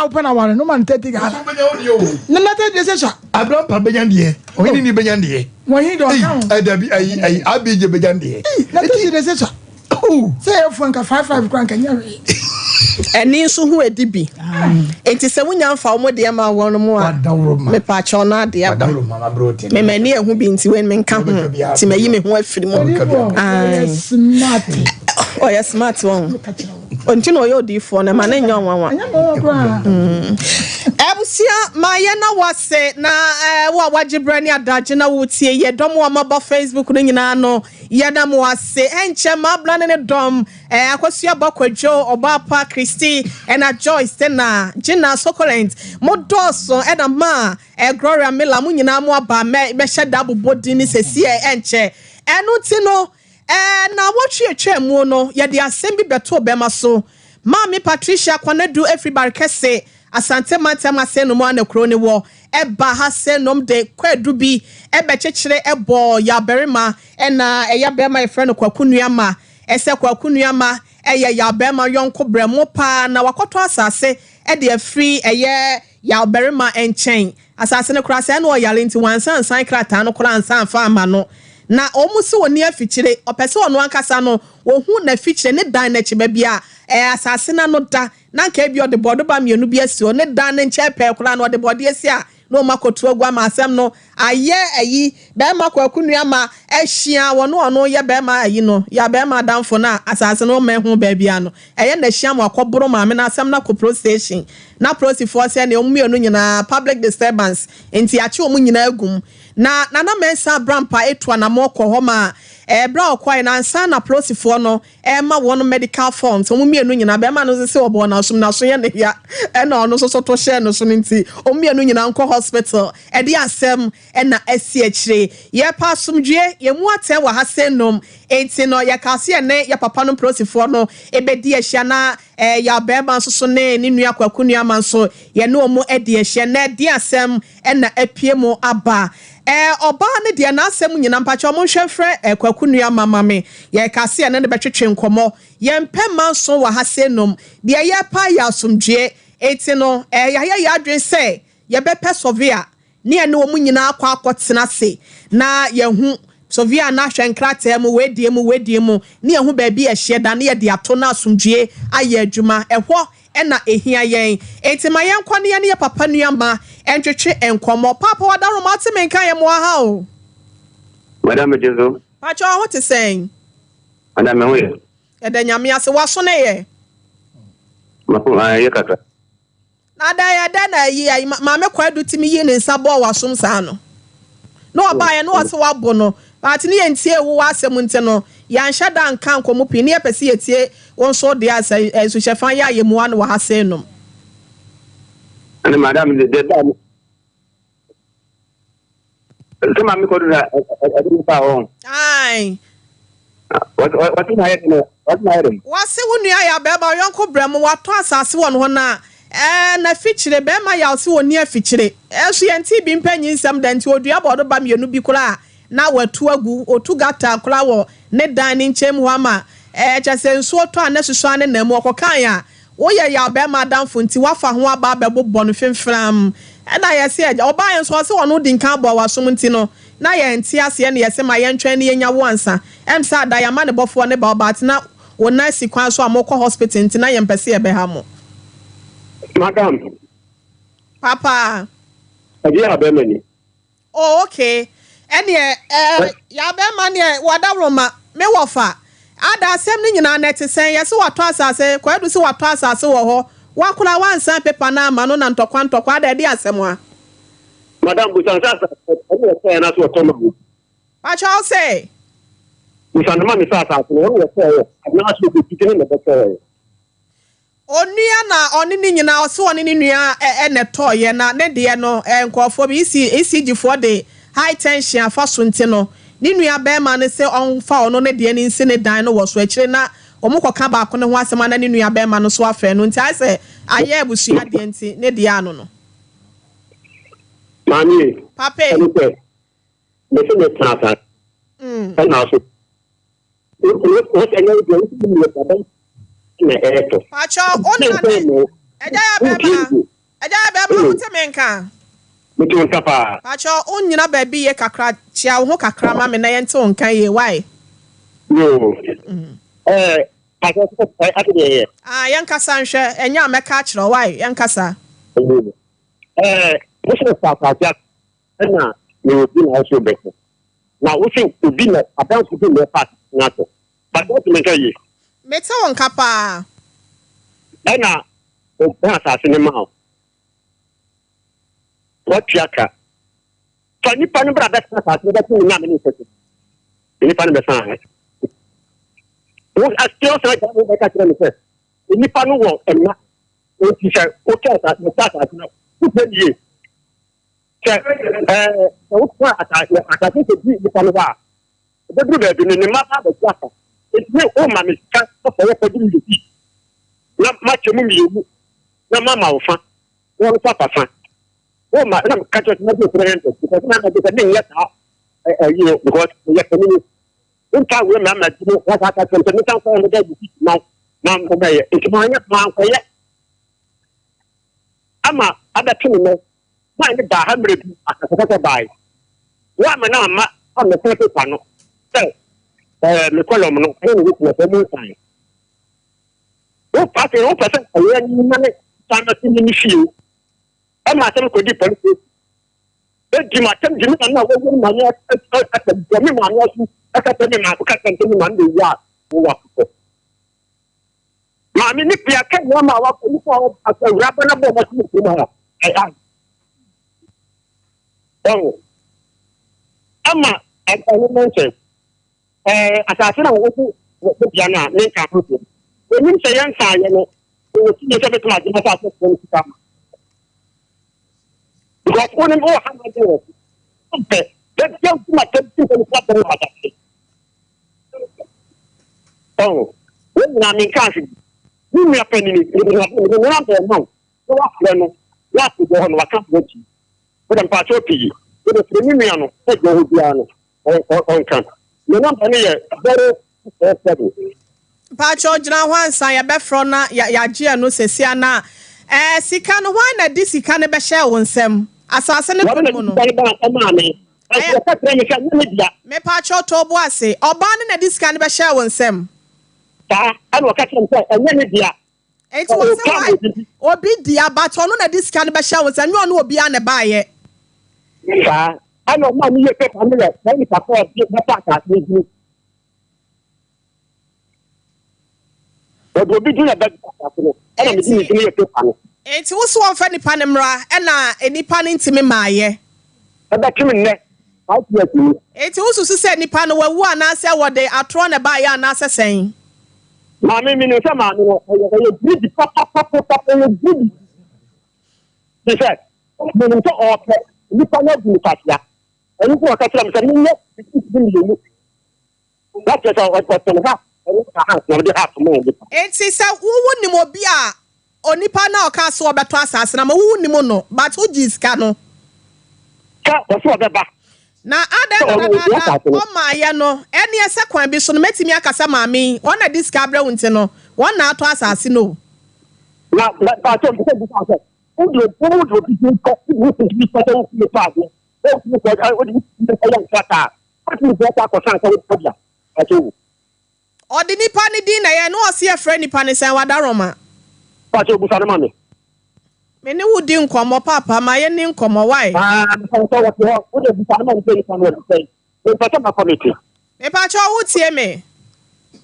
a wopɛ na ware no ma no 30 Ghana. Nso bɛnya wo deɛ o. Na na 30 deɛ sɛ sua. Abrampa bɛnya deɛ. Ɔhene ni bɛnya deɛ. Wɔn deɛ ɔka ho. Ɛyi dabi ɛyi ɛyi Abigye bɛnya deɛ. Ei na 30 deɛ sɛ sua. Sɛ yɛ fo nka 5 5 kora nka nyɛ hwee. Ɛne nso ho adi bi. Enti sɛ wonya mfa wɔn deɛ ma wɔn mu a, mepaakyɛw na adeɛ aba. Me m'ani ehu bi nti wei menka ho nti mayi me ho afiri mu. Ɔyɛ smart wɔn. Nti na ɔyɛ odiifoɔ no ma ne nyɛ ɔnwanwa. Abusua ma yɛ na wase na wo a wagye berɛ ne adagye na wotie yɛ dɔm a maba Facebook no nyinaa no yɛda mo ase. Ɛnkyɛ Mabla ne ne dɔm Eh, Akosua Bɔ Kwadwo, Ɔbaapa Christy, ɛna Joyce Tena, Gina Sokolent, mo dɔɔso, ɛna Ma, eh, Gloria Miller, mo nyinaa mo aba mɛ mɛhyɛ da abobɔ din ne sɛsi ɛ ɛnkyɛ. Ɛno nti no, eh, na wɔtwe atwa mu no, yɛde asɛm bi bɛtoo bɛma so. Maame Patricia Kwanadu efiri Barikɛse, Asante mantam ase nom a na kuro no wɔ, ɛba ha se nom de kwaadu bi ɛbɛkyekyere ɛbɔɔ Yaw-barima, ɛna ɛyɛ bɛrima yɛfrɛ no Kwaku Nuama, Ɛsɛ Kwaku Nuamah yɛ Yaw barima yɔnko brɛmo paa na wakɔtɔ asase de afiri ɛyɛ Yaw barima nkyɛn. Asase no koraa sɛɛ na ɔyare nti wansan nsan krataa no koraa ansa amfa amma no. Na wɔn se ɔnni afikyire, ɔpɛ sɛ ɔno ankasa no ɔhu n'afikyire, ne dan no akyi baabi a asase no ano da na anka ebia ɔde bɔɔdoba mmienu bi asi hɔ, ne dan no nkyɛn pɛɛ koraa na ɔde bɔɔdeɛ asi a na wɔn akɔtu agu ama asɛm no ayɛ ayi, bɛrima Kwaku Nuama ahyia wɔn ɔno yɛ bɛrima ayi no yɛ bɛrima adamfo no a asase no mmɛn ho baabiara no ɛyɛ na ahyia ma wakɔboro maame no asɛm no akɔ police station na polisifoɔ sɛ nea wɔn mmienu nyinaa public disturbance nti yɛakye wɔn nyinaa agu mu na Nana Mensah Abrampah etu anamɔ kɔ hɔ ma ɛberɛ a ɔkɔɛ no ansa na polisifoɔ no ɛrema wɔn medical forms, wɔn mmienu nyinaa, barima no nso se ɔbɔɔ n'asom, n'aso yɛ no ya, ɛna ɔno nso so to hyɛɛ no so no nti, wɔn mmienu nyinaa nkɔ hospital, ɛde asɛm na asi akyire. Yɛpɛ asomdwoeɛ, yɛn mu atɛn wɔ ha sɛ nnum, enti no yɛkaa se yɛne yɛ papa nom polisifoɔ no bɛdi ahyia na yɛn barima nso so ne ne nua Kwaku Nuama nso yɛne wɔn adi ahyia. Nnɛ ɛdeɛn asɛm na apue mu aba. Eh ɔbaa no deɛ n'asɛm nyina mpakyɛw monhwɛ mfrɛ eh Kwaku nua ma ma me yɛka se yɛne no bɛtwetwe nkɔmɔ yɛmpɛ mma nson wɔ ha se nom deɛ yɛpɛ ayɛ asomdwie enti no eh yɛayɛ yɛn adwene sɛ yɛbɛpɛ sɔvea ne yɛne wɔn nyinaa akɔ akɔ tena ase na yɛahu sɔvea no ahwɛ nkrataa mu wei deɛ mu wei deɛ mu ne yɛahu baabi a ɛhyeɛ da ne yɛde ato na asomdwie ayɛ adwuma ɛhɔ na ehia yɛn. Enti ma yɛnkɔ na yɛne yɛn papa nua mma ntwetwe nkɔmmɔ. Paapa Wadaroma, wote me nka? Yɛmmoa ha o. Madam megye so. Pakyɛ wo ho te sɛn? Madam me ho yɛ. Yɛda Nyame ase. W'aso no yɛ? M'aso ɛyɛ kakra. Na adɛn yɛ dɛn na ayi ayi Maame Kwadu tumi yii ne nsa bɔɔ w'asom saa no? Na ɔbaeɛ na ɔse wabo no but ne yɛntiee wo w'asɛm nti no yɛanhyɛ da anka nkɔmmɔ pii ne yɛpɛ sɛ yɛtie wo nso wo deɛ a sɛ nsuhyɛfa yɛ a yɛmua no wɔ ha sei nom. Ɛne madam de de ba Sɛ maame kɔdu na ɛde me baa hɔ. Ae. Wɔse na ayɛ den wɔse na ayɛ den. Wɔse wo nua yɛ abɛɛma ɔyɔnko brɛ mo watɔ asase wɔ ne hɔ na ɛɛ na fikyire bɛɛma yaw se ɔnni afikyire ɛnso yɛntee bi mpɛ nyinsɛm da nti ɔdua bɔɔdo ba mienu bi koraa na watu agu ɔtu gata koraa wɔ ne dan ne nkyɛn mu hɔ ama ɛɛ kyɛsɛ nsuo tɔ a na susuaa ne nan mu ɔkɔkae a Woyɛ yaw bɛɛma adamfo nti wafa ho aba abɛbobɔ no fimfram ɛna yɛse agya ɔbaeɛ nso ɔse ɔno di nkan bɔɔ wasom nti no na yɛnte aseɛ na yɛse ma yɛntwɛn na yɛnya wo ansa ɛm sɛ ada yɛama ne bɔfoɔ ne ba ɔba atena wo nan si kwan so a mokɔ hospital nti na yɛmpɛ se yɛbɛha mo. Madam. Papa. Ɛdeɛ a bɛɛma ni. Oh okay ɛneɛ eh yaa bɛɛma neɛ wadaworoma me wɔfa ada asɛm no nyinaa no ɛte sɛn yɛse watɔ asase kwadu se watɔ asase wɔ hɔ wakora wansan paper no ama no na ntɔkwa ntɔkwa ada ɛdeɛ asɛm a. Madam busa no sɛ asase no ɔno wɔtɔɛ anaasɛ wɔtɔ maa no. Pakyɛ wo se. Busa no ma me sɛ asase no ɔno wɔtɔɛ anaasɛ ɔkɔtiti no na ɛbɛtɔɛ. Onua na ɔne ne nyinaa ɔse ɔne ne nua na ɛtɔeɛ na ne deɛ no nkurɔfoɔ bi EC ECG foɔ de high tension afa so nti no ne nua barima no se ɔnfa ɔno ne deɛ no nsi ne dan no wɔ so akyire na wɔn kɔka baako no ho asɛm a na ne nua barima no nso afɛn no nti ayɛ sɛ ayɛ abusua deɛ nti ne deɛ ano no. Maame e, Papa e. ɛne sɛ mese metena asase ɛna so Pakyɛ wo na ne agya yɛ bɛɛma. Agya bɛɛma wo te me nka? Mete wo nka paa. Pakyɛ wo nyina baabi yie kakra, kyea wo ho kakra ma me na yɛnte wo nka yie, wai? Yoo. Ɛɛ, pakyɛ ɛ ate deɛ yɛ. Ah, yɛnkasa nhwɛ, ɛnyɛ a mɛka akyerɛ wo, wai? Yɛnkasa. Yoo. Ɛɛ, wo sɛ fa asase ase ɛna mewɔ bi na wo so bɛkɔ. Na wo sɛ obi na adanfo bi na ɛfa asase no ase. Pakyɛ wote me nka yie? Mete wo nka paa. Ɛna ɔbɔn asase no maa wo. Watua ka. Fa nipa no bra bɛtena asase no bɛto ne nyame ne nsɛso. Nipa no bɛsan ha. Wo aseɛ ɔsan gya wo bɛka kyerɛ me sɛ nipa no wɔ mma nti sɛ wotɔ asase wotɔ asase no wopɛ yie sɛ ɛɛ sɛ wotɔ asase asase sɛ di nipa no hɔ a Ɛbɛduru baabi no, ne mma ba abɛgye afa. Enti me, woma me sika sɛ wɔkɔgye me biribi, na makyɛ mu mmienu, na mama wo fa, na wɔn nso afa fa. Woma, na meka kyerɛ sɛ mɛgye 300, because na mɛgye sɛ menyɛ saa ɛyi no, because meyɛ panini. Wontaa wei ma ma di mu, wɔn aka kyerɛ me sɛ mesan kɔ wɔn dɛ biribi ma na wɔbɛyɛ. Nti manyɛ, mankɔyɛ. Ama abɛto me nɛ. Maa ne baa ha mmerɛ bi, akasakasa baae. Woamma no amma ammɛka pepa no sɛ ɛɛ me kɔlɔm no ɛne ne witness ɔmo nsan. Wo afei wopɛ sɛ ɛyɛ ma ne san bɛto me ne fie ɛma asɛm kɔdi police station. Bɛdi ma asɛm di me maame a wɔyɛ me maame asɛm bɔ me maame asu ɛka sɛ me maame ka sɛ me maame bɛwu a wowɔ akokɔ. Maame ne pia kɛ nneɛma a wakɔ nipa a awuraba no bɔ ɔmo asu mu ha ɛyɛ Ɔho. Ama ɛno no nkyɛn. Ɛɛ asase na wɔwɔ so wɔ bea no a ne nka ho so. Onim sɛ yɛn nsa ayɛ no, ɔwɔ tumi sɛ bɛtumi agye asase foɔ no sika ma. Because wonim wɔ ha na agye wɔ so. Mpɛ, bɛbia wo ma tɛm sɛ nipa bɔ wɔ asase. Ɔho. Wɔn nyinaa menka ahwɛ. Me nua panini, mede ne namba ɛma wo. na wafrɛ no na akɔgyina hɔ na waka ho akyi. Wode mpakyɛw pii wode frɛ me nua no sɛ deɛ ɔwɔ biara no ɔnka. Ne namba no yɛ 047. Mpakyɛw gyina hɔ ansa yɛbɛfrɛ wo na yɛagye ɛno sɛsi anaa? Ɛɛ sika no hwan na ɛde sika no bɛhyɛɛ wo nsam? Asase no Wɔn na to mu ɛde no. sika no baa ɛmaa me. Ɛnso Ɛyɛ. wɔka kyerɛɛ me sɛ ɛnyɛ me dea. Mepakyɛw tɔ wo bo ase. Ɔbaa no na ɛde sika no bɛhyɛɛ wo nsam? Saa, ɛna ɔka kyerɛɛ me sɛ ɛnyɛ ne dea. Enti wɔ sɛ why obi dea but ɔno na de sika no bɛhyɛ wo nsa nyɛ ɔne obiara na ɛbaayɛ. Saa ɛna ɔmaa me yɛ paper no yɛ saa nipa kɔ ɔde bɛfa asase no dini. Ɔde obi din na bɛgye asase no ɛna mede ne din yɛ paper no. Enti wo so wɔmfa nipa no mmra ɛna nipa no ntumi maayɛ. Ɛbɛtwe me nnɛ 5 years ni. Enti wosusu sɛ nipa no wawu anaasɛ wɔde atorɔ na ɛbaeɛ anaasɛ sɛn? Maame menim sɛ maame no ɔyɛ ɔyɛ greedy papapapapa ɔyɛ greedy te sɛ menim sɛ ɔpɛ nipa no abu no kwasea ɛno nti na ɔka kyerɛ me sɛ menyɛ receipt no mmienu na kyerɛ sɛ ɔtɔn half ɛno ka half na ɔde half maa nipa. Enti sɛ wo wonim obi a onipa no a ɔkaa sɛ ɔbɛtɔ asase no ama wo wonnim no but wogyee sika no. Sɛ ɔse ɔbɛba. Na adɛn na dadaada ɔmaeɛ no ɛneɛ sɛ kwan bi so no mɛtumi aka sɛ maame yi wɔn na de sika abrɛ wo nti no wɔn na atɔ asase no o. Na mpakyɛw mpɛ sɛ bisa sɛ wode wode obi din kɔ wode wo din kɔ sɛ wofie tɔ adeɛ wofie kɔ wode wo din kɔ yɛ nkrataa wotumi kɔ akɔsan sɛ wode kɔ dea mpakyɛw o. Ɔde nipa no din na ɛyɛ na ɔse yɛfrɛ nipa no sɛn wadaroma. Pakyɛw busa no ma me. Me ne wo di nkɔmmɔ paapa ma yɛ ni nkɔmmɔ wai. Aa mepakyɛw wɔte hɔ wo deɛ busa no ma me sɛ nipa no wɔte sɛn mempɛ sɛ mɛkɔ mete. Mepakyɛw wo tie me.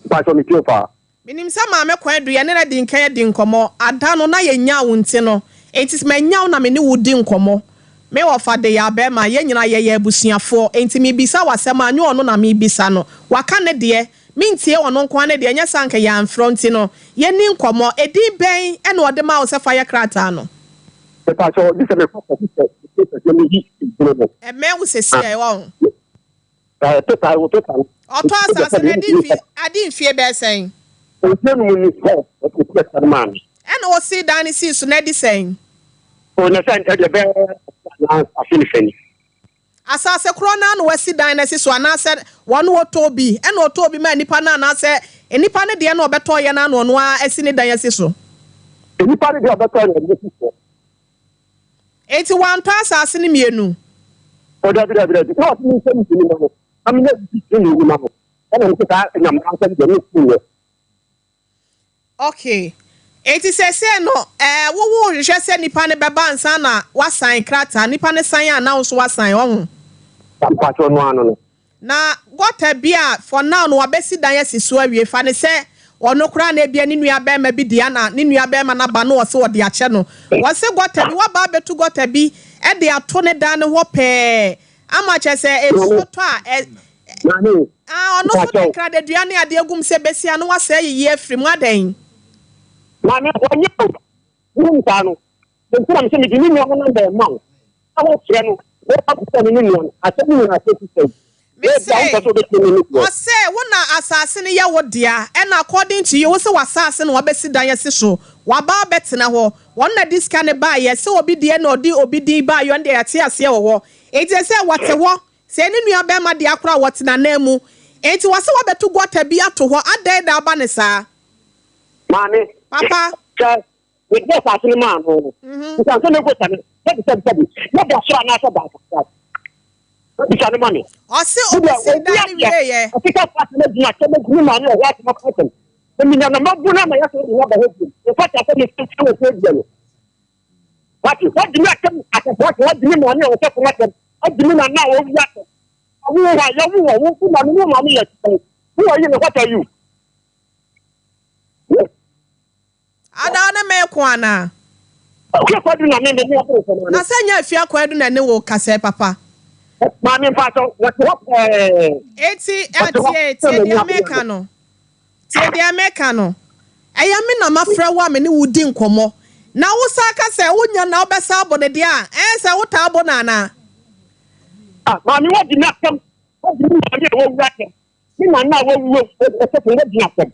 Mepakyɛw me tie wo paa. Menim sɛ Maame Kwadu yɛne no adi nkan adi nkɔmmɔ, ada no na yɛnyaa wo nti no, enti manya wo na me ne wo di nkɔmmɔ. Me wɔfa de yɛ abɛɛma, yɛn nyinaa yɛyɛ abusuafoɔ, enti mebisa wo asɛm a, nyɛ ɔno na mebisa no. Waka ne deɛ, mentie ɔno nko ara ne deɛ, ɛnyɛ saa anka yɛamfrɛ wo nti no, yɛnni nkɔmmɔ. Edin bɛn na ɔde maa wo sɛ fa yɛ krataa no? Mepakyɛw, gye sɛ mekɔ kɔhwehwɛ me papers na meyi edin no. Ɛmmɛn wo seesei, wahu. Ɛɛ pepa ɛwɔ pepa no. Ɔtɔ asase no adi mfe adi mfie bɛyɛ sɛn? Mfie num ni sɛ ɔtɔ sika no maa me. Ɛna ɔsii dan no sii so no adi sɛn? O na sɛ ɛdeɛ bɛyɛ afe afe ne fɛ ni. Asase korɔ no ara na wasi dan no asi so anaasɛ wɔn ɔtɔɔ bi ɛna ɔtɔɔ bi maa nipa no anaasɛ nipa no deɛ na ɔbɛtɔɔyɛ no ara na ɔno ara asi ne dan asi so? Nipa no deɛ ɔbɛtɔɔ na ɔde asi soɔ. Enti wantɔ asase no mmienu? O dabi dabi dabi, na ɔse menhyɛ me tiri ma no, na menya bibi tiri mmienu ma no, ɛna mese saa nyamena nsɛm deɛ mentumi nyɛ. Ok, enti seesei no ɛɛ wo wo hwehwɛ sɛ nipa no bɛba ansa na wasan krataa, nipa no san a na wo nso wasan, ɔho? Mpakyɛw no ano no. Na gutter bi a for now no wabɛsi dan asi so awie, fa no sɛ ɔno koraa na ebia ne nua barima bi dea na ne nua barima no aba na ɔse ɔde akyɛ no. Wɔse gutter bi, waba abɛtu gutter bi de ato ne dan no hɔ pɛɛ ama kyerɛ sɛ nsuo tɔ a ɛ, ah, ɔno nso de nkradadua ne adeɛ gum sɛ bɛsi a na wasɛe ayiyi afiri mu, adɛn? Maame, ɔnyɛ o, wonim saa no, nti na mesɛ mede ne nua no namba ɛma wo. Na wɔfrɛ no, wɔba bisa no ne nua no, asɛm no nyinaa sɛ sisɛi. Mese, ɔse wo na asase no yɛ wo dea, ɛna according to you, wose w'asase na wabɛsi dan asi so, waba abɛtena hɔ, wɔn na de sika no baeɛ, sɛ obi deɛ na ɔde obi din baeɛ ɔno deɛ yɛate aseɛ wɔ hɔ, enti ɛsɛ wɔte hɔ, sɛ ne nua bɛrima dea koraa wɔte n'anan mu, enti wɔse wabɛto gutter bi ato hɔ, adɛn na aba no saa? Maame, Papa. Sɛ Mede asase no maa no no, bisa no sɛ ne gota no, sɛbi sɛbi sɛbi, na da soro anaasɛ da asase ase. Bisa no ma me. Ɔse obesi dan no wieɛ. Ɔkeka asase no adwuma kyɛ mɛgu me maame ɔhɔ asɛm aka asɛm. Menya na mabu no ama yɛsɛ de aba hɔ bio. Mfata sɛ mefɛfɛ wɔ sɛ dua no. Wate, wadi me atɛm asɛm, wate, wadi me maame a wɔsɛ fam atɛm, adi me nana a wɔwu atɛm. Awo hɔ a, yɛwo wɔ, wo maame ne wo maame yɛ sɛn? Who are you and what are you? Ada wo ne me reko anaa? Akua Kwadu na me me ne ɔboro sɛ maame. Na sɛ nyɛ Afia Kwadu na ɛne wo rekasa yi papa. Maame mpakyɛw wɔte hɔ pɛɛ. Eti eh tie tie deɛ meka no tie deɛ meka no ɛyɛ me na mafrɛ wo a me ne wo di nkɔmmɔ na wo san ka sɛ wo nya na wobɛsan abɔ no deɛ a ɛyɛ sɛ wo taa bɔ no anaa? Ah maame wadi m'asɛm wadi me maame a wawu asɛm me nana a wawu ɔsɔfo wadi n'asɛm.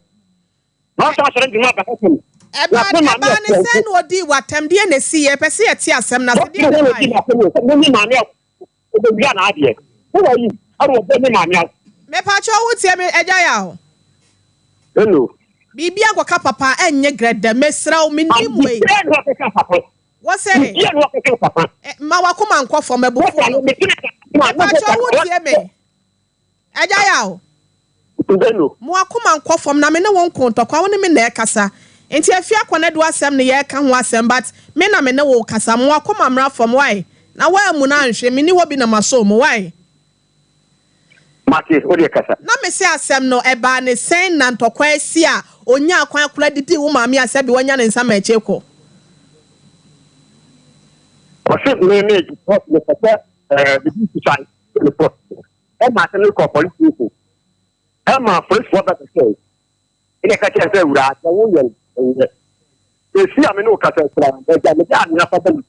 Ɛbaa ɛbaa ne sɛn na ɔdii w'atɛm? Deɛ na ɛsiiɛ? Yɛpɛ sɛ yɛte asɛm no ase. Deɛ na ɛbaeɛ? Mepakyɛw wo tie me agya yaw. Hello. Biribi akɔka papa ɛnyɛ grɛdɛ mesrɛ wo menim wei. Wɔ sɛ ma wakoma nkɔ fam abufuo no. Mepakyɛw wo tie me. Agya Yaw, mo akoma nkɔ fam na me ne wo nko ntɔkwa, wo ne me na ɛkasa. Nti Afia Kwanadu asɛm ne yɛreka ho asɛm but me na me ne wo kasa. Mo akoma mmra fam wai? Na woammu no anhwe, menni hɔ bi na masɔ mu wai? Mate, wo deɛ kasa. Na me se asɛm no ɛbaa ne sɛn na ntɔkwa asi a ɔnyaa kwan koraa didii wo maame a sɛbe wanya ne nsa ma akyire kɔ? Ɔse me me mepɛ sɛ ɛɛ bibi suicide. Ɛma asɛm no kɔɔ police station. Ɛma apolisifoɔ bɛkɛsɛe. Ɛna ɛka kyerɛ sɛ awuraa deɛ woyɛ no ɛnyɛ. Esi a me ne wo kasa koraa baabi a mede anwea fa bɛyi.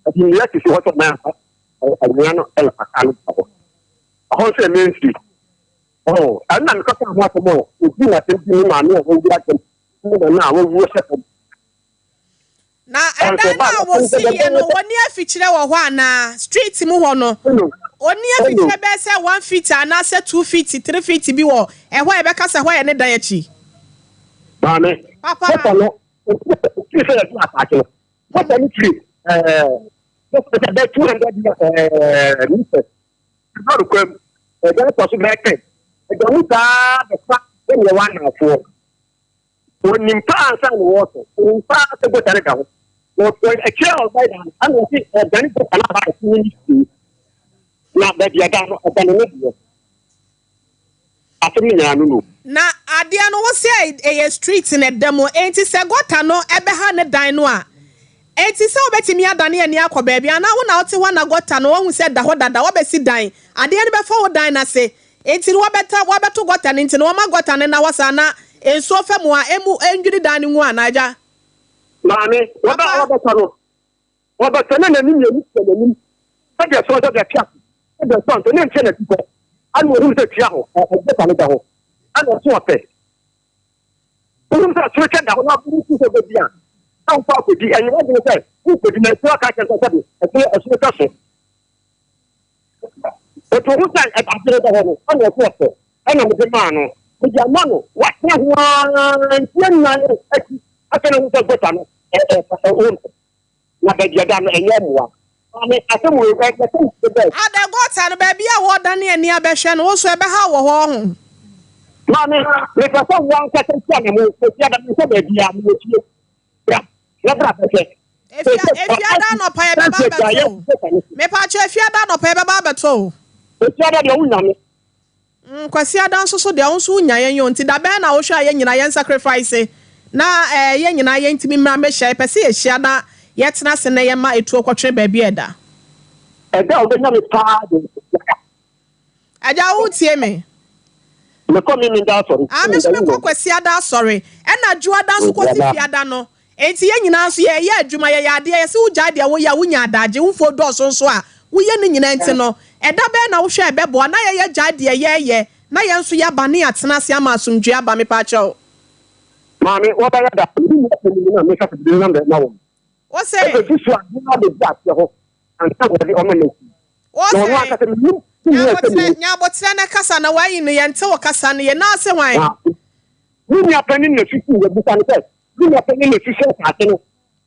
Ɛde nnua sisi hɔ sɛ mɛmfa anwea no ɛmfa no ba hɔ. Ɛhɔ nso yɛ main street. Oh, ɛno na mekɔka ho asɛm a obi na asɛm bi ne maame a wɔwu asɛm ne nana a wɔwu hyɛ fam. Na ɛdan no a wɔsiiɛ no, wɔnni afikyire wɔ hɔ anaa? Street mu hɔ no, wɔnni afikyire bɛyɛ sɛ one feet anaasɛ 2 feet, 3 feet bi wɔ ɛhɔ a yɛbɛka sɛ ɛhɔ yɛ ne dan akyi? Maame, Papa. Papa no, ofiri sɛ yɛde asase no, papa no firi ɛɛ, sɛ bɛyɛ 200 meters, lɔre kwan mu, ɛdan kɔ so bɛyɛ 10, ɛda mu saa bɛfa sɛdeɛ ɛwɔ anaafoɔ. Onim paa ansa na wɔretɔ. Onim paa sɛ gota no da hɔ. Na ɔtɔ akyire a ɔbae da no, ɛna ɔse ɔdane gota no aba ɛso no ne fie. Na baabi ɛda no, ɛda no ne deɛ. Asɛm no nyinaa no no. Na adeɛ no wo se ɛyɛ street na ɛda mu, enti sɛ gɔta no ɛbɛha ne dan no a, enti sɛ wobɛtumi adane ani akɔ baabi anaa wo na wote hɔ na gɔta no wahu sɛ ɛda hɔ dada, wabɛsi dan, adeɛ no bɛfa wo dan no ase, Enti no wɔbɛta wɔabɛto gɔta no nti no wɔma gɔta no nna hɔ saa na nsuo fa mu a emu ndwiri dan no ngu anaa agya? Maame, wɔbɛ Papa. wɔbɛtɔ no, wɔbɛtɔ na n'anim yɛ tua n'anim sɛdeɛ ɛsoɔ sɛdeɛ ɛte ase sɛdeɛ ɛsoɔ nso ne nkyɛn n'ati hɔ ɛna ohun sɛ tua hɔ ɛ gɔta no da hɔ ɛna ɔso ɔpɛ ohun sɛ ɔsoro kyɛ da hɔ na ɔbɛn si sɛ ɔbɛdi a na ɔkɔ akɔdi ɛnyɛ wadwene sɛ wokɔdi na ɛsoɔ aka kyerɛ sɛ sɛde ɛsoɔ ɛsoɔ twa so. Enti ohuu sɛ ade no da hɔ no, ɛnna ɔsɛ ɔpɛ, ɛnna mede maa no. Mede ama no, watena ho ara mfeɛ nnan akyi, afei na ohu sɛ gota no, ɔmpɛ, na baabi a ɛda no, ɛnyɛ mmoa. Maame, asɛm wei, ɛ, yɛsɛ nsuo bɛɛ. Ada gɔta no, baabi a wɔredane ani abɛhwɛ no, wo nso ɛbɛha wo wɔ hɔ ho. Maame, mepɛ sɛ wo ankasa tu anamo, Kwasiada, menkɔ baabiara, mewɔ fie. Bra, na bra bɛhwɛ. Efia, Efiada anɔpa yɛbɛba abɛtɔ o. Mepaakyɛw, Efiada anɔpa yɛbɛba abɛtɔ o. Efiada deɛ wonya me. Mm, Kwasiada nso so deɛ wo nso wonya yɛn o, nti da bɛn na wohwɛ a yɛn nyinaa yɛn sacrifice na eh, yɛn nyinaa yɛntumi mmra mmɛhyia, yɛpɛ sɛ yɛhyia na yɛtena ase na yɛma etuo kɔtwene baabi a ɛda. Ɛda a wobɛnya me paa deɛ Kwasiada. Agya wo tie me. Mekɔ Memenda asɔre. Ah, me nso mekɔ Kwasiada asɔre, ɛna Dwoada nso kɔsi Fiada no. Enti yɛn nyinaa nso yɛyɛ adwuma, yɛyɛ adeɛ, yɛse wogyae deɛ woyɛ a wonya adagye, wo mfuo dɔɔso nso a woyɛ ne nyinaa nti no, ɛda bɛn na wohwɛ a ɛbɛboa na yɛyɛ gyae deɛ yɛyɛ na yɛn nso yɛaba ne yɛatena ase ama asomdwoeɛ aba mepaakyɛw. Maame, wɔbɛyɛ da. Me nua panin no a meka sɛ mede ne number ma wɔn. Wose. Ɛbɛsi so a, me na medi aseɛ hɔ ansa na wɔde ɔma no asi. Wose. Na ɔno ankasa menim tumi a ɛsɛ me mu. Nya aboterɛ na kasa na wayi no yɛnte wo kasa no yie na ase hwan? Na me nua panin na susu yɛbisa no sɛ me nua panin na susu asase no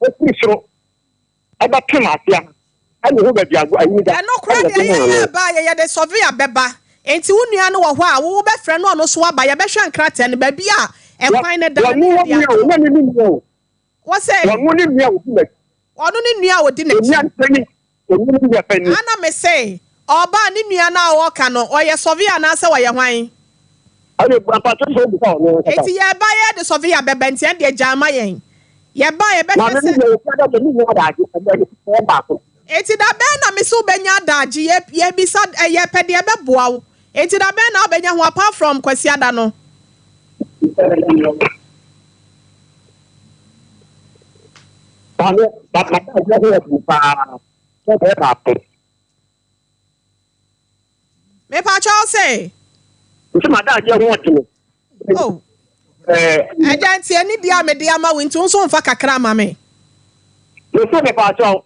ɛfiri soro ɛbɛpem aseɛ ha ɛne ho baabi ago ayi da. Ɛno koraa deɛ yɛyɛ ɛba a yɛyɛ de surveyor bɛba nti wo nua no wɔ hɔ a wo wobɛfrɛ no ɔno nso aba yɛbɛhwɛ nkrataa no baabi a ɛkwan no da no ne yɛde ato. Wose. Ɔno ne nua a odi n'akyi. Ɔno ne nua a odi n'akyi. Onua panyin. Ɔno ne nua panyin. Ana mese, ɔbaa ne nua no a ɔɔka no, ɔyɛ sɔvea anaasɛ ɔyɛ hwan? Ɛne mpakyɛ sɛ wobisa ɔno ankasa. Enti yɛɛba yɛde sɔvea bɛba nti ɛndeɛ gyaa ma yɛn. Yɛba a yɛbɛhwɛ Maame sɛ. me deɛ ofia da deɛ mennya adaagye ɛnɛ ne sɛ baako. Enti da bɛn na mese wobɛnya adaagye? Yɛ yɛbisa ɛ yɛpɛ deɛ ɛbɛboa wo. Enti da bɛn na wobɛnya ho apart from Kwasiada no? Maame, m'ataadeɛ ho yɛ den paa sɛ bɛyɛ baako. Mepakyɛ wo se. Nti m'ataadeɛ ho yɛ den. Oh. Ɛgya nti ɛni deɛ a mede ama wo nti wo nso mfa kakra ma me. Mese mepakyɛ wo,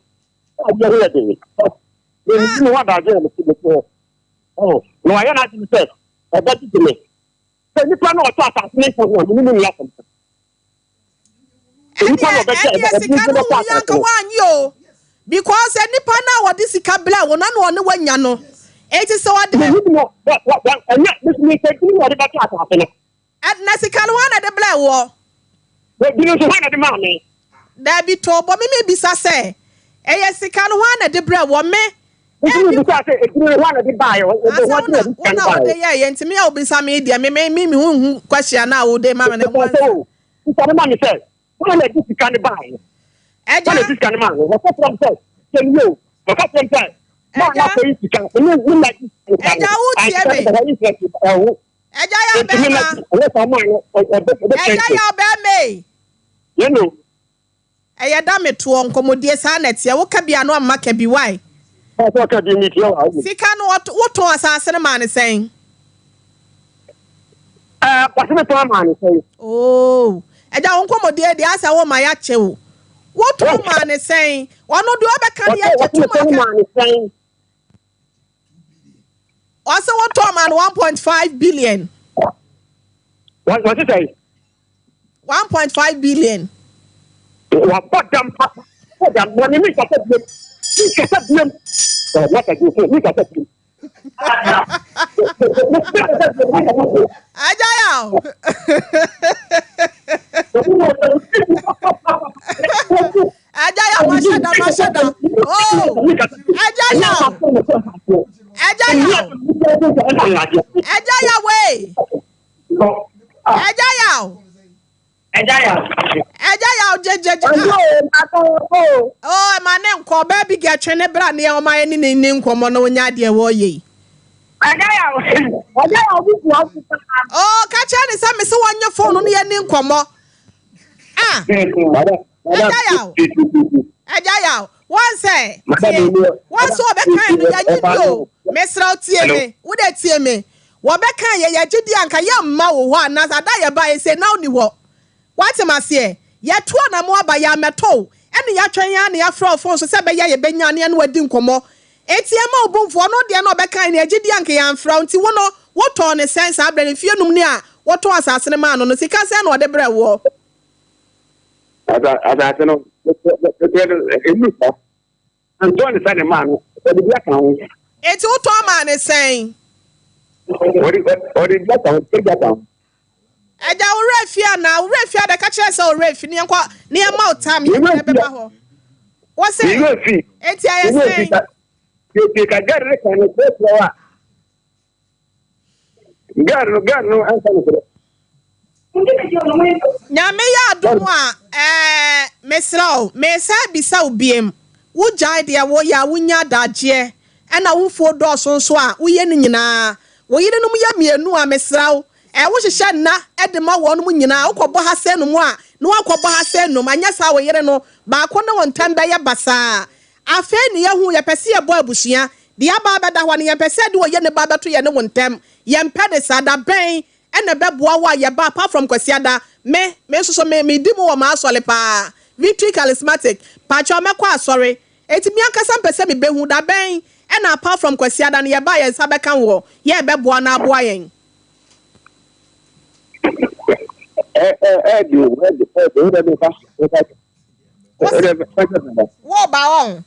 ataadeɛ ho yɛ den. Medi me ho adagye na mete mete hɔ. Oh, na wayɛ n'adwene sɛ ɔbɛgyegye me. Sɛ nipa no ɔtɔ asase ne nsa ho a, mene mu nni asɛm. Ɛndeɛ ɛndeɛ sika no wo yɛ anka woanye o because nipa no a wɔde sika brɛ wo no na ɔne wanya no eti sɛ ɔde. Na sika no hwan na de brɛ woɔ. Dabi tɔ bɔ me me bisa sɛ ɛyɛ sika no hwan na de brɛ woɔ me. Ebi bisa sɛ eduru no hwan na de baeɛ ɔde ho adi na de sika no baeɛ. Wode yɛɛyɛ nti me a wobisa me deɛ me me me me ho nhu question a wode ma me no ho ansa. Bisa no ma me sɛ hwan na de sika no baeɛ. Ɛgya. Hwan na de sika no maa no wɔka kyerɛ me sɛ sɛ nie o wɔka kyerɛ me sɛ maa na akɔyi sika ne ne na di sika no. Ɛgya wotie me. Ɛgya yɛ ɔbɛrima. Ɛgya yɛ ɔbɛrima yi. Yɛno. Ɛyɛ da me toɔ nkɔmɔdie saa na ɛteɛ wo ka bi a na wamma ka bi why. Sika no wo tɔn asaase no maa no sɛn. Ɛɛ wɔsi mi tɔn maa no sɛn. Oh ɛgya wo nkɔmɔdie deɛ asɛ wo ma yakyɛ o wo tɔn maa no sɛn ɔno deɛ ɔbɛka no yɛgye tom aka. Ɔsɛ wo tɔn maa no 1.5 billion. Wɔsi sɛn. 1.5 billion. Wabɔ dam papa. Bɔ dam. Wɔne mi nkasa biem. Mi nkasa biem. Ɛ wata di ofo mi nkasa biem. Agya ya o. Agya ya mahyɛ da mahyɛ da. Oh. Agya ya o. Agya ya o. Agya ya wei. Ɛgya yaw. Ɛgya yaw. Ɛgya yaw gyegyegye. Oh, ɛma ne nkɔ ɔbaa bi gɛ twe ne bra ne ɔma yɛ ne ne ne nkɔmɔ na onya adeɛ wɔyɛ yi. Ɛgya yaw. Ɛgya yaw bi bu ɔmo paa. Oh, ka kyerɛ ne sɛ me se wɔnyɛ fone no yɛ ne nkɔmɔ. Ah. Ɛgya yaw. Ɛgya yaw. Wɔn sɛ tie. Wɔn sɛ ɔbɛka no yɛnye ni o. Mesrɛ wo tie me. Wo de tie me. Wɔbɛka yɛ yɛgye di a anka yɛmma wo hɔ anaasɛ ada a yɛbaeɛ sei na wonni hɔ. Woate m'aseɛ? Yɛatu anamo aba, yɛammɛtɔ wo, ɛne yɛatwɛn ara na yɛafrɛ wo fon so sɛ ɛbɛyɛ a yɛbɛnya wo na yɛne wo adi nkɔmmɔ. Enti ɛmma wo bo mfu. Ɔno deɛ na ɔbɛka yɛn yɛgye di a anka yɛamfrɛ wo. Nti wo no, wotɔɔ no sɛn saa berɛ no? Mfeɛ num ni a wotɔn asase no maa no no, sika sɛn na ɔde brɛɛ woɔ? Asase no, mekyerɛ no, ɛnnu saa. Antɔn ne sɛ ne maa no, ɔde bi aka ho. Enti wotɔn maa ne sɛn? Ɔde ɔde bi aka ho, bi aka ho. Agya wo werɛ fi anaa? Wo werɛ fi a bɛka kyerɛ sɛ wo werɛ fi ne yɛnkɔ ne yɛma wo tam yɛn nyinaa bɛba hɔ. Wɔ sɛ enti ayɛ sɛn? Tietie ka gari ne kan no kyerɛkyerɛ wa. Gari no gari no ɛnsa no kyerɛ. Nyame yɛ adom a ɛɛ mesrɛ wo mesan bisa wo biem wo gyae deɛ wo yɛ a wo nya adagyeɛ ɛna wo mfuo dɔɔso nso a wo yɛ ne nyinaa wo yerenom yɛ mienu a mesrɛ wo ɛɛ wo hyehyɛ nna de ma wɔnom nyinaa wo kɔ bɔ ha sɛ nom a na wakɔ bɔ ha sɛ nom anyɛ saa wo yere no baako ne wo ntɛm bɛyɛ basaa afei ne yɛhu yɛpɛ sɛ yɛbɔ abusua deɛ aba abɛda hɔ no yɛmpɛ sɛ de ɔyɛ ne ba bɛto yɛne wo ntɛm yɛmpɛ ne saa da bɛn na ɛbɛboa wo a yɛba apart from Kwasiada me me nso so me medi mu wɔ m'asɔre paa Victory Charismatic pakyɛw mɛkɔ asɔre enti me ankasa mpɛ sɛ mebehu da bɛn na apart from Kwasiada no yɛba a yɛn nsa bɛka woɔ yɛ ɛbɛboa na aboa yɛn. Ɛ ɛ ɛdi o ɛdi ɛdi o de fa fa. Wo ba wɔn.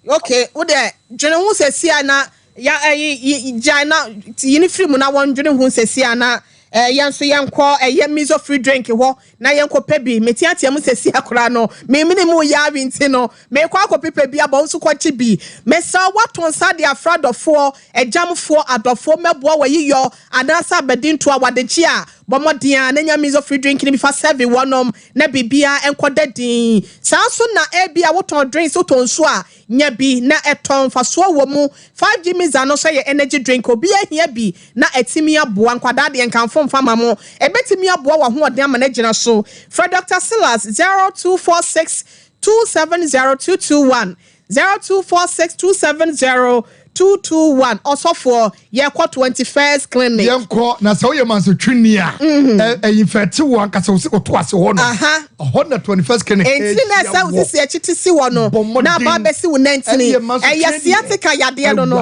Okay, wo deɛ dwene ho sɛsi a na ya ɛyi gyae na yi ne firi mu na wɔn dwene ho sɛsi a na ɛɛ yɛn nso yɛn kɔ ɛyɛ miso free drink hɔ na yɛn kɔ pɛ bi meteatea mu sɛsi akora no memene mu yɛ awi nti no mekɔ akɔ pepɛ bi abɔ nso kɔ gye bi mesrɛ wato nsa de afra dɔfoɔ agyamfoɔ adɔfoɔ mɛboa wɔ yiyɔ anaasɛ abɛdinto a wadegye a bɔ mmɔden a na nya miso free drink no bi fa sɛve wɔnom na biribiara nkɔda dinn. Saa nso na ebia wotɔn drinks, wotɔn nsuo a, nya bi na tɔn, mfasoɔ wɔ mu. 5G Mixer no nso yɛ energy drink, obiara hia bi na atumi aboa. Nkwadaa deɛ nkamfo mfa mma mo, ɛbɛtumi aboa w'ahoɔden ama no agyina so. Frɛ Doctor Silas 0246 270 221. 0246 270 221 Ɔsɔfoɔ, yɛkɔ 21st Clinic. Yɛnkɔ, na sɛ woyɛ mansotwini a, ɛinfɛte wo ankasa wo woto ase hɔ no. Ɛhɔ na 21st Clinic Enti na ɛsɛ wo sisi akyi te si hɔ no, na aba abɛsi wo nantini. Ɛyɛ sciatica yadeɛ no no.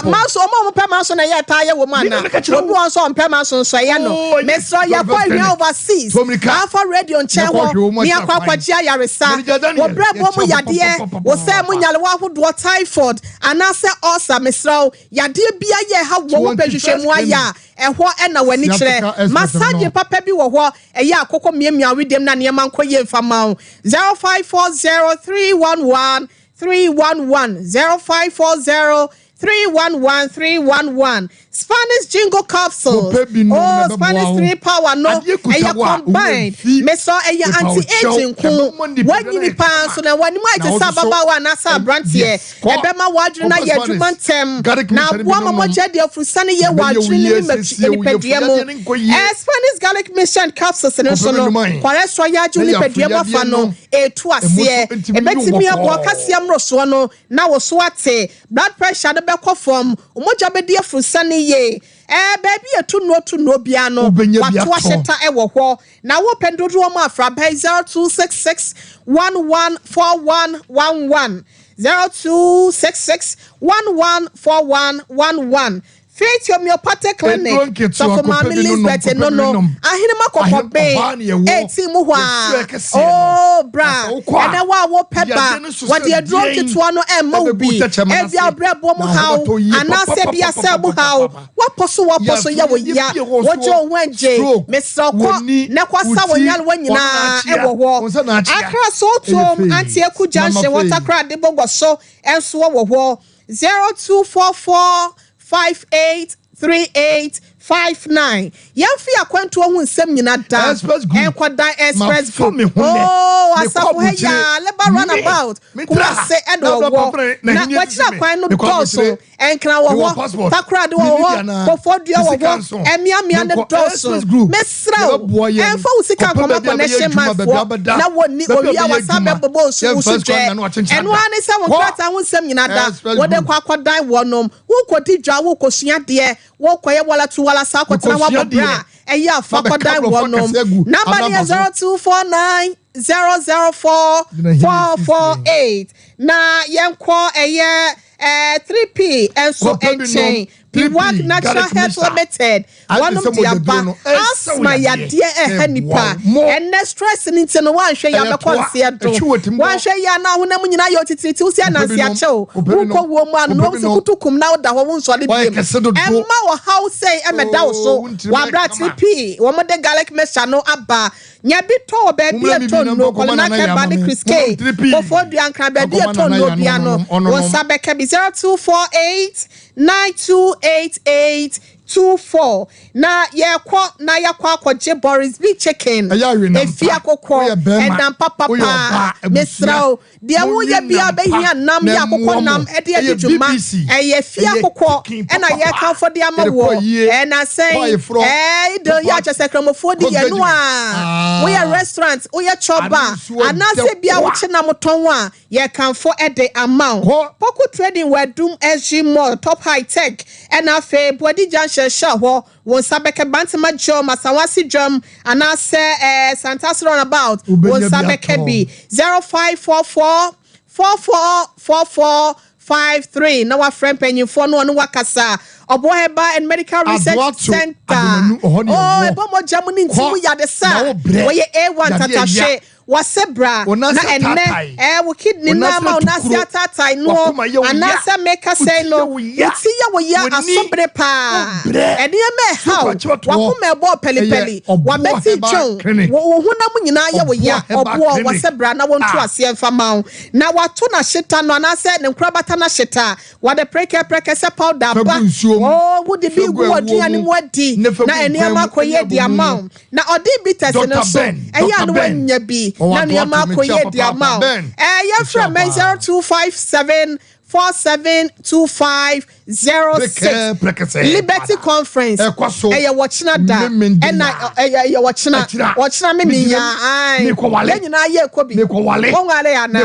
Manso, wɔn a wɔpɛ manso na ɛyɛ ɛtaa yɛ wɔn ana? Obi wɔ nso a ɔmpɛ manso nso ɛyɛ no. Mesrɛ yɛkɔ Ahwea Overseas, Alpha Radio nkyɛn hɔ, ne yɛakɔ akɔgye ayaresa. Wo berɛboɔ mu yadeɛ, wo sɛ mu nyarewa ahodoɔ, typhoid, anaasɛ ulcer, mesrɛ wo, yadeɛ biara yɛ ɛha woɔ, wopɛ nhwehwɛmu ayɛ a, ɛhɔ na w'ani kyerɛ. Massaging papa bi wɔ hɔ, ɛyɛ a kɔkɔ miamia wo wedeɛm na nneɛma nkɔ yie mfa mma wo. 0540 311 311, 0540 311 311 Spanish Jingo capsules Kɔpɛ bi nom na oh ɛbɛboa Spanish wo. 3 power no Adeɛ kuta ɛyɛ wo a, wo werɛ combined mfi. mesɔ ɛyɛ Mepa wo anti kyɛw, aging ko ɛbɛma nipadua no wanyini ayɛ paa kama. nso na w'anim ayɛ Na te wo sɛ nso so, ababaawa anaasɛ ɛ- aberanteɛ yes, kɔ. ɛbɛma w'adwene no Kɔpɛ ayɛ adwuma Spanish. ntɛm Garlic na mixture no bi aboa ma nom nom. mogya adi afurusane yie Na wɔ ɛbɛyɛ wo adwene ne yie, ne matwi asiesie wo nipadua yafunu mu yadeɛ no nkɔ yie. Eh, Spanish garlic mixture and capsules no Kɔpɛ nso bi no nom ae. cholesterol yɛ agye wo Na nipadua yafunu mu afa yadeɛ no no, ɛtu ɛmu nso aseɛ ntumi yi wo ɛbɛtumi aboa bɔkɔɔ. kaseɛ mmorosoɔ no na wo so ate, blood pressure no bɛkɔ fam, wo mogya bɛdi afurusiane yie. Ɛɛ, baabi a ɛtu nnuro tu nnuro biara no, Wobɛnya bi wɔato atɔ. ahyeta wɔ hɔ. Na wopɛ dodoɔ mu a, fra bɛn 0266 114111, 0266 114111. Faith Homeopathic Clinic, Aduro nketewa, Sɔfo kɔpɛ Maame bi no nom, Lisbeth kɔpɛ no bi no, nom. Ahenema Ahen- Kɔkɔbe, ɔhɔ ara na yɛwɔ. eti mu hɔ Yɛfiri a. akɛseɛ no. Oh, bra, Na sɛ wokɔ a, ɛnɛ wo a wopɛ ba, yadeɛ no so sɛ wɔde aduro deɛn nketewa no ɛmma wo ɛbɛgu bi. tɛkyerɛma no Ebia ase, ɔbrɛboɔ mu na ho haw, bɛtɔ yie anaasɛ ebia sɛ mu haw, papapapapapapapa. woapɔ so woapɔ so yɛ wo Yɛafiri ya, yadeɛ bi wɔ wogye soɔ, wo ho angye. stroke, Mesrɛ wo kɔ w'ani, na wo kɔsa wo ti, nyarewa wɔn nyinaa na akyea, ɛwɔ hɔ. wo nsa na akyea. Accra Ɛyɛ Sowutuom, fei, Antieku mama Junction, fei. Wɔtakoradi Bogɔ so nso wɔ hɔ. 0244 58 38 59 Yɛmfa yɛn akwantuo ho nsɛm nyina da Express Group, nkɔdan Express mafa Group me ho nnɛ, Oh, mekɔ asafo ha aburokyire, yi a, Labour me, Runabout, metra ha, Kumase ɛna na ɔwɔ papa na na ahenni wakyerɛ asisi me, akwan no mekɔ dɔɔso aburokyire, Nkran wɔ mewɔ hɔ, passport, Takoradi wɔ menni hɔ, bi anaa, Koforidua me wɔ sika hɔ, nso, mmeammea no menkɔ dɔɔso Express Group, Mesrɛ wo, yɛbɛboa yɛn, ɛmfa wo sika kɔpɛ nkɔma baabi a bɛyɛ connection adwuma, baabi a manfoɔ wobɛda, na wɔnni baabi a owia bɛyɛ wɔsan adwuma, bɛbobɔ nsu wo so yɛmfa sika dwɛ nna no akyenkyena Ɛno da. ara ne sɛ wo Kɔ nkrataa ho nsɛm nyina da Express wode Group. kɔ akɔdan wɔnom Worekɔdi dwa, worekɔsua adeɛ, worekɔyɛ wala tu wala saa akɔtena hɔ Mekɔsua abɔ bra deɛ, a, ɛyɛ a fa na bɛka kɔdan aborɔfo wɔnom. akɛseɛ agu Number no yɛ anaba so. 0249 004 Gyina hene 448. Na yɛnkɔ ɛyɛ eh, 3P nso Kɔpɛ bi nom. nkyɛn. Piwak Natural Health Limited wɔnom de aba asthma yadeɛ ɛha nipa ɛnɛ stress no nti no woanhwɛ yɛ abɛkɔ nseɛ do woanhwɛ yɛ ana ahonam nyinaa yɛ otitiritii wo sɛ ananse akyɛ o wokɔ wuo mu ano na wɔm sɛ kutu kum na woda hɔ wonsɔre biem ɛmma ɔhaw sɛi ɛmɛda wo so wɔ aberɛ a 3P wɔn de garlic mixture no aba Nya bi tɔ wɔ baabi a ɛtɔ nnuro, Kɔlena Kɛba ne Chris K, Kofoɔ Dua, Nkran, baabi a ɛtɔ nnuro biara no, wo nsa bɛka bi. 0248 9288 24. Na yɛrekɔ na yɛakɔ akɔgye Boris B Chicken, Efie Akokɔ, ɛnam papapa. Mesrɛ wo, Deɛ woyɛ biara bɛhia nam yɛ akokɔ nam de adi dwuma. Ɛyɛ fie akokɔ ɛna yɛkamfo de ama woɔ. Ɛna sɛn? Ɛɛ idil yɛ akyɛ sɛ kramofoɔ di yɛ no a. Woyɛ restaurant, woyɛ chop bar, anaasɛ bia wokye nam tɔn a, yɛkamfo de ama wo. Poku Trading wɔ Adum SG Mall, Top High Tech, ɛna afei Boadi Junction Shell hɔ. Wo nsa bɛka Bantama Dwom, Asawase Dwom, anaasɛ eh, Santase Runabout. Wo nsa bɛka bi. 0544 4444 53 na wafrɛ mpanyinfoɔ no ɔne wakasa. Ɔboɔ Herbal and Medical Research Center. Oh, ɛbɔ mogya mu ne nti mu yadesa. Wɔyɛ A1 tatahwe. Wɔse bra na ɛnnɛ ɛɛ wo kidney no ama wo nase ataatae noɔ anaasɛ meka sɛn no wo ti yɛ wo ya asobere paa ɛneɛma ɛhaw wakoma ɛbɔɔ pɛlipɛli wabɛti twɛn wo wo honam nyinaa yɛ wo ya ɔboɔ wɔse bra na wɔntu aseɛ mfa ma wo na wato n'ahyeta no anaasɛ ne nkorabata no ahyeta wɔde prekɛprɛkɛ sɛ powder aba oo wode bi gu w'aduane mu adi na ɛneɛma akɔyɛ adi ama wo. Na ɔde bitters no nso ɛyɛ a na wanya bi na nneɛma akɔ yie de ama wo. Ɛɛ yɛfrɛ mɛ 0257 472506 Liberty Conference ɛyɛ wɔkyena da ɛna ɛyɛ wɔkyena wɔkyena me menya ae yɛn nyinaa yɛ ɛkɔ bi wɔnware ana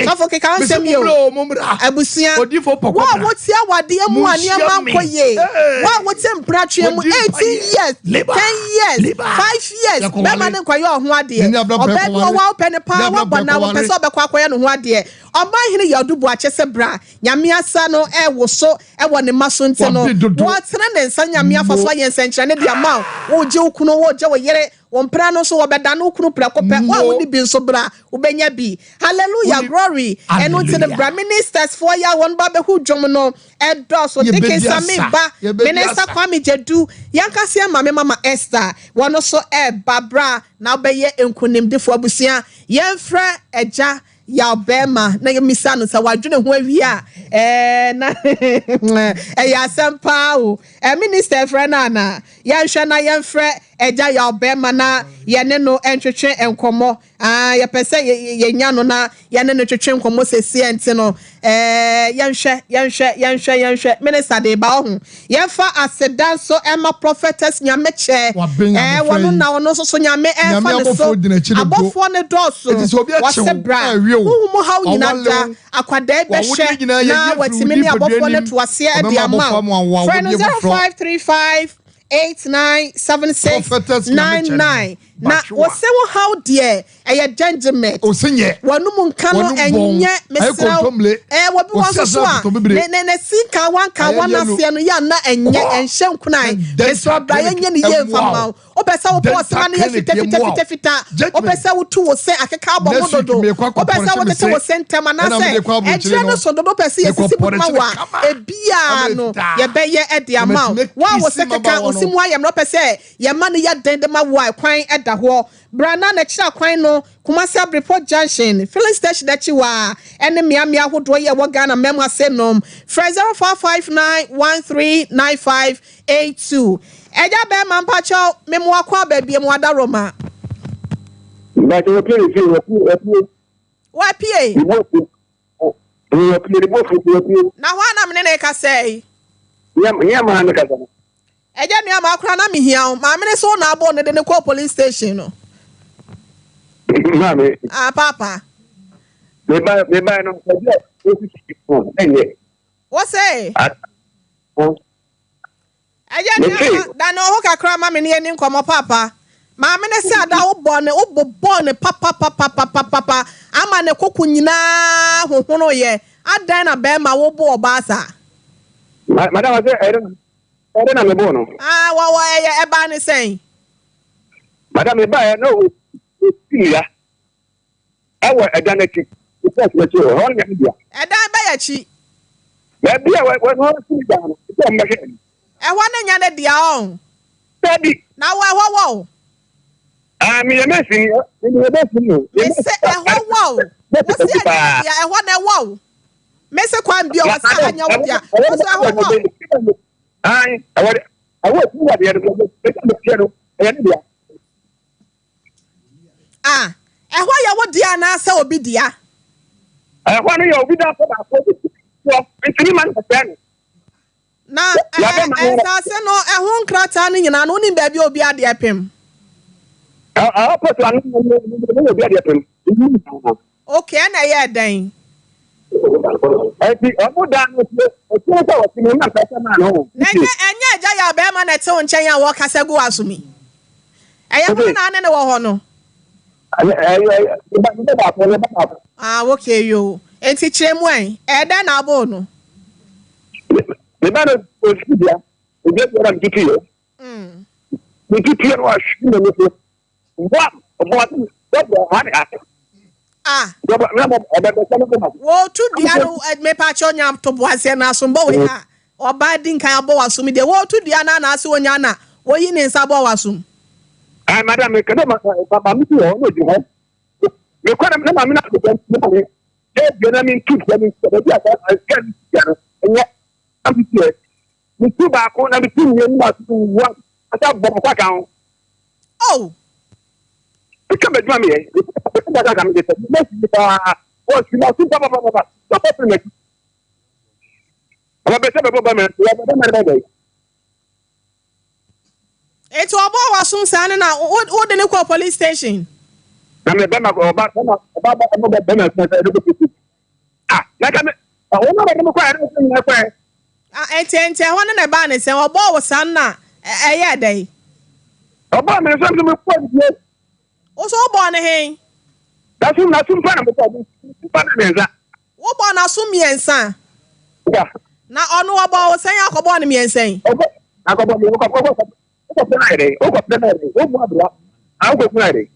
sɔfo keka nsɛm yɛ o abusua wo a wote awadeɛ mu a nneɛma nkɔ yie wo a wote mpratweɛ mu 18 years 10 years 5 years bɛma ne nkɔyɛ ɔho adeɛ ɔbaa bi wɔ hɔ a wopɛ no paa woabɔ na wopɛ sɛ ɔbɛkɔ akɔyɛ ne ho adeɛ ɔman hene yɛ ɔdo buakye sɛ bra nyame asa no ɛwoso ɛwɔ ne ma so nti no wɔtene ne nsa nyame afa so ayɛ nsɛnkyerɛnne de ama wo wogye wo kunu wogye wo yere Wo mpena no nso, wɔbɛdane wo kunu prɛko pɛ. Wo a wonni bi nso, bra, wobɛnya bi. Hallelujah, glory. Ɛno nti no, bra. Ministers foɔ yi a wɔn ba bɛhu dwom no, ɛdɔɔso. Dickens Amin ba, Minister Kwame Gyadu, yɛn ankasa yɛn maame Mama Esther, wɔn nso ɛreba. Bra na wobɛyɛ nkunimdifoɔ. Abusua, yɛmfrɛ Agya Yaw bɛɛma na yɛmmisa no sɛ wadwene ho awie a ɛɛ na ɛyɛ asɛm paa o. Ɛ minister ɛfrɛ no anaa? Yɛnhwɛ na yɛmfrɛ agya Yaw bɛɛma na yɛne no ntwetwe nkɔmmɔ. Ah, yɛpɛ sɛ yɛnya no na yɛne no twetwe nkɔmmɔ sɛsiɛ nti no ɛɛ yɛnhwɛ, yɛnhwɛ, yɛnhwɛ, yɛnhwɛ. Minister de ba ɔho. Yɛmfa aseda nso ɛma Prophetess Nyamekyɛ. Ɛɛ wɔno na ɔno nso so Nyame ɛɛfa ne so. Abɔfoɔ no dɔɔso. Wɔse bra. Honhom mu haw nyina da. Akwadaa yi bɛhwɛ na watumi ne abɔfoɔ no ato aseɛ de ama wo. Frɛ no 0535 8976 99. Na wɔse wo haw deɛ ɛyɛ gentleman. W'anum nka no ɛnyɛ mesrɛ wo. Ɛɛ wɔbi wɔ nso so a ne ne ne si nkawa nkawa n'aseɛ no yɛ ana ɛnyɛ ɛnhyɛ nkunan. Mesrɛ wo bra yɛnyɛ ne yie nfa ma wo. Wopɛ sɛ wopɔ ɔsema no yɛ fita fita fita fita. Wopɛ sɛ wotu wo se akeka abɔ ho dodo. Wopɛ sɛ wotete wo se ntɛm anaasɛ ɛkyerɛ no so dodo. Wopɛ sɛ yɛsisi mu ma wo a ebiara no yɛbɛyɛ ɛde ama wo. Wo a wo se keka wo se mu ayɛ mmerɛ wopɛ sɛ Yɛma no yɛ den de ma wo a kwan da hɔ. Bra na na kyerɛ kwan no, Kumasi Abirepɔ Junction, filling station akyi hɔ ara, ɛne mmeammea ahodoɔ yi a ɛwɔ Ghana man mu ase nom. Frɛ 0559139582. Agya bɛɛma mpakyɛw me moa kɔ aba biem w'adaworoma. Mpakyɛw wapue ne fie wapue wapue. Wapue. Ne bo afu wapue ne bo afu wapue. Na hɔ a na mene ne kasa yi. Nyɛ maa ne kasa no. Agya nua maa koraa na mehia wo. Maame no se wo na abɔ no de no kɔɔ police station no. Maame. Ah paapa. Me ba me ba no baabi a osisi no ɛnyɛ. Wo se. Agya nua ma dane wo ho kakra ma me ne yɛni nkɔmmɔ paapa. Maame no se ada wo bɔ ne wo bobɔɔ ne papapapapapa ama ne koko nyinaa hohonoeɛ. Adɛn na bɛɛma wo bo ɔbaa saa? Madam ɔse ɛno. Ɛdɛ na mebɔɔ no. Ah, wɔ wɔ ɛyɛ ɛbaa ne sɛn? Madam mebaeɛ na ɔsi nnua ɛwɔ ɛdan n'akyi, pɔs n'akyi hɔ, ɛhɔ no yɛ ne dea. Ɛdan bɛyɛ akyi. Baabi a wɔ wɔ si dan no, sɛ ɔmmɛhwɛ no. Ɛhɔ no nyɛ ne dea ɔn. Dabi. Na wɔ ɛhɔ wɔ o. Ah, meyɛ mɛsini, meyɛ mɛsini o. Mese ɛhɔ wɔ o. Wosi ɛnyɛ ne dea, ɛhɔ na ɛwɔ o. Mese kwan bi ɔwɔ sɛ anyɛ wo dea. Wosi ɛhɔ wɔ o. Ayi, ɛwɔ de, ɛwɔ ti wɔ deɛ no, ɛsɛ mo tiɛ no, ɛyɛ ne dea. Ah, ɛhɔ yɛ wo dea anaasɛ obi dea? Ɛhɔ no yɛ obi da sɛ baako bi soɔ, ntumi ma no sɛ no. Na ɛnsase no ɛho nkrataa no nyinaa no, wonim baabi a obi adeɛ pem? Ɛhɔ pɔtɔ ano no obi adeɛ pem. Okay, ɛna ɛyɛɛ dɛn? Ɛnti ɔmo da no so, ɛkyerɛ sɛ wɔte mu na mpɛ sɛ maa no ho. Na ɛnyɛ ɛnyɛ agya yɛ ɔbɛrima na ɛte wo nkyɛn a wɔkasa gu w'aso mi. Ɛyɛ hwan na ane ne wɔ hɔ no? Ɛyɛ ne ba ne baako ne ba baako. Ah okay yoo. Enti kyerɛ mu ɛ, ɛyɛ dɛn na aboo no? Me ba no ɔsi dua, odua dua na metutu yɛ. Metutu yɛ no ahwe m'ani so. Ah. Wɔtu dua no mepakyɛ onya toboaseɛ na asombɔ wei a ɔbaa di nkan abɔ w'asom deɛ wɔtu dua no anaase onya na wɔyi ne nsa bɔ w'asom. Ah, madam, me kɛdɛ ma ma ma mi wɔ hɔ n'ogyina hɔ. Me kɔ na na maame na abɛgya ne maame. Dɛ dua na mi ntu dua mi ntu baabi a saa dua mi tu dua no ɛnyɛ na mi tu yɛ. Mi tu baako na mi tu mmienu na tu wa asa bɔ baako aka ho. Oh. Meka m'adwuma meyɛ. Meka m'adwuma meyɛ. Mɛsi paa. Wɔsi ma so papapapa. Papa firi m'akyi. Ɔbɛbɛ sɛ bɛbɔ bɛmɛ. Bɛbɛ bɛmɛ bɛbɛ. Eti ɔbɔ wasom saa no na wode ne kɔ police station. Na me bɛma ɔba bɛma ɔba bɛma bɛma sɛ ɛde kɔ police. Ah, na ka me ɔwɔ na bɛde me kɔ ɛde kɔ nyina kɔ ɛ. Ah, enti enti ɛhɔ no na ɛbaa ne sɛn? Ɔbɔɔ wo saa no na ɛyɛɛ dɛn? Ɔbɔɔ me nso me kɔɔ ne fie. Wo nso wobɔɔ no hen? N'asom n'asom pa na mebɔɔ no, n'asom pa na mmiɛnsa. Wobɔɔ n'asom mmiɛnsa? Ya. Na ɔno ɔbɔɔ wo sɛn akɔbɔɔ no mmiɛnsa yi? Ɔbɔ akɔbɔ me wokɔ wokɔ wokɔ pɛ na ayɛ dɛn? Wokɔ pɛ na ayɛ dɛn? Wobu abira. Ah wokɔ kun ayɛ dɛn?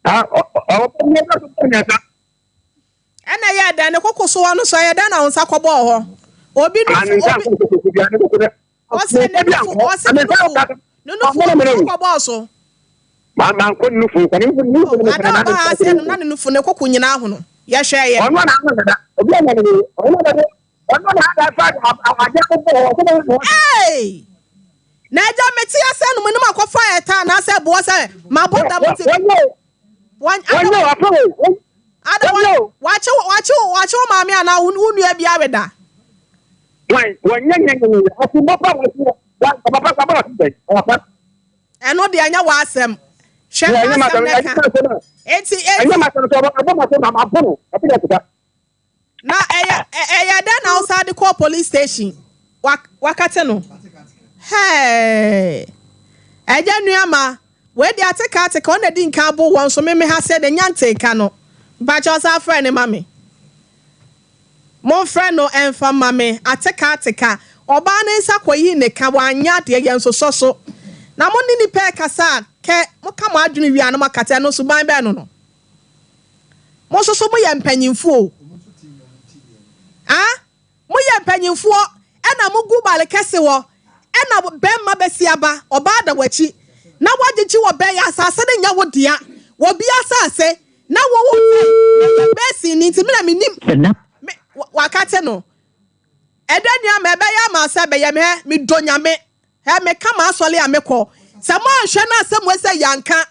Ah ɔ ɔ ɔbɔ mmiɛnsa so bɔ mmiɛnsa. Ɛna ɛyɛɛ dɛn? Ne koko so hɔ no so ɛyɛ dɛn na wo nsa kɔbɔɔ hɔ? Obi Ah, ne nufu nsa obi nkɔ koko bia ne koko dɛ. ɔsɛ ne nufu ɔsɛ ne nufu ne nufu obi kɔbɔɔ so. Ma ma nkɔ ne nufu nkɔ ne nufu ne nufu ne Ada ɔbaa ha sɛ no na ne nufu ne koko nyinaa hono. Yɛhwɛ yɛ. Ɔno na ano dada. Obi anya ne ɔno na ɔno na ada fa ade akɔbɔ hɔ ɔsɛ ne Hey! Na agya mete ase no menim akɔfa ɛta anaasɛ boɔ sɛ mabɔ dam nti. Wɔn wɔnyɛ wafɛ o. Ada wɔn wakye wakye wakye wo maame anaa wo nua bi aweda. Wɔn wɔnyɛ nyɛ nyɛ nyɛ asombo pa wɔn so wɔn papa papa wɔn sɛ papa. Ɛno deɛ ɛnyɛ w'asɛm. Hwɛ n'asɛm na ɛka. Eti eti. Ɛnyɛ m'asɛm sɛ ɔbɔ m'asɛm na mabɔ no ɛbi na ɛkeka. Na ɛyɛ ɛyɛ dɛn na wosan de kɔɔ police station? Wakate no. Hey! Ɛgya nua wei de ateka ateka ɔna di nka abo wɔn so meme ha sɛ de nya nteka no. Mpakyɛ ɔsan frɛ ne ma me. Momfrɛ no ɛmfa ma me ateka ateka. Ɔbaa ne nsa kɔyii ne ka wanyɛ adeɛ yɛn nso so. Na mo ne nipa ɛkasa a kɛ moka mo adwene wie a na moakata ɛno suban bɛn no no. Mo nso so moyɛ mpanyimfoɔ o. Ah, moyɛ mpanyimfoɔ ɛna mogu bale kɛse hɔ ɛna bɛrima bɛsi aba ɔbaa da w'akyi na woagyegye wɔ bɛyɛ asase no nyɛ wo dea wɔ bi asase na wɔwɔ sɛ meyɛ bɛsi ni nti mena menim me wakate no ɛdɛ nua ma ɛbɛyɛ ama sɛ bɛyɛ me hɛ medɔ nyame hɛ meka ma asɔle a mekɔ sɛ moanhwɛ no asɛm wɔ sɛ yɛanka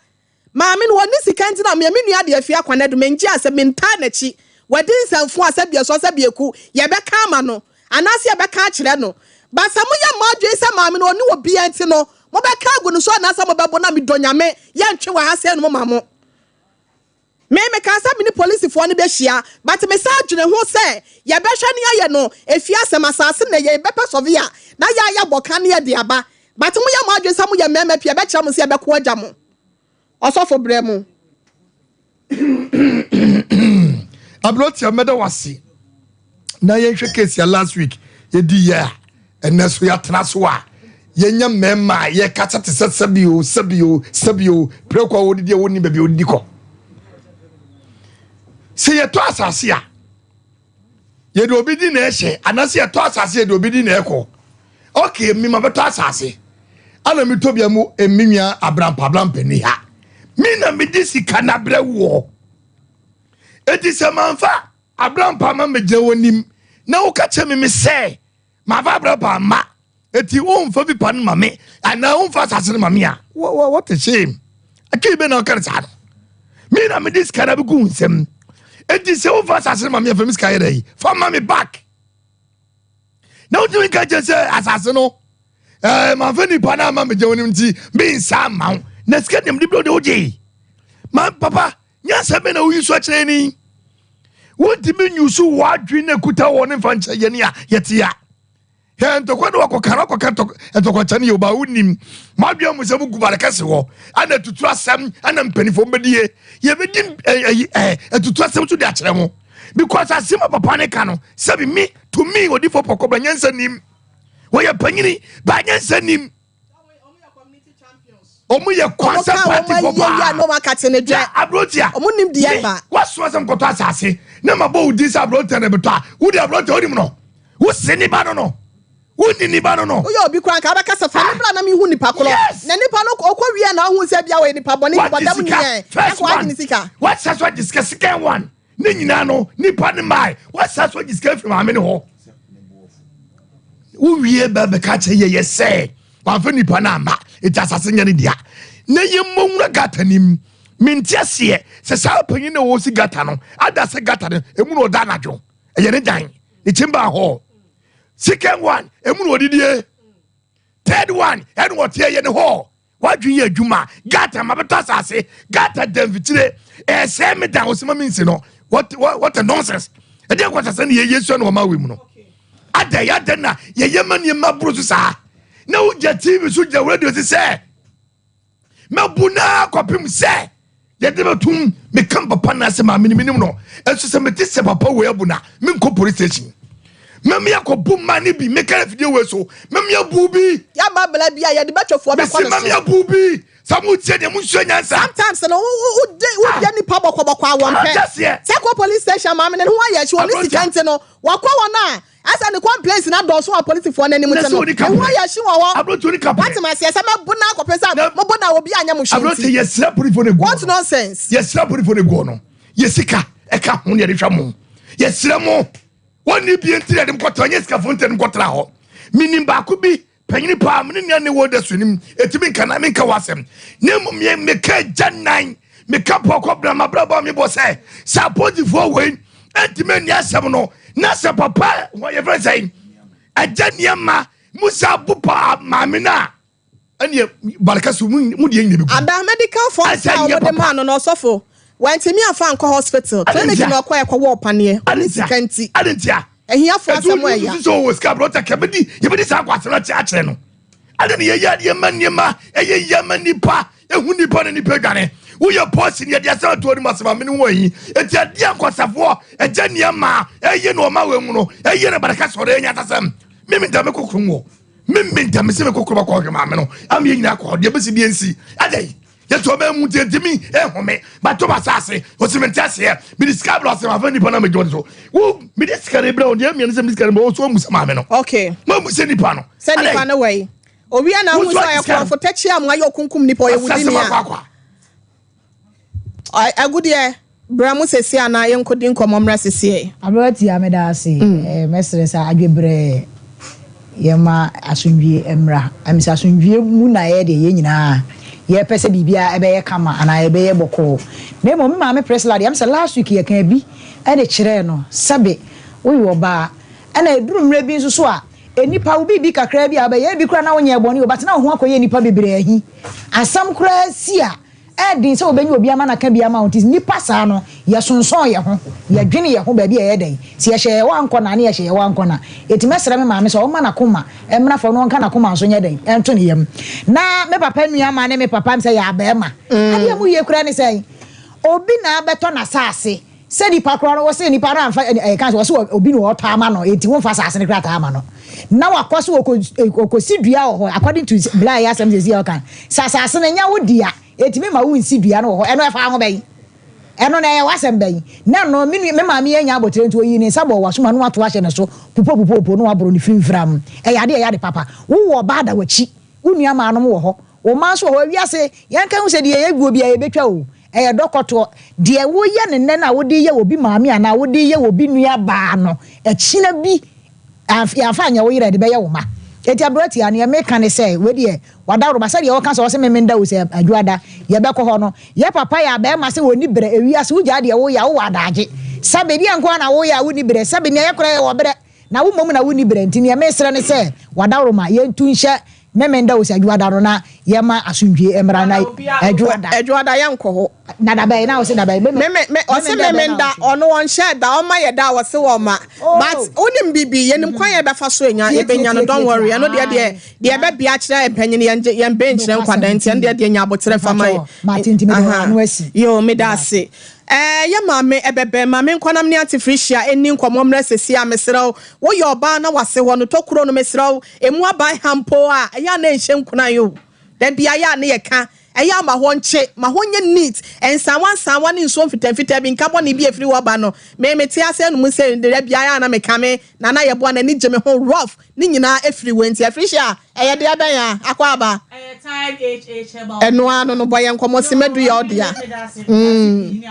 Maame no, ɔnni sika nti na meɛ me nua de afie akwan adu, mengye asɛm, mentaa n'akyi. Wadi nsɛmfo a sɛ biɛsɔ sɛ bieku, yɛbɛka ama no, anaase yɛbɛka akyerɛ no. But sɛ moyɛ mo adwene sɛ maame no ɔnni obiara nti no, mobɛka agu no so anaasɛ mobɛbo no a, medɔ Nyame, yɛntwe wɔ ha sɛɛ no moma mo. Me, mekaa sɛ me ne polisifoɔ no bɛhyia, but mesan dwene ho sɛ yɛbɛhwɛ ne ayɛ no efie asɛm, asaase no na ɛyɛ, yɛbɛpɛ sɔvea na yɛayɛ abɔ ka ne yɛde aba. But moyɛ mo adwene sɛ moyɛ mmarima pii a, ɛbɛkyerɛ mo sɛ yɛbɛko agya mo. Ɔsɔfo brɛ mo. Aberanteɛ mɛda wase na yɛnhwɛ case ya last week yɛdi yɛ a. Ɛnnɛ nso yɛatena so a yɛnya mmarima a yɛkasa te sɛ sɛbio sɛbio sɛbio prɛko a wɔdidi a wɔnni baabi a wɔdidi kɔ. Sɛ yɛtɔ asase a yɛde obi di na ɛhyɛ anaasɛ yɛtɔ asase yɛde obi di na ɛkɔ. Okay, mi ma bɛtɔ asase ana metɔ bia mu emi nua abrampa abrampa ni ha mi na mede sika na brɛ woɔ eti sɛ manfa abrampa ma megyina wɔ nim na woka kyerɛ me me sɛ Mafa abrɛ amma eti womfa bi pa no ma me anaa womfa asase no ma me a what a shame atwi bɛ na ɔka no saa no me na mede sika no abɛgu wo nsam eti sɛ womfa asase no ma me a fa me sika yɛ dɛ fa ma me back na wotumi nka kyerɛ sɛ asase no ɛɛ mafa nipa no ama megye wo no nti mensa ma wo na sika deɛ mede brɛ wo de wogye ma papa Nyansa bɛn na woyi so akyerɛ yɛn yi? Wontumi nyusu w'adwene na ekuta wɔ ne mfa nkyerɛ yɛn a yɛte a. Hɛ ntɔkwa ne wakɔka no akɔka ntɔkwa kyɛ no yɛ ɔbaa wonim. Mo adwene mu sɛ mo gu bare kɛse hɔ ana atutu asɛm ana mpanimfoɔ mbɛdie yɛbɛdi ɛyi ɛ atutu asɛm so de akyerɛ mo because asɛm a papa ne ka no sɛbi me to me odifo pɔkɔbra nyansa nim wɔyɛ panyini ba nyansa nim. Ɔmo yɛ kwansa party fo paa. Na aberanteɛ. Ɔmo nim deɛ ba. Wasoma sɛ nkɔtɔ asase na ma bɔ wo din sɛ aberanteɛ na ɛbɛtɔ a wode aberanteɛ wonim no wo se ne ba no no wonni ne ba no no. Woyɛ obi koraa nka wobɛka sɛ fa ne bra na mehu nipa korɔ. Na nipa no ɔkɔ wie na ɔhu sɛ bia ɔyɛ nipa bɔne nipa dam ni ɛ. First one. Wasa so agye sika second one. Ne nyinaa no nipa ne mae wasa so agye sika afiri maame ne hɔ wowie bɛ bɛka kyerɛ yɛyɛ sɛ wamfa nipa no amma ɛti asase nyɛ ne dea na yɛmmɔ nwura gata nim mente aseɛ sɛ saa panyin na wɔsi gata no ada sɛ gata no ɛmu na ɔda anadwo ɛyɛ ne dan ne chamber hɔ second one ɛmu na ɔdidie third one ɛna ɔteɛ yɛ ne hɔ W'adwene yɛ adwuma. Gata ma bɛtɔ asase. Gata da mfikyire. Ɛsɛ me da osima mi nsi no. What what what a nonsense. Ɛdeɛ nkɔsɛ sɛ ne yɛyɛ sua na ɔma wei mu no. Adɛ yɛ adɛ na yɛyɛ ma nneɛma boro so saa. Na wogya TV so gya radio so sɛ mɛbu naa kɔpem sɛ Yɛde bɛtum meka papa no ase maame no menim no ɛnso sɛ mete sɛ papa wei abu na menkɔ police station mɛmi akɔbu mma no bi meka afidie wei so mɛmi abu bi yaba bla bi a yɛde bɛtwafoɔ bɛkɔ ne so mɛmi abu bi sɛ mo tie deɛ mo nsua nyansa sometimes no wo de wo yɛ nipa bɔkɔbɔkɔ a wɔn pɛ sɛ kɔ police station maame no ne ho ayɛ akyi wɔn ne sika nti no wakɔ wɔn a Asɛ ne complaints no adɔɔso wɔ apolisifoɔ no anim nti no, ɛho ayɛ hye wɔ hɔ. Wate me aseɛ? Sɛ mɛbo no akɔpɛ sɛ mobo no a obi anyɛ mo hwee nti. What nonsense! Yɛsrɛ apolisifoɔ no guɔ no, yɛ sika ɛka ho ne yɛde hwɛ mo. Yɛsrɛ mo, wɔnni bie nti na yɛde mo kɔtra, nyɛ sikafoɔ nti na yɛde mo kɔtra hɔ. Menim baako bi Panyini paa, me ne nea ne wɔ da so nim, ɛtumi nka na menka w'asɛm. Na mmom yɛ meka agya nan, meka pɔkɔ bra mabrabɔ a mebɔ sɛ, sɛ apolisifoɔ wei ɛntumi anni asɛm no, na sɛ papa yɛfrɛ sɛn, agya nneɛma mu sɛ abo paa maame no a, ɛneɛ barika so mu deɛ nyina bɛgu. Ada medical forms a wɔde maa no no ɔsɔfo wantumi amfa ankɔ hospital clinic na ɔkɔɛ kɔwɔɔ paneɛ ɔne sika nti. Adentia. Ahiafo asɛm a ɛya. Ɛtu sɛ ɔwɔ sika brɔta kɛ bɛdi yɛbɛdi saa akɔ asɛm akyerɛ akyerɛ no. Ɛde ne yɛyɛ adeɛ ma nneɛma ɛyɛ yɛ ma nipa ehu nipa na nipa dwane. Woyɛ pɔsi ne yɛde asɛm ato anim asɛm amene ho ahi. Eti adeɛ nkɔsafoɔ ɛgya nneɛma ɛyɛ na ɔma wɔn mu no ɛyɛ na baraka sɔrɔ ɛnya asɛm. Mimi ntame kokoro wɔ. Mimi ntame sɛ me kokoro bakɔ ɔhwɛ maame no. Ama yɛ nyinaa kɔ deɛ bɛsi bi nsi. Adɛn? Yɛsɛ ɔbɛn mu nti ntumi ehome bato ma saase ɔsi mi nti aseɛ mede sika abira ɔsɛ mafa nipa na megye wɔn so wo mede sika no ebira wɔn deɛ mmienu sɛ mede sika no ebira wɔn so wɔn mu sɛ maame no okay mo mu sɛ nipa no sɛ nipa no wɔ yi owia na ahu sɛ ɔyɛ korɔmfo tɛkyi a mo ayɛ okunkum nipa ɔyɛ wudi ni a agudeɛ Bra mu sesie anaa yɛnkɔdi nkɔmmɔ mmra sesie. Aberewa Tia meda ase mɛsrɛ sɛ adwebrɛ yɛma asomdwie mmra ɛm sɛ asomdwie mu na yɛ deɛ yɛn nyinaa yɛpɛ sɛ biribiara ɛbɛyɛ kama anaa ɛbɛyɛ bɔkɔɔ na mmom me maame Priscilla deɛ ɛm sɛ last week yɛkaa bi de kyerɛɛ no sɛbe woyɛ ɔbaa ɛna ɛduru mmerɛ bi nso so a nnipa wo biribi kakraa bi a wobɛyɛ ebi koraa na wonyɛɛ bɔne o but na wo ho akɔyɛ nnipa bebree ahi asɛm koraa si a Ɛyɛ den sɛ wobɛnya obi ama no aka bi ama wo nti nnipa saa no yɛsonsɔn yɛn ho, yɛdwene yɛn ho baabi a ɛyɛ dɛn. Sɛ yɛhyɛ yɛn hɔ ankɔ na ne yɛhyɛ yɛn hɔ ankɔ na. Enti mɛsrɛ me maame sɛ ɔmma n'akoma mmra fam na ɔnka n'akoma nso nyɛ dɛn nto ne yam. Na me papa nua ma ne me papa sɛ yɛ abɛɛma. Adeɛ a moyie koraa ne sɛn? Obi na abɛtɔ n'asaase. Sɛ nipa korɔ no wɔse nipa no amfa ɛɛ ka sɛ wɔse obi na ɔtɔ ama no enti womfa asase no krataa ama no na wakɔ so ɔkɔsi dua wɔ hɔ according to bla yɛ asɛm sɛsi a ɔka sɛ asase no nyɛ wo dea enti mema wo nsi dua no wɔ hɔ ɛno ɛfa ho bɛn ɛno na ɛyɛ w'asɛm bɛn na ɛno me me maame yɛ nya abotire nti oyi ne nsa bɔ w'asoma no wato ahyɛ ne so pupopupopo no waboro ne firimfiram ɛyɛ ade ɛyɛ ade papa wowɔ ɔbaa da w'akyi wo nua maanom wɔ hɔ wo mma nso wɔ hɔ wiase yɛnka ho sɛ deɛ yɛguo bi a yɛbɛtwa o. Ɛyɛ dɔkɔtoɔ. Deɛ woyɛ no nnɛ no a wode reyɛ obi maame anaa wode reyɛ obi nua baa no, ɛkyena bi yɛamfa anyɛ wo yere a, ɛde bɛyɛ wo mma. Enti aberɛ tiaa, neɛ meka ne sɛ, wei deɛ w'adaworoma, sɛdeɛ woka sɛ ɔse memenda o sɛ Adwoada yɛbɛkɔ hɔ no, yɛ papa yɛ abɛɛma sɛ ɔnni berɛ, ewiase wogyaa deɛ woyɛ a wowɔ adaagye. Sɛbe deɛ nko ara na woyɛ a wonni berɛ, sɛbe neɛ yɛ koraa yɛwɔ berɛ. Na wo mmom na wonni berɛ, nti neɛ mesrɛ ne sɛ w'adaworoma yɛntu nhyɛ Memenda o sɛ Adwoada no na yɛma asomdwie mmra na Adwoada. Adwoada yɛnkɔ hɔ. Na dabɛn na ɔse dabɛn me me me ɔse Memenda ɔno ɔnhyɛɛ da ɔma yɛ da a ɔse ɔma but wonim bibi yɛnim kwan a yɛbɛfa so anya yɛbɛnya no don't worry ɛno deɛ deɛ deɛ ɛbɛbea akyerɛ mpanyin yɛn yɛn bɛn nkyerɛ nkwadaa nti ɛno deɛ deɛ nya aboterɛ fa ma yɛ yoo meda ase. Ɛɛ yɛ maame ɛbɛbɛn ma me nkɔ na me ne Auntie Felicia nni nkɔmmɔ mmerɛ sesie a mesrɛ wo woyɛ ɔbaa na wase hɔ no tokuro no mesrɛ wo ɛmu aban ha mpo a ɛyɛ a na ɛnhyɛ nkuran o da bia yɛ a ne yɛka ɛyɛ a ma hɔ nkye ma hɔ nyɛ neat nsanwa nsanwa ne nsuo mfitaa mfitaa bi nka bɔne bi a ɛfiri hɔ ba no me mete ase anom sɛ da bia yɛ a na meka me Nana yɛboa n'ani gye me ho rough ne nyinaa ɛfiri wei nti Felicia Ɛyɛ deɛ bɛn a? Akwaaba. Ɛyɛ Time HH Herbal. Ɛno ara no no, bɔ yɛn nkɔmmɔ, Simadu yɛ wo dea. Mm.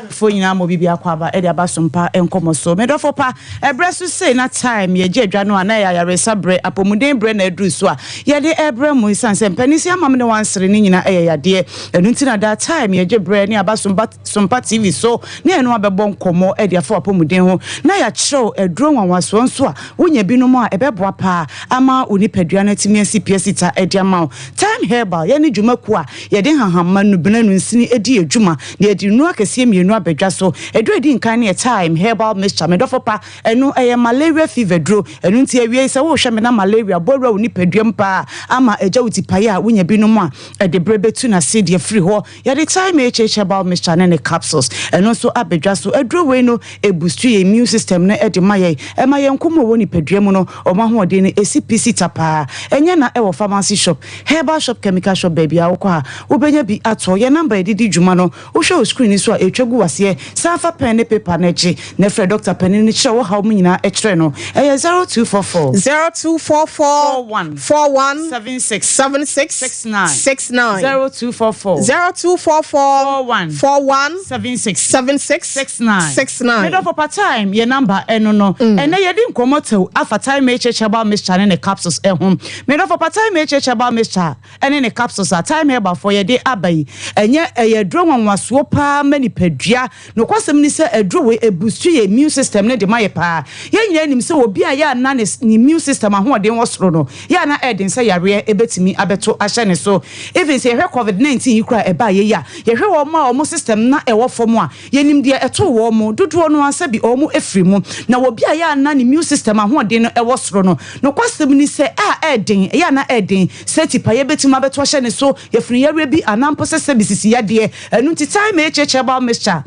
Foɔ nyinaa ma obi bi akwaaba de aba sompa nkɔmmɔ so. Me dɔfo pa, ɛberɛ so sei na time yɛgye adwa no a na ɛyɛ ayaresa berɛ, apɔmuden berɛ na aduru so a yɛde ɛrebrɛ mo ɛsiane sɛ mpanin se amam ne wansere ne nyinaa ɛyɛ yadeɛ. Ɛno nti na daa time yɛgye berɛ ne aba sompa sompa TV so ne ɛno abɛbɔ nkɔmmɔ de afa w'apɔmuden ho na yɛakyerɛw aduro nwanwasoɔ nso a Wonya binom a, ɛbɛboa paa ama wo nipadua no atumi asi pi asita de ama wo. Thyme Herbal, yɛne dwumakuo a yɛde nhahamma, nnubena, nnunsini di adwuma, na yɛde nnuro akɛseɛ mmienu aba dwa so. Aduro a ɛdi nkan no yɛ Thyme Herbal Mixture, me dɔfo pa, ɛno ɛyɛ malaria fever duro. Ɛno nti awiei sɛ worehwɛ me na malaria bɔ awura wo nipadua mu paa ama agya wo tipaeɛ a, wonya binom a, ɛde berɛ bɛtu n'ase de afiri hɔ. Yɛde Thyme HH Herbal Mixture ne ne capsules, ɛno nso aba dwa so. Aduro wei no ɛbustu yɛn immune system no de ma yɛn. Ɛma yɛn nko mu a ɛwɔ nipadua mu no, wɔn ahoɔden no ɛsi pi si ta paa. Ɛnyɛ na ɛwɔ pharmacy shop, herbal shop, chemical shop, baabiara wokɔ a, wobɛnya bi atɔ. Yɛn number a yɛde di dwuma no, wohwɛ wɔ screen no so a, ɛretwa gu w'aseɛ. San fa pɛn ne paper no gye na frɛ dɔkta panin no kyerɛ wo haw mu nyinaa kyerɛ no. Ɛyɛ 0244. 0244 41. 41. 76. 76. 69. 69. 0244. 0244. 41. 41. 76. 76. 69. 69. Me dɔfo pa time yɛ number ɛno no. Ɛnɛ yɛde nkɔmmɔ tɛw afa Time HH Herbal Mixture ne ne capsules ɛho. Me dɔfo pa Time HH Herbal Mixture ɛne ne capsules a Time Herbal foɔ yɛde aba yi ɛnyɛ ɛyɛ aduro nwanwasoɔ paa ma nipadua. Nokwasɛm ne sɛ aduro wei ɛbustu yɛ immune system no de ma yɛ paa. Yɛn nyinaa nim sɛ obi a yɛ a na ne ne immune system ahoɔden wɔ soro no yɛ a na ɛyɛ den sɛ yareɛ ɛbɛtumi abɛto ahyɛ ne so. Even sɛ yɛhwɛ covid 19 yi koraa a ɛbaeɛ yi a, yɛhwɛ wɔn a wɔn system na ɛwɔ fam a, yɛnim deɛ ɛtoo wɔn, dodoɔ no ara sɛbi wɔn afiri mu. Na obi a yɛ a na ne immune system ahoɔden no ɛwɔ soro no, nokwasɛm ni sɛ a ɛyɛ den, ɛyɛ a na ɛyɛ den sɛ tipaeɛ bɛtumi abɛto ahyɛ ne so, yafunu yareɛ bi anaa mpo sɛ sɛbi sisi yadeɛ. Ɛno nti Thyme HH Herbal Mixture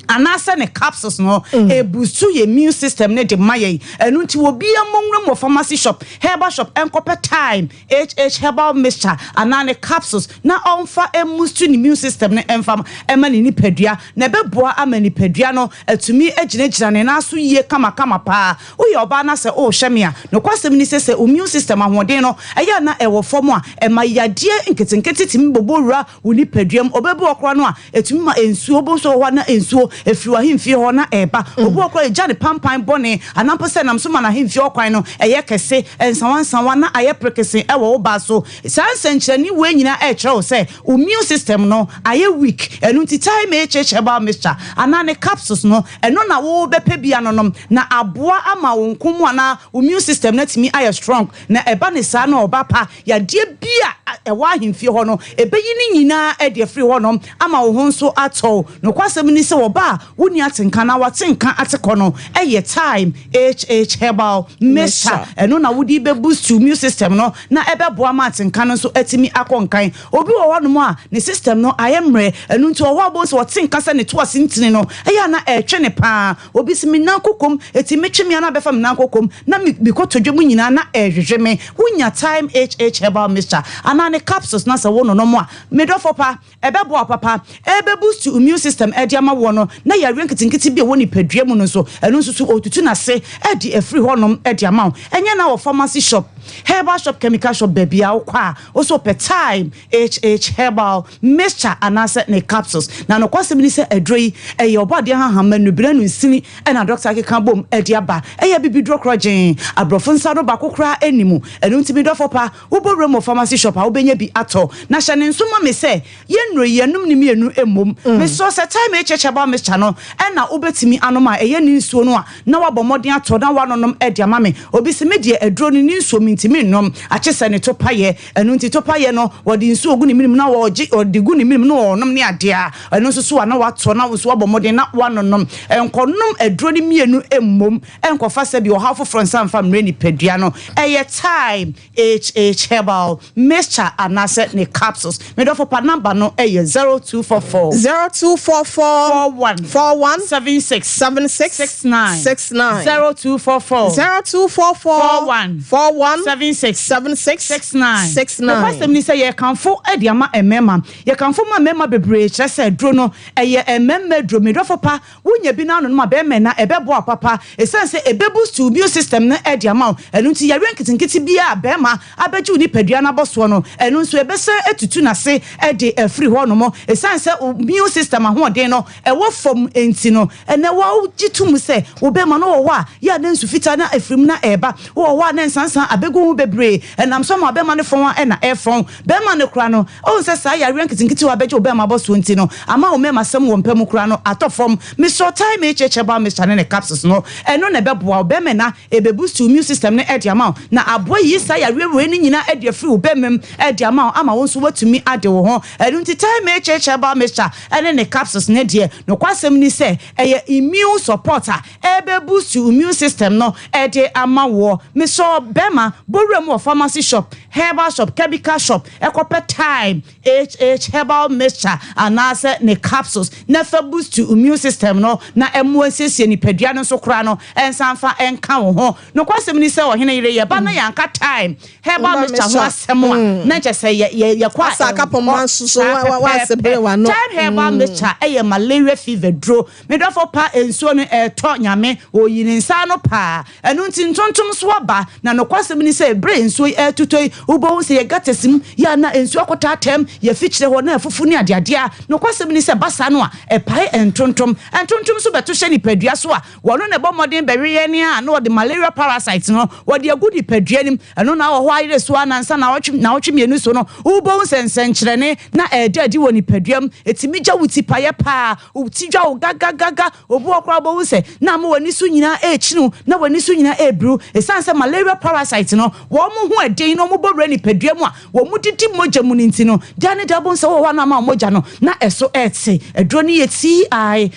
anaasɛ ne capsules no ɛbusu yɛn immune system no de ma yɛn. Ɛno nti obiara mmɔ nwura mu wɔ pharmacy shop, herbal shop nkɔpɛ Thyme HH Herbal Mixture anaa ne capsules na ɔmfa mmustu ne immune system no mfa mma ne nipadua na ɛbɛboa ama nipadua no atumi agyinagyina ne nan so yie kamakama paa. Woyɛ ɔbaa na sɛ worehwɛ me a, nokwasɛm ni sɛ sɛ wo immune system ahoɔden no ɛyɛ a na ɛwɔ fam a, ɛma yadeɛ nketenkete tumi bobɔ wura wo nipadua mu. Ɔbaa bi wɔ hɔ koraa no a, ɛtumi ma nsuo, wobɛhu sɛ wɔ hɔ a na nsuo ɛfiri w'ahemfie hɔ na ɛreba. Obi wɔ hɔ koraa a, ɛgya ne pampan bɔne anaa mpo sɛ ɛnam so ma n'ahemfie hɔ kwan no ɛyɛ kɛse, nsawansawa na ayɛ perekese wɔ wo baa so. Saa nsɛnkyerɛnne wei nyinaa ɛrekyerɛ wo sɛ wo immune system no ayɛ weak. Ɛno nti Thyme HH Herbal Mixture anaa ne capsules no, ɛno na wobɛpɛ bi anonom na aboa ama wo nko mu anaa wo immune system no atumi ayɛ strong. Na ɛba ne saa no ɔba pa, yadeɛ bi a ɛwɔ ahemfie hɔ no, ɛbɛyi ne nyinaa de afiri hɔnom ama wo ho nso atɔ wo. Nokwasɛm ne sɛ, ɔba a wonni atenka na w'atenka ate kɔ no, ɛyɛ Thyme HH Herbal Mixture. Ɛno na wode bɛ boost wo immune system no na ɛbɛboa ma atenka no nso atumi akɔ nkan. Obi wɔ hɔnom a ne system no ayɛ mmerɛ, ɛno nti ɔwɔ hɔ a wobɛhu sɛ ɔte nka sɛ ne to ase ntini no ɛyɛ a na ɛretwe no paa. Obi se me nan kokom, ɛtumi twe me a na abɛfa me nan kokom na me me kotodwe mu nyinaa na ɛrehwehwe me. Wonya Thyme HH Herbal Mixture anaa ne capsules na sɛ wononom a, me dɔfo pa, Ɛbɛboa wo papa. Ɛbɛboost wo immune system de ama woɔ no, na yareɛ nketenkete bi a ɛwɔ nipadua mu no nso, ɛno nso so ɔretutu n'ase de afiri hɔnom de ama wo. Ɛnyɛ na wɔ pharmacy shop, herbal shop, chemical shop, baabiara wokɔ a, wo nso wopɛ Thyme HH Herbal Mixture anaasɛ ne capsules. Na nokwasɛm ni sɛ aduro yi, ɛyɛ ɔbɔadeɛ nhahamma, nnubena no nsini na dɔkta akeka abom de aba. Ɛyɛ abibiduro korɔgyenn. Aborɔfo nsa ano baako koraa nni mu. Ɛno nti me dɔfo pa, Wobɔ wuram wɔ pharmacy shop a, wobɛnya bi atɔ. Na hyɛ no nso ma me sɛ, yɛn nnuro yi, yɛnnom ne mmienu mmom. Mesrɛ wo sɛ Thyme HH Herbal Mixture no na wobɛtumi anom a, ɛyɛ ne nsuo no a, na woabɔ mmɔden atɔ na woanonom de ama me. Obi se, me deɛ aduro no ne nsuo mentumi nnom, akye sɛ ne topayɛ. Ɛno nti topayɛ no, wɔde nsuo gu ne menem na wɔgye, wɔde gu ne menem na wɔnom ne adeɛ a, ɛno nso so a na woatɔ na wo nso woabɔ mmɔden na woanonom. Nkɔnom aduro no mmienu mmom. Ɛnkɔfa sɛbi ɔhaw foforɔ nsa mfa mmrɛ nipadua no. Ɛyɛ Thyme HH Herbal Mixture anaasɛ ne capsules. Me dɔfo pa number no yɛ 0244. 0244. 41. 41. 76. 76. 69. 69. 0244. 0244. 41. 41. 76. 76. 69. 69. Nokwasɛm ni sɛ yɛkamfo de ama mmarima. Yɛkamfo ma mmarima bebree kyerɛ sɛ aduro no ɛyɛ mmarima aduro. Me dɔfo pa Wonya bi na anonom a bɛmɛn na ɛbɛboa wo papa esiane sɛ ɛbɛ boost wo immune system no de ama wo. Ɛno nti yareɛ nketenkete biara a bɛɛma abɛgye wo nipadua no abɔsoɔ no, ɛno nso ɛbɛsan atutu n'ase de afiri hɔ nom. Esiane sɛ wo immune system ahoɔden no ɛwɔ fam nti no, ɛnɛ wogye to mu sɛ wo bɛɛma no wɔ hɔ a yɛ a na nsu fitaa na ɛfiri mu na ɛreba. Wowɔ hɔ a na nsansan abɛgu ho bebree, ɛnam so ama bɛɛma no fɔn a na ɛrefɔn. Bɛɛma no koraa no, Ohu sɛ saa yareɛ nketenkete a abɛgye wo bɛɛma abɔsoɔ nti no, ama wo mmɛɛmasɛm wɔ mpa mu koraa no atɔ fam. Mesrɛ wo Thyme HH Herbal Mixture ne ne capsules no, ɛno na ɛbɛboa wo bɛɛma na ɛbɛ boost wo immune system no de ama wo, na aboa yi saa yareɛ wei no nyinaa de afiri wo bɛɛma mu de ama wo ama wo nso woatumi ade wo ho. Ɛno nti Thyme HH Herbal Mixture ne ne capsules no deɛ, nokwasɛm ni sɛ ɛyɛ immune support a ɛbɛ boost wo immune system no de ama woɔ. Mesrɛ wo bɛɛma, bɔ wura mu wɔ pharmacy shop, herbal shop, chemical shop, kɔpɛ Thyme HH Herbal Mixture anaasɛ ne capsules na fa boost immune system no na ɛmmoa nsiesie nipadua no nso koraa no nsan mfa nka wo ho. Nokwasɛm ni sɛ ɔhene yere yɛba na yɛanka Thyme Herbal Mixture ho asɛm a na nkyɛ sɛ yɛkɔ a ɛnkɔ saa pɛpɛɛpɛ. Thyme Herbal Mixture yɛ malaria fever duro. Me dɔfo pa nsuo no ɛretɔ Nyame ɔreyi ne nsa ano paa Ɛno nti ntontom nso aba Na nokwasɛm ni sɛ bere nsuo yi ɛretotɔ yi wobɛhu sɛ yɛ gutters mu yɛ a na nsuo akɔtaataa mu yɛ afikyire hɔ na afufu ne adeadeɛ a Nokwasɛm ni sɛ ɛba saa no a ɛpae ntontom Ntontom nso bɛto hyɛ nipadua so a wɔno na ɛbɔ mmɔden bɛwe yɛn a na wɔde malaria parasite no wɔde agu nipadua no mu Ɛno na wɔ hɔ ayere so ara nnansa naawɔtwe naawɔtwe mmienu so no wobɛhu sɛ nsɛnkyerɛnne na ɛreda adi wɔ nipadua mu Ɛtumi gya wo tipaeɛ paa Wo ti dwa wo gagagaga. Obi wɔ hɔ koraa a wobɛhu sɛ na ama w'ani so nyinaa rekyini wo, na w'ani so nyinaa rebiri wo. Ɛsiane sɛ malaria parasite no, wɔn ho yɛ den na wɔbɔ wura nipadua mu a wɔdidi mogya mu no nti no, da ne da wobɛhu sɛ wowɔ hɔ a na ama wo mogya no na ɛso rete. Aduro no yɛ TIME.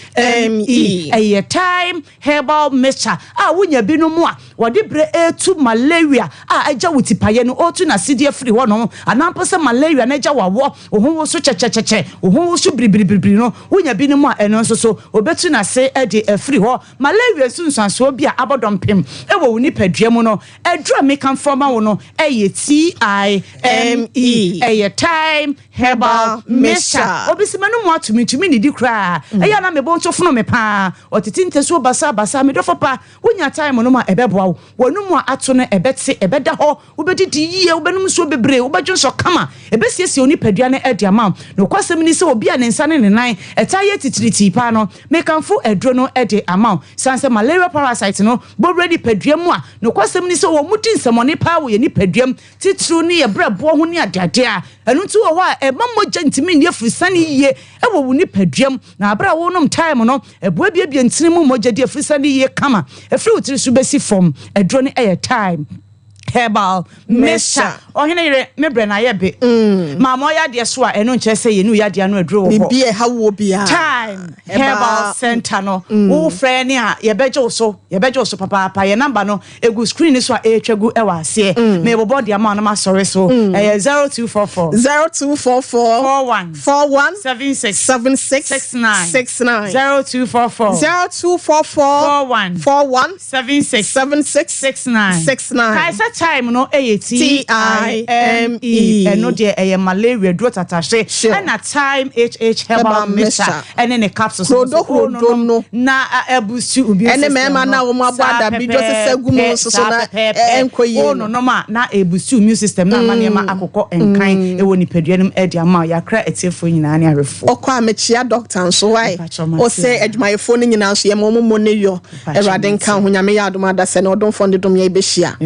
Ɛyɛ Thyme Herbal Mixture a wonya bi nom a wɔde berɛ retu malaria a agya wo tipaeɛ no, ɔretu n'asedeɛ afiri hɔnom, anaa mpo sɛ malaria no agya wo awɔ, wo ho woso kyɛkyɛkyɛkyɛ, wo ho woso biribiribiribiri no, wonya binom a, ɛno nso so, wɔbɛtu n'ase de afiri hɔ. Malaria nsunsuansoɔ bi a abɔ dɔmpem wɔ wo nipadua mu no, aduro a mekamfo ama wo no yɛ TIME, ɛyɛ Thyme Herbal Mixture. Obi se, M'anomu ato, mentumi nnidi koraa, ɛyɛ a na me bo nso fono me paa, ɔtete ntasuo basabasa, me dɔfo pa, Wonya thyme nom a, ɛbɛboa wo. W'anomu a ato no, ɛbɛte, ɛbɛda hɔ, wobɛdidi yie, wobɛnom nsuo bebree, wobɛdwonsɔ kama. Ɛbɛsiesie wo nipadua no de ama wo. Nokwasɛm ne sɛ obi a ne nsa ne ne nan taa yɛ titiritii paa no, mekamfo aduro no de ama wo. Esiane sɛ malaria parasite no bɔ wura nipadua mu a, nokwasɛm ne sɛ wɔdi nsɛmmɔne paa wɔ yɛn nipadua mu, titiriw ne yɛn berɛboɔ ho ne adeade a ɛno nti wɔ hɔ a ɛma mogya ntumi nni afurusane yie wɔ wo nipadua mu. Na bere a worenom thyme no, ɛboa biebie ntini mu mogya di afurusane yie kama ɛfiri wo tiri so bɛsi fam. Aduro no yɛ thyme. Herbal mixture. Ɔhene yere, me brɛ no ayɛ be. Maame ɔyɛ adeɛ so a, ɛno nkyerɛ sɛ yɛne wo yadeɛ ano aduro wɔ hɔ. Biribi a ɛha woɔ biara. Time Herbal Center no, wofrɛ ne a yɛbɛgye wo so, yɛbɛgye wo so papaapa. Yɛn number no egu screen no so a ɛretwa gu wɔ aseɛ. Mebobɔ de ama wo na masɔre so. Ɛyɛ 0244. 0244. 41. 41. 76. 76. 69. 69. 0244. 0244. 41. 41. 76. 76. 69. 69. Kae sɛ time no ɛyɛ T-I-M-E. Ɛno deɛ ɛyɛ malaria duro tatahye. Ɛna Time HH Herbal Mixture ɛne ne capsules. Krodo krodo no. Na ɛbusu obi Ɛne mmarima na wɔn abɔ adabi dwo sesa gu mu nso so na ɛnkɔ yie no. Wɔnonom a na ɛbusu immune system na ama nneɛma akokɔ nkan ɛwɔ nipadua no mu ɛde ama yɛakra atiefoɔ nyinaa ne awefoɔ. Ɔkɔ a mekyia doctor nso wae. Ɔsɛ adwumayɛfoɔ no nyinaa nso yɛma wɔn mmɔ ne yɔ. Awurade nka ho Nyame yɛ adom adasɛ na ɔdomfoɔ no de dom yɛ bɛhyia.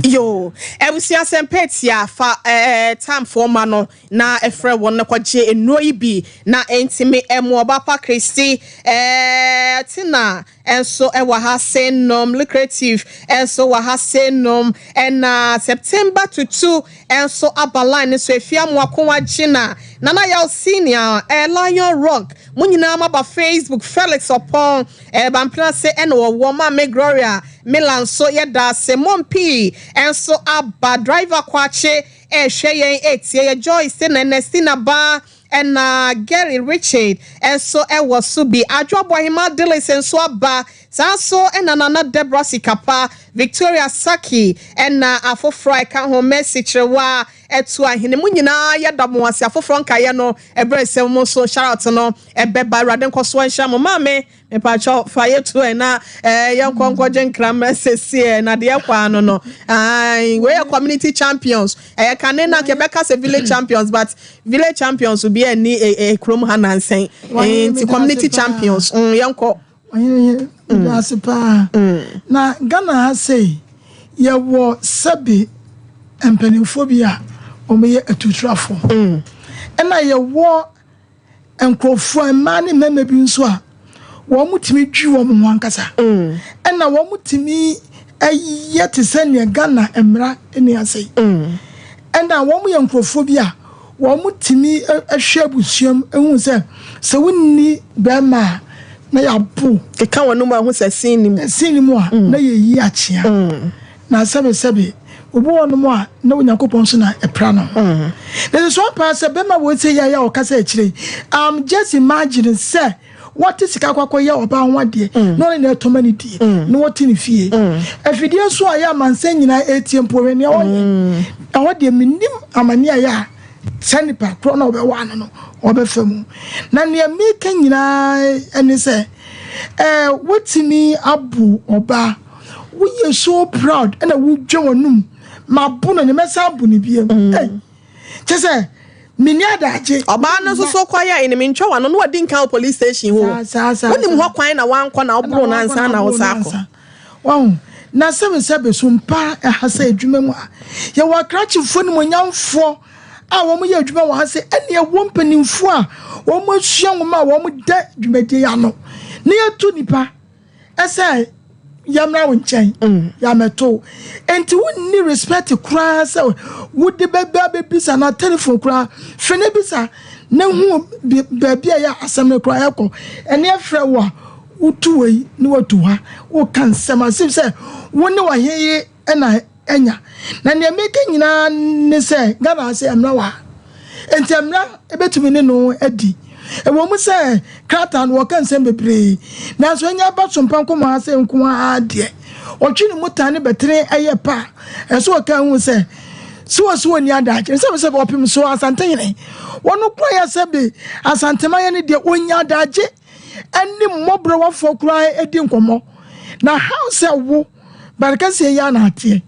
Yo, abusua sɛmpɛ tia fa tamfoɔ ma no na ɛfrɛ wɔn na kɔgye nnuro yi bi na ɛntimi ɛmo ɔba pa Kristi Tina nso ɛwɔ ha se nom lucrative nso wɔ ha se nom ɛna September tutu nso aba line so efia mo akowa gyina Nana Yaw Senior Lion Rock mo nyinaa maba Facebook Felix Opon Bampena se ɛna wɔwɔ Maame Gloria Milan so yɛda ase Mompi nso aba driver kwakye ɛhwɛ yɛn etie yɛ Joyce na Ernestina ba ɛna Gary Richard nso ɛwɔ so bi Adwo Aboahima Delis nso aba saa nso ɛna Nana Deborah Sikapa Victoria Saki ɛna afoforɔ a ɛka ho Mercy Kyerɛwa ɛto ahene mu nyinaa yɛda mo ase afoforɔ nkaeɛ no ɛberɛ nsɛm mu nso shout no ɛbɛba Awurade nkɔsoɔ nhyɛ mo maame mepakyɛw fa yɛtu ɛ na yɛnkɔ nkɔgye nkrammerɛ sɛsiɛ na deɛ ɛkɔ ano no wei yɛ community champions ɛyɛ kane na kɛbɛka sɛ village champions, but village champions bi ani kurom ha nansɛn nti community champions yɛnkɔ. Ase paa na Ghana ha sei yɛwɔ sɛbi mpanimfoɔ bi a wɔyɛ atuturafoɔ, ɛna yɛwɔ nkurɔfoɔ mmaa ne mmarima bi nso a wɔn tumi dwi wɔn ho ankasa, ɛna wɔn tumi ɛyɛ te sɛ nea Ghana mmara ne ase, ɛna wɔn yɛ nkurɔfoɔ bi a wɔn tumi ɛhwɛ abusuam ehu sɛ sɛ wonni bɛrima a na yɛabo keka wɔn mu ahu sɛ sin ni mu sin ni mu a na yɛyi akyea na sɛbesɛbe obi wɔ nom a na Onyankopɔn so na ɛpra no na sɛ so paa sɛ bɛrima wɔ sɛ yɛ a ɔkasa akyire. I'm just imagining sɛ wɔte sika akɔkɔ yɛ ɔbaa ho adeɛ na ɔne na ɛtɔma ne die na wɔte ne fie afidie so a yɛ amansa nyinaa etie mpo hwɛ nea ɔyɛ ɛhɔ deɛ menim amane a yɛ a sɛ nipa korɔ na ɔbɛwɔ ano no ɔbɛfa mu. Na nea meka nyinaa ɛne sɛ wotumi abo ɔbaa, woyɛ so proud ɛna wodwa w'anum ma bo no ne mɛsa abo ne biem kyɛ sɛ menni adagye. Ɔbaa no nso so kɔyɛ ɛnim ntwa wa no na wadi nka wɔ police station hɔ. Wonim hɔ kwan na wankɔ na woboro nansa na wosa akɔ. Wahu na sɛbesɛbe so mpa ɛha sɛ adwuma mu a yɛwɔ akrakyefoɔ ne monyamfoɔ a wɔn yɛ adwuma wɔ ha sɛ ɛne ɛwɔ mpanimfoɔ a wɔn asua nwoma a wɔn da dwumadie ano na yɛto nipa ɛsɛ yɛmmra wo nkyɛn yɛamɛto nti wonni respect koraa sɛ wode bɛbɛ bɛbisa na telephone koraa fɛ ne bisa na hu baabi a yɛ asɛm no koraa ɛkɔ ɛne ɛfrɛ wo a wotu wei ne watu ha woka nsɛm asɛm sɛ wo ne wɔhe yi ɛna ɛnya. Na nea meka nyinaa ne sɛ Ghana ase mmra wɔ ha nti mmra ebɛtumi ne no adi. Ɛwɔ mu sɛ krataa no wɔka nsɛm bebree, nanso ɛnya aba so mpa nkɔmmɔ ha sɛ nko ara deɛ ɔtwe ne mu tan ne bɛtene ɛyɛ pa ɛso ɔka hu sɛ sɛ wɔ so wɔni adagye sɛ sɛ ɔpem so Asantehene wɔno kora yɛ sɛ bi Asantemayɛ no deɛ ɔnya adagye ɛne mmɔborɔwafoɔ koraa ɛdi nkɔmmɔ na how sɛ wo barekɛseɛ yɛ anaateɛ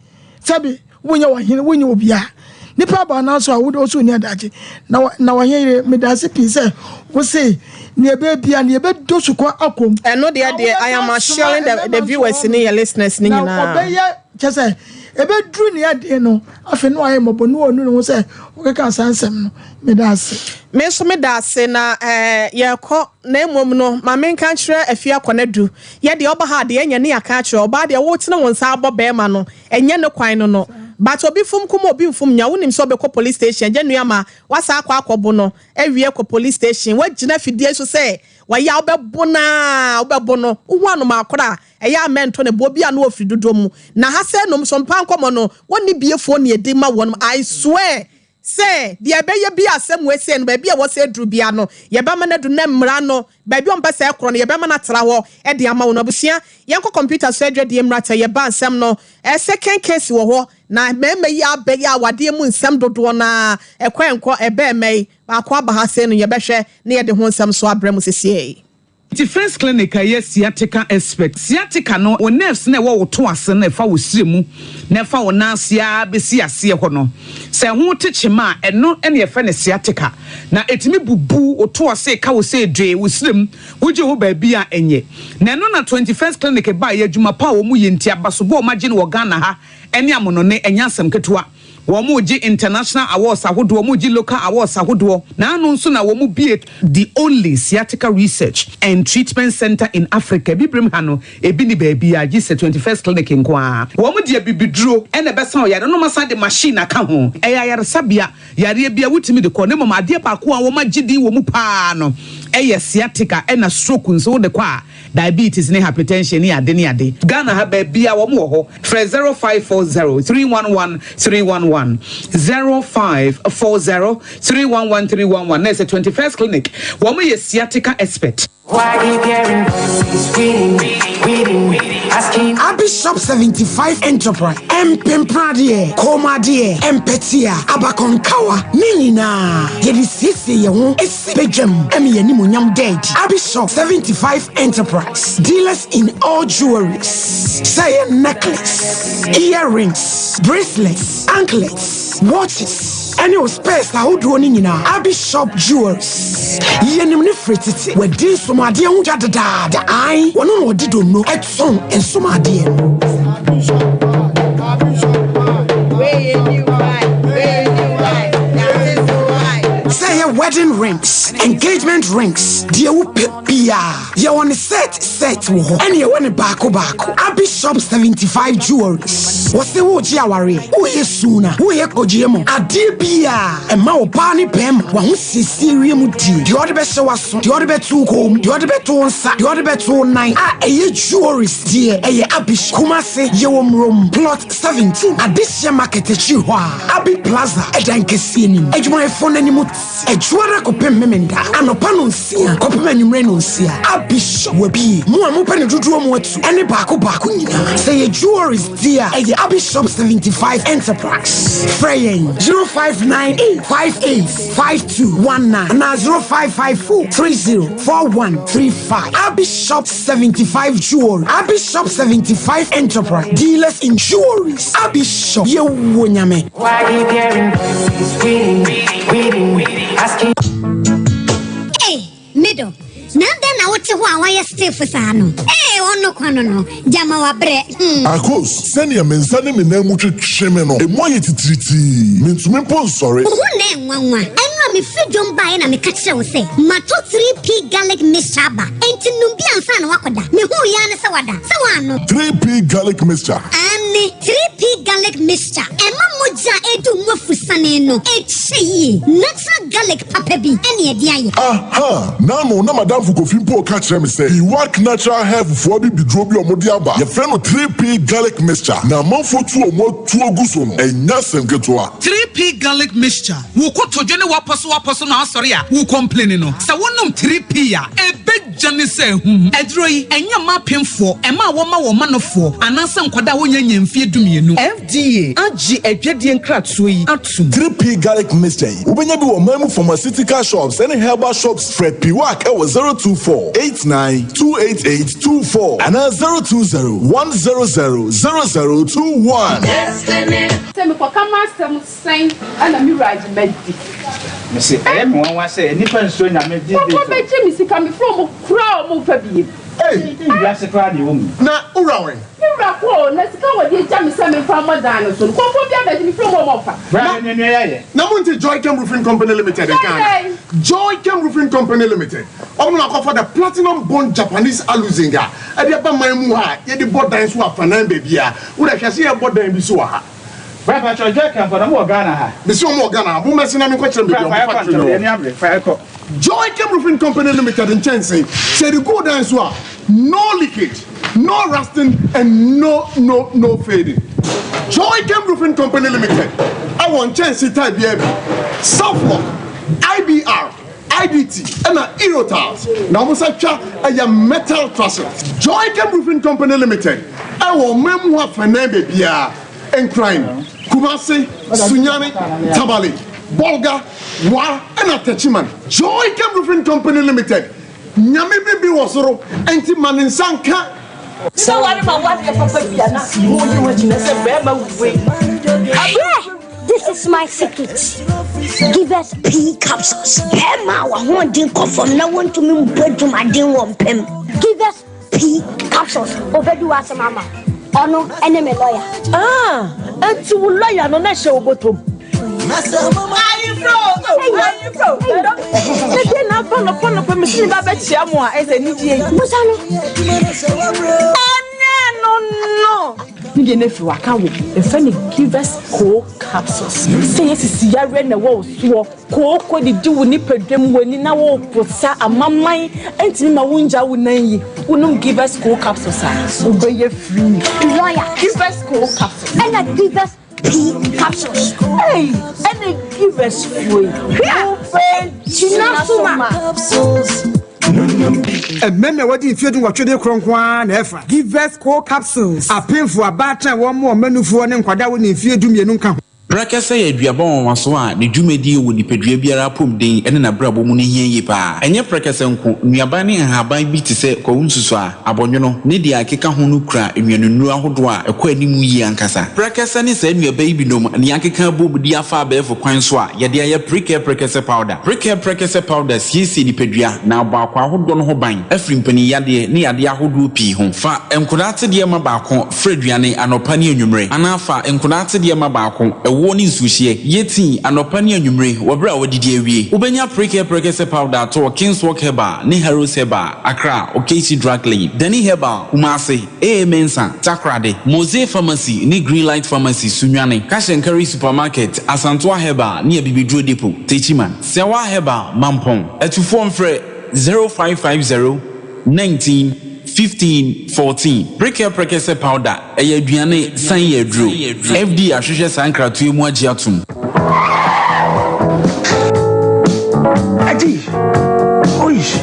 sɛbi wonyɛ wɔhene wonyɛ obiara nipa aba na so a wode wo so ni adagye na na wɔhene yere medase pii sɛ wo se ne ebe bia ne ebe do so kɔ akom. Ɛno deɛ I am assuring the viewers ne yɛ listeners ne na nyinaa. Ɔbɛyɛ kyɛ sɛ ebɛduru ne adeɛ no afei no ayɛ mmɔbɔ ne ɔnu ne ho sɛ wɔkeka saa nsɛm no. Meda ase. Me nso meda ase na yɛkɔ na mmom no ma menka nkyerɛ Afie Akɔnadu yɛdeɛ ɔba ha deɛ ɛnyɛ ne yɛaka akyerɛ ɔbaa deɛ wotene wo nsa abɔ bɛrima no ɛnyɛ ne kwan no. But obi fom kum obi nfom nya wonim sɛ ɔbɛkɔ police station agya nua ma wasan akɔ akɔbo no awie kɔ police station wagyina afidie so sɛ wayɛ a wobɛbo no aa wobɛbo no wohu anomaa koro a ɛyɛ a mɛnto ne bo obi a na ɔfiri dodoɔ mu na ha sɛ nom so mpa nkɔmɔ no wɔnni biefoɔ ne ɛdi ma wɔnom I swear sɛ deɛ ɛbɛyɛ bi asɛm wei sei no baabi a ɛwɔ sɛ ɛduru bia no yɛbɛma no adu na mmara no Baabi a wɔpɛ sɛ ɛkorɔ no, yɛbɛma no atra hɔ de ama wo. No abusua, yɛnkɔ kɔmputa so adwadie mmra sɛ yɛba nsɛm no. Second case wɔ hɔ, na mmarima yi abɛyɛ awadeɛ mu nsɛm dodoɔ no ara, ɛkɔ ɛnkɔ, ɛbɛɛma yi, baako aba ha sei no, yɛbɛhwɛ na yɛde ho nsɛm nso abrɛ mo sesiei. Nti first clinic a ɛyɛ sciatica expert. Sciatica no, wo nerves no a ɛwɔ wo to ase no a ɛfa wo srɛ mu na ɛfa wo nan ase ara bɛsi aseɛ hɔ no, sɛ ɛho te kyema a, ɛno na yɛfrɛ no sciatica. Na ɛtumi bubu wo to ase ka wo sɛ dwee wo srɛ mu, wogye hɔ baabi a ɛnyɛ. Na ɛno na 21st Clinic baeɛ, adwuma pa a wɔyɛ nti, abasobɔ a wɔagye no wɔ Ghana ha ne amonone, ɛnyɛ asɛm ketewa. Wɔregye international awards ahodoɔ, wɔregye local awards ahodoɔ, na ano nso na wɔbue the only sciatica research and treatment centre in Africa, Abibirem ha no, ebi nni baabiara gye sɛ 21st Clinic nko ara. Wɔde abibiduro na ɛbɛsa ɔyare no na wɔasan de machine aka ho. Ɛyɛ ayaresabea, yareɛ biara wotumi de kɔ, na mmom adeɛ baako a wɔagye din wɔ mu pa ara no yɛ sciatica ɛna stroke nso wode kɔ a, Diabetes ne hypertension ne ade ne ade. Ghana ha baabiaa wɔn wɔ hɔ. Frɛ 0540 311 311, 0540 311 311 na ɛsɛ 21st Clinic. Wɔn yɛ sciatica expert. Abi Shop 75 Enterprise, Mpempradeɛ, kɔnmuadeɛ, mpɛtea, abakɔnkawa, ne nyinaa yɛde siesie yɛn ho si badwam ma yɛn animuonyam da adi. Abi Shop 75 Enterprise, dealers in all jewelries, sɛ ɛyɛ necklace, earrings, bracelets, anklets, watches, ɛne wo spares ahodoɔ no nyinaa. Abi Shop Jewelries, yɛnim no firi tete, wadi nsomadeɛ ho dwa dedaada, ae, wɔno na ɔde donno tɔn nsomadeɛ no. Sɛ ɛyɛ wedding rings, engagement rings, deɛ wopɛ biara, yɛwɔ ne set set wɔ hɔ, ɛne yɛwɔ ne baako baako. Abi Shop 75 Jewelries, wɔse wogye awareɛ, woyɛ suna, woyɛ kogyeɛ mu, adeɛ biara ɛma ɔbaa ne bɛrima wahosiesie wiem die, deɛ ɔde bɛhyɛ w'aso, deɛ ɔde bɛto wo kɔn mu, deɛ ɔde bɛto wo nsa, deɛ ɔde bɛto wo nan a ɛyɛ jewelries deɛ ɛyɛ Abish. Kumasi, yɛwɔ Murom, plot 17, Adehyeɛ market akyiri hɔ a, Abi Plaza ɛdan kɛseɛ no mu. Adwumayɛfoɔ no anim te Adwuada kɔpem Memenda, anɔpa nonsia kɔpem anwummerɛ nonsia. Abish wabie. Mo a mopɛ no dodoɔ mu atu ɛne baako baako nyinaa, sɛ ɛyɛ jewelries deɛ a, ɛyɛ Abi Shop 75 Enterprise. Frɛ yɛn 0598 58 5219 anaa 0554 30 4135. Abi Shop 75 Jewelry, Abi Shop 75 Enterprise, dealers in jewelries. Abi Shop, yɛwɔ Nyame. Hey, middle. Na dɛn na wote hɔ a woayɛ stiff saa no? Ee, ɔno kwa no no, gyama wabrɛ. Hmm. Akos, sɛnea me nsa ne me nan mu twetwe me no, emu ayɛ titiritii. Mintumi mpo nsɔre. Wo ho nnɛ nwanwa. Ɛno a mefiri dwom baeɛ na meka kyerɛɛ wo sɛ matɔ 3P garlic mixture aba. Enti nom bi ansa na woakɔda. Mehuu yi ara ne sɛ woada. Sɛ woannom. 3P garlic mixture. Aane, 3P garlic mixture. Ɛma mogya a ɛredi wo mu afusane no kyɛ yie. Natural garlic papa bi ne ɛde ayɛ. Aha! N'ano na m'adamfo Kofi mpo reka kyerɛ me sɛ Iwak Natural Health foɔ abibiduro bi a wɔde aba, yɛfrɛ no 3P Garlic Mixture, na amanfoɔ tu wɔn atuo gu so no, ɛnyɛ asɛm ketewa. 3P Garlic Mixture, Wo kotodwe ne w'apɔsowapɔso na asɔre a wo complaini no, sɛ wonom 3P a, ɛbɛgya ne sɛ ahum. Aduro yi, ɛnyɛ mma apemfoɔ, mmaa a wɔma wɔn manofoɔ, anaasɛ nkwadaa a wɔnnya nnya mfeɛ dumienu. FDA agye adwadie nkratoɔ yi atom. 3P Garlic Mixture yi, wobɛnya bi wɔ ɔman mu pharmaceutical shops ne herbal shops. Frɛ Piwak wɔ 024 89 288 24 anaa 020 100 0021. Sɛ mekɔka m'asɛm sɛn na me wura agye madi. Mese ɛyɛ me nwanwa sɛ nnipa nsuro Nyame these days o. Kɔkɔ bɛgye me sika mefrɛ ɔmo koraa ɔmo mfa biem. Ei wiase koraa deɛ ɛwɔ mu yi. Na wo wura wɛn? Me wura kɔ o, na sika a wɔde agya me sɛ memfa mmɔ dan no so no, kɔmfoɔ bi abɛgye mefrɛ ɔmo a ɔmo mfa. Bra na nua nua yɛayɛ. Na mo nte Joychem Roofing Company Limited nka ana? Joychem Roofing Company Limited, wɔn na wɔakɔfa the Platinum Bond Japanese Aluzinc a ɛde aba man mu ha a yɛde bɔ dan so afanan baabiara. Wo deɛ hwɛ sɛ yɛrebɔ dan bi so wɔ ha. Bra patrɔ Joycam fɔ na ɔmo wɔ Ghana ha. Mesi ɔmo wɔ Ghana ha, mo mmɛsen na menkɔ kyerɛ me baabi a Bra ɔmo fa yɛkɔ factory no ntɛm, wɔ. yɛni abere, fa yɛkɔ. Joycam Roofing Company Limited nkyɛnse, sɛ yɛde gu dan so a, no leakage, no rusting and no no no fading. Joycam Roofing Company Limited ɛwɔ nkyɛnse type biara bi, Southlock, IBR, IDT ɛna Eurotiles na wɔn nsa twa ɛyɛ metal trusses. Joycam Roofing Company Limited ɛwɔ ɔman mu hɔ afɛnɛn baabiara, Nkran, Kumasi, Sunyani, Tamale, Bolga, Wa ɛna Techiman. Joycam Roofing Company Limited, Nyame biribi wɔ soro ɛnti ma ne nsa nka. Sɛ ware ma wadeɛ papa bi a na woyi wo agyina sɛ bɛrima wei. Abrɛ! This is my secret. Give us pea capsules. Bɛrima a w'ahoɔden kɔ fam na wontumi mbɔ adwumaden wɔ mpam. Give us pea capsules. Obedi w'asɛm ama wo. Ɔno ne me lawyer. Ah, enti wo lawyer no na ɛhyɛ wo bɔtɔ mu. Ayefro, ayefro. Ne deɛ na aba nɔpɔ nɔpɔ mesi ne ba bɛkyia mo a ɛsɛ anigyeɛ yi. Busa no. Ɛnyɛ no no. Ne deɛ no afiri waka wo. Yɛfrɛ no Givers Coal Capsules. Sɛ yɛ sisi yareɛ na ɛwɔ wo soɔ, kooko didi wo nipadua mu, w'ani na woreposa, amaman ntumi ma wongya wo nan yi, wonom Givers Coal Capsules a, wobɛyɛ free. Lawyer. Givers Coal Capsules. Ɛna Givers P Capsules. Ei, ɛna Givers foɔ yi, wobɛgyina so ma. Mmarima a wɔadi mfeɛ dunwɔtwe de korɔ nko ara na ɛfa. Givers Co Capsules. Apemfo, abaatan a wɔmmoa wɔn mmanufoɔ ne nkwadaa a wɔnni mfeɛ dumienu nka ho. Prɛkɛsɛ yɛ aduaba nwanwaso a ne dwumadie wɔ nipadua biara apɔmuden ne n'abrabɔ mu no hia yie pa ara. Ɛnyɛ prɛkɛsɛ nko, nnuaba ne nhaban bi te sɛ kwawu nsusuaa, abɔnwono, ne deɛ ɛkeka ho no kura nnuanennuro ahodoɔ a ɛkɔ anim yie ankasa. Prɛkɛsɛ ne saa nnuaba yi binom na yɛakeka abom de afa abɛɛfo kwan so a yɛde ayɛ Prekɛ Prɛkɛsɛ Powder. Prekɛ Prɛkɛsɛ Powder siesie nipadua na abɔ akwaa ahodoɔ no ho ban afiri mpanin yadeɛ ne yadeɛ ahodoɔ pii ho. Fa nkodaa atedeɛ ma baako fra aduane anɔpa ne anwummere anaa fa nkodaa atedeɛ ma baako ɛwoɔ ne nsuohyeɛ yɛ tii anɔpa ne anwummere wɔ berɛ a woadidi awie. Wobɛnya Prekɛ Prɛkɛsɛ Powder atɔ wɔ Kingswalk Herbal ne Harrows Herbal, Accra, Okaishie Drug Lane, Dani Herbal, Kumasi, AA Mensah, Takoradi, Mose Pharmacy ne Greenlight Pharmacy, Sunyani, Cash and Carry Supermarket, Asantoa Herbal ne Abibiduro Depot, Techiman, Sɛwa Herbal, Mampong. Atufoɔ mfrɛ 0550 19 15 14. Prekɛ Prɛkɛsɛ Powder, ɛyɛ aduane san yɛ aduro. FDA ahwehwɛ saa nkratoɔ yi mu agye atom. Adi, oish.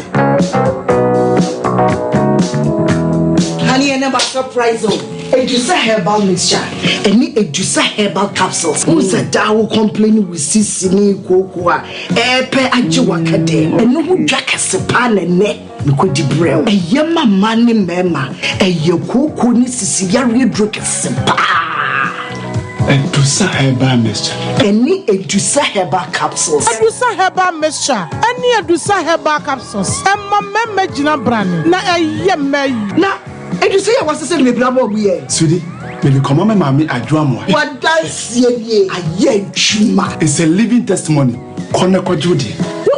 Honey, and my surprise o. Edusa herbal mixture ɛne Edusa herbal capsules. N sɛ daa wo complain wo sisi ne kooko a ɛɛpɛ agye waka dɛ. Ɛno ho dwa kɛse paa na ɛnɛ mekɔdi brɛ wo. Ɛyɛ ma mmaa ne mmarima. Ɛyɛ kooko ne sisi yareɛ duro kɛse paa. Edusa herbal mixture. Ɛne Edusa herbal capsules. Edusa herbal mixture ɛne Edusa herbal capsules ɛma mmarima gyina brane na ɛyɛ mmaa yi. Na Edusa yi a wɔasesa no bebree ama wɔn yɛ. Sweetie, mede kɔma me maame Adwo Amoah. W'adanseɛ nie, ayɛ adwuma. It's a living testimony, kɔ na kɔgye wo deɛ.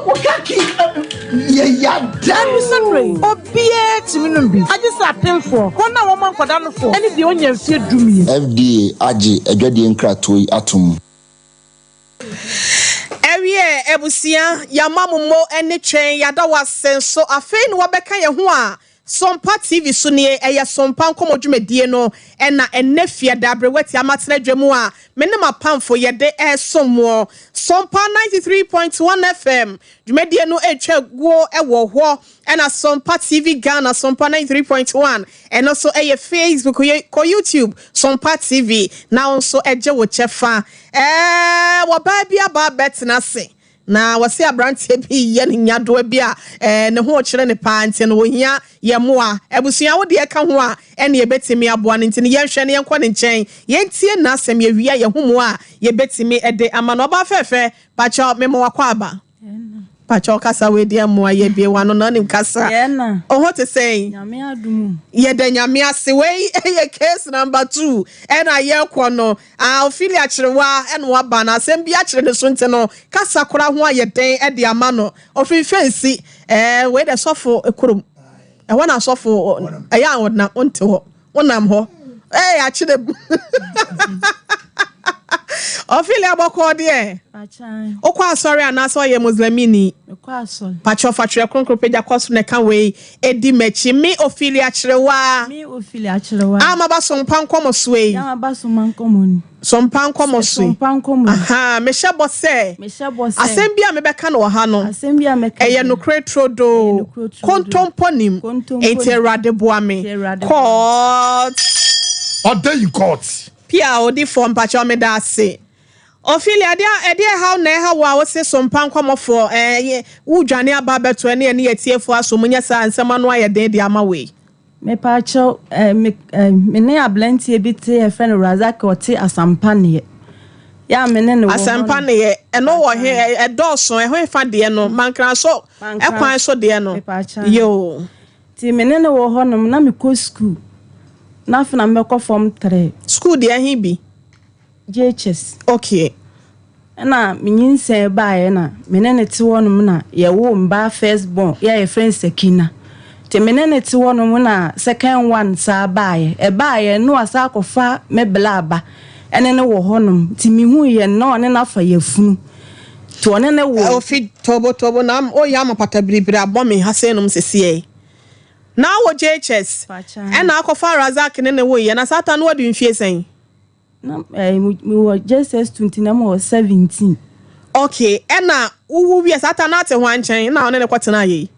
Wo ka ki yɛ yada o. Obiara tumi nom bi, agye sɛ apemfoɔ, wɔn a wɔma nkwadaa nofoɔ, ne deɛ ɔnnya mfeɛ dumien. FDA agye adwadie nkratoɔ yi atom. Ɛwiɛ abusua, yɛama mo mo ne twɛn, yɛada wo ase nso. Afei na wabɛka yɛn ho a, Sompa TV so nie, ɛyɛ Sompa nkɔmmɔ dwumadie no na ɛnnɛ Fiada aberewa tia matena dwa mu a me ne m'apamfo yɛde resom moɔ. Sompa 93.1 FM dwumadie no retwa guo wɔ hɔ ɛna Sompa TV Ghana, Sompa 93.1 ɛno nso ɛyɛ Facebook, kɔ YouTube Sompa TV na wo nso gye wo kyɛfa. Ɛɛ wɔbaa bi aba abɛtena ase Na wɔse abranteɛ bi reyɛ no nyadoa bi a eh, ne ho rekyere no paa nti no ohia yɛn mmoa. Abusua wo deɛ ka ho a ɛne yɛbɛtumi aboa no nti no yɛnhwɛ no yɛnkɔ ne nkyɛn yɛntie n'asɛm yɛwie a yɛho mmoa a yɛbɛtumi de ama no. Ɔbaa fɛɛfɛ pakyɛw mema wakɔ aba. Pakyɛw kasa wei deɛ mmoa yɛ bie wano na ɔnim kasa. Oho te sɛn? Yɛda Nyame ase. Wei yɛ case number 2 ɛna yɛkɔ no. Ah Ophelia kyerewa na waba no asɛm bi akyere ne so nti no kasa koraa ho ayɛ den de ama no. Ofiri fɛnsi eh wei dɛ sɔfo kurom ɛhɔ na sɔfo ɛyɛ a ɔnam ɔnte hɔ wonam hɔ eh akyere. Ophelia bɔkɔɔ deɛ? Wokɔ asɔre anaasɛ ɔyɛ Muslimini? Pakyɛ fa twerɛ kronkron pagya kɔ soro na ɛka wei di m'akyi. Me Ophelia Kyerewaa. Me Ophelia Kyerewaa. A maba sompa nkɔmɔ so yi. A maba sompa nkɔmɔ ni. Sompa nkɔmɔ so yi. Sompa nkɔmɔ yi. Aha, mehyɛ bɔ sɛ. Mehyɛ bɔ sɛ. Asɛm bi a mebɛka no wɔ ha no. Asɛm bi a mɛka. Ɛyɛ nokorɛ turodoo. Kontompo nim. Kontompo nim. Enti Awurade boa me. Enti Awurade boa me. Court. Order in court. Pia odifoɔ mpakyɛw meda ase. Ophelia ɛdeɛ ɛdeɛ haw na ɛha wo a wose sompa nkɔmɔfoɔ ɛɛ wo dwane aba abɛto ɛne ɛne atiefoɔ aso mu nyɛ saa nsɛm ano ayɛ den de ama wei. Mepaakyɛw eh, me eh, me ne abranteɛ bi te yɛfrɛ no Razak ɔte Asampa neɛ. Yɛ a me ne no wɔ hɔ Asampa no. neɛ ɛno wɔ he ɛdɔɔso ɛho hefa deɛ no Mankraso ɛkwan so deɛ no Mepaakyɛw. yoo. Nti me ne no wɔ hɔ nom na mekɔ sukuu na afei na mebɛkɔ fam tree. Sukuu deɛ he bi? JHS. Okay. Ɛna me nyinsɛn baeɛ na me ne no te hɔ nom na yɛwoo me ba first born yɛ a yɛfrɛ no Sakina. Nti me ne no te hɔ nom na second one saa baeɛ. Ɛbaeɛ no wasan akɔfa me bla ba ɛne no wɔ hɔ nom. Nti mehuiɛ no na ɔne no afa yafunu. Nti ɔne no woo. Ofi tobo tobo na oyɛ ama pata biribiri abɔ me ha sei nom sesiei. Na wɔ JHS ɛna akɔfa Razak ne ne woeɛ na saa ta no wadi mfie sɛn? Na eh, me wɔ JSS 2 nti na mewɔ 17. Okay, ɛna wowu wie saa ta no ate hwan nkyɛn na ɔne ne kɔtena yei?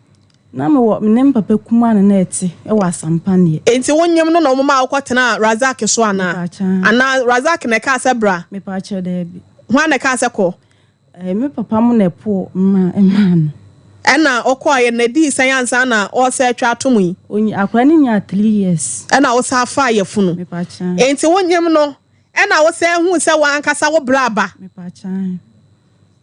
Na mewɔ me ne me papa kumaa na na ɛte wɔ Asampaneɛ. Enti wo nyem no na wɔmaa wokɔtenaa Razak so anaa? Mepaakyɛw. Anaa Razak na ɛkaa sɛ bra? Mepaakyɛw, daabi. Hwan na ɛkaa sɛ kɔ? Ɛɛ, me papa mo na ɛpoo maa maa no. Ɛna ɔkɔeɛ no, ɛdii sɛn ansa na ɔresa atwa atom yi? Onyi, akwadaa no nyaa three years. Ɛna wosan faa yafunu. Mepaakyɛw. Enti wo nyem no, ɛna wosan huu sɛ w'ankasa wo bra aba? Mepaakyɛw.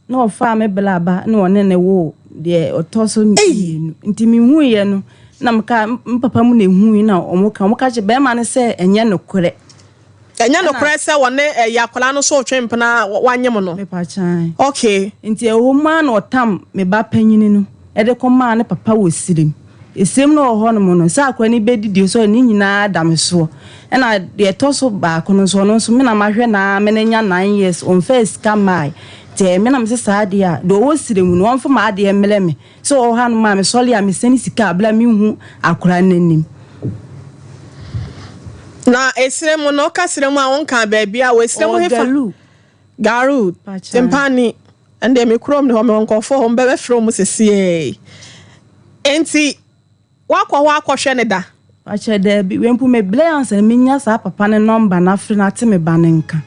Na ɔfaa me bla ba na ɔne no woo deɛ ɔtɔ so mmienu. Nti mehuiɛ no, na meka, me papa mu na ehui na wɔn ka, wɔn ka kyerɛ bɛrima no sɛ ɛnyɛ nokorɛ. Ɛnyɛ nokorɛ sɛ wɔne ɛyɛ akwadaa no so retwe mpena a wanyem no? Mepakyan. Okay. Nti ɛwɔ mu ara na ɔtam me ba panyini no de kɔmaa ne papa wɔ Sirem. Sirem no wɔ hɔnom no, sɛ akwadaa no bɛdidi nso ne nyinaa da me soɔ. Ɛna deɛ ɛtɔ so baako no nso, ɔno nso me na mahwɛ no ara ma no anya nine years, ɔmfaa sika mmaeɛ. Nti ɛyɛ me na mese saa adeɛ a, deɛ ɔwɔ Sirem no, ɔmfa m'adeɛ mmrɛ me. Sɛ ɔwɔ hanom a, mesɔre a, mesɛne sika a, berɛ a menhu akwadaa no anim. Na esrɛ mu no, woka serɛ mu a, wonkaa baabi a wɔ esrɛ mu Ɔwɔ hefa? Garu. Garu, Pakyɛ. Tempani. Ɛndeɛ me kurom ne hɔ, mewɔ nkurɔfoɔ hɔ, mebɛfrɛ wɔn sesiei. Enti, woakɔ hɔ akɔhwɛ no da? Pakyɛ, daabi. Wei mpo mebrɛ ansa na menya saa papa no nɔmba no afrɛ no ate me ba no nka.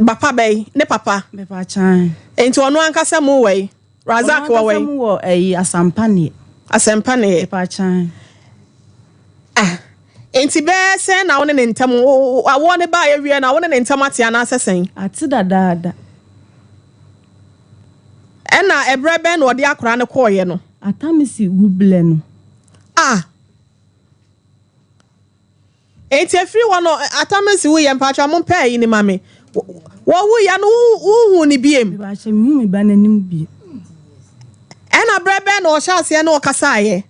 Papa bɛn? Ne papa? Mepakyɛ. Enti ɔno ankasa mu wɔ yi? Razak wɔ wɔ yi? Ɔno ankasa mu wɔ ɛyi Asampa neɛ. Asɛmpa neɛ. Mepakyɛ. Ah, enti bɛyɛ sɛn na wo ne ne ntam, awoɔ no baeɛ wieɛ na wo ne ne ntam ate anaasɛ sɛn? Ate dadaada. Ɛna ɛberɛ bɛn na ɔde akwadaa no kɔeɛ no? Atamisi wu blɛ no. Ah. Enti ɛfiri hɔ no, Atamisi wuiɛ, mpakyɛw mompɛ ayi no ma me. Wɔwuiɛ no, wonhuu no biem? Mepakyɛw, menhuu me ba no anim bio. Ɛna berɛ bɛn na ɔhyɛɛ aseɛ ne wo kasaeɛ?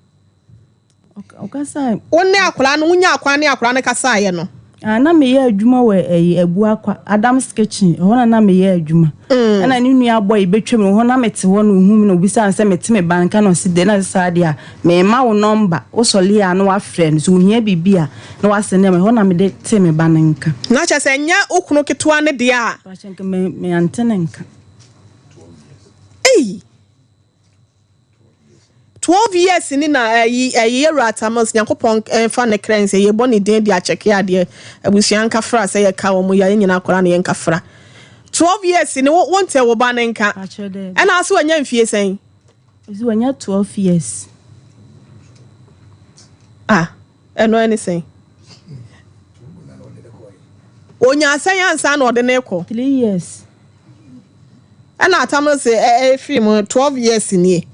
Ɔkasae. Wo ne akwadaa no, wonyaa kwan ne akwadaa no kasaeɛ no? Ah, na meyɛ adwuma wɔ ɛyi Abuakwa, Adams Kitchen, ɛhɔ na na meyɛ adwuma. Ɛna ne nua boy bɛtwam wɔ hɔ, na mete hɔ na ɔhu me na ɔbisaa me sɛ mete me ba nka na ɔse dɛn, na mese saa deɛ a, merema wo nɔmba, wosɔre a na woafrɛ no, sɛ ɔhia biribi a na wasɛne ama, ɛhɔ na mede tee me ba no nka. Na kyerɛ sɛ ɛnyɛ wo kunu ketewa no deɛ a. Mpakyɛ nka me ante ne nka. Ei! 12 years ni na ɛyi ɛyi yɛwura Tamils Nyankopɔn nfa ne kra nsie yɛbɔ ne din de akyɛke adeɛ abusua nkafra sɛ yɛka wɔn yɛ yɛn nyinaa akwadaa na yɛn nkafra 12 years ni wo wo ntɛ wo ba ne nka ɛna ase wanya mfie sɛn. Ɔsi wanya 12 years. Ah ɛno ɛne sɛn. Onyaa sɛn ansa na ɔde ne kɔ. 3 years. Ɛna atam no se ɛfiri mu 12 years nie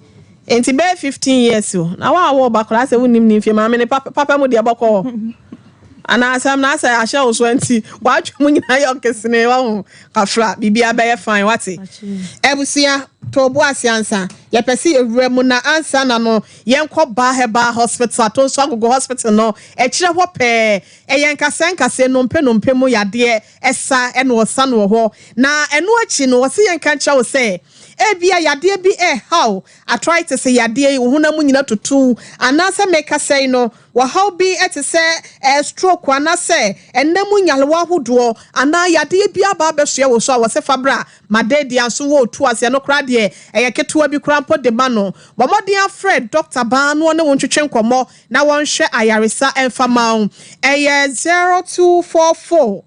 nti bɛyɛ 15 years o na wa wo ba koraa sɛ wonim ne mfie maame ne papa mu deɛ bɔkɔ hɔ. Anaa asɛm no asɛ ahyɛ wo so nti w'adwene mu nyinaa yɛ ɔkesene wahu kafra biribiara bɛyɛ fine wate. Abusua to bo ase ansa yɛpɛ sɛ yɛwura mu na ansa na no yɛnkɔ Baa Herbal Hospital ato nso agogo hospital no akyire hɔ pɛɛ ɛyɛ nkasɛɛ nkasɛɛ nnompe nnompe mu yadeɛ ɛsa ɛna ɔsa no wɔ hɔ na ɛno akyi no ɔse yɛnka nkyerɛ wo sɛ ebia yadeɛ bi ɛrehaw arthritis yadeɛ yi wo honam mu nyina tutu anaasɛ meka sɛe no Ɔhaw bi te sɛ stroke anaasɛ nna mu nyarewa ahodoɔ anaa yadeɛ bi aba abɛsoɛ wo so a, wɔse fa bra ma Dedia nso wɔ otu ase. Ɛno koraa deɛ ɛyɛ ketewa bi koraa mpo de ma no. Bɔ mmɔden afrɛ dɔkta baa na ɔne wo ntwetwe nkɔmmɔ na wɔnhwɛ ayaresa mfa ma wo. Ɛyɛ 0244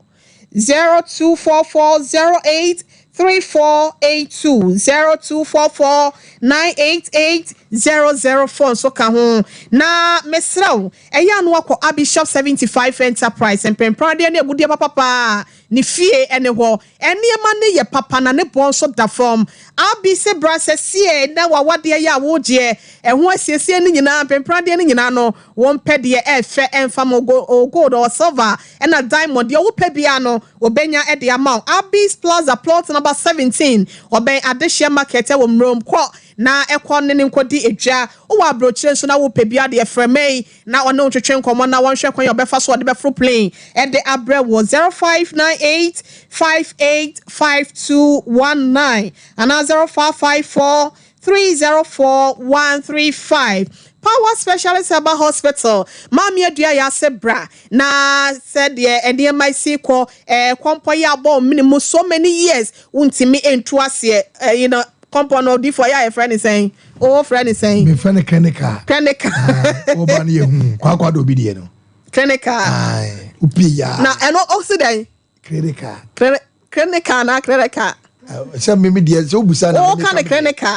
0244 08 3482 0244 988 004 nso ka ho. Na mesrɛ wo, ɛyɛ a na woakɔ Abishop 75 Enterprise, mpɛnpɛn adeɛ ne agudeɛ papapaa, ne fie ne hɔ. Nneɛma no yɛ papa na ne boɔ nso da fam. Abi se bra sɛsie na w'awadeɛ yɛ a wogyeɛ, ɛho asiesie no nyinaa, mpɛnpɛn adeɛ no nyinaa no, Wompɛ deɛ ɛɛfɛ ɛmfa mo go gold or silver ɛna diamond deɛ wopɛ biara no wɔbɛnya de ama wo Abby's Plaza plot number 17 ɔbɛn Adehyeɛ market ɛwɔ Mmrom kɔ na ɛkɔ ne no nkɔdi edwa wowɔ abrokyire nso na wopɛ biara deɛ frɛ May na ɔne wo ntwetwe nkɔmmɔ na wɔnhwɛ kwan a ɔbɛfa so ɔde bɛforo plane ɛde abrɛ wo 0598 585219 anaa 0554 304135 Power Specialist Herbal Hospital, Maame Adua Yase bra na sɛdeɛ nneɛma si kɔ eh, kɔmpɔ yi abɔ wo mene mu so many years wontumi ntu aseɛ eh, you know, kɔmpɔ no odifoɔ yɛ a yɛfrɛ ne sɛn o frɛ ne sɛn? Mefrɛ no clinical. Clinical. Woba no yɛhu kwakwa de obi deɛ no. Clinical. Wopie yaa. Na ɛno ɔsi dɛn? Clinical. Clinical anaa clerical? Sɛ mimi deɛ sɛ wobusa na woka ne clinical.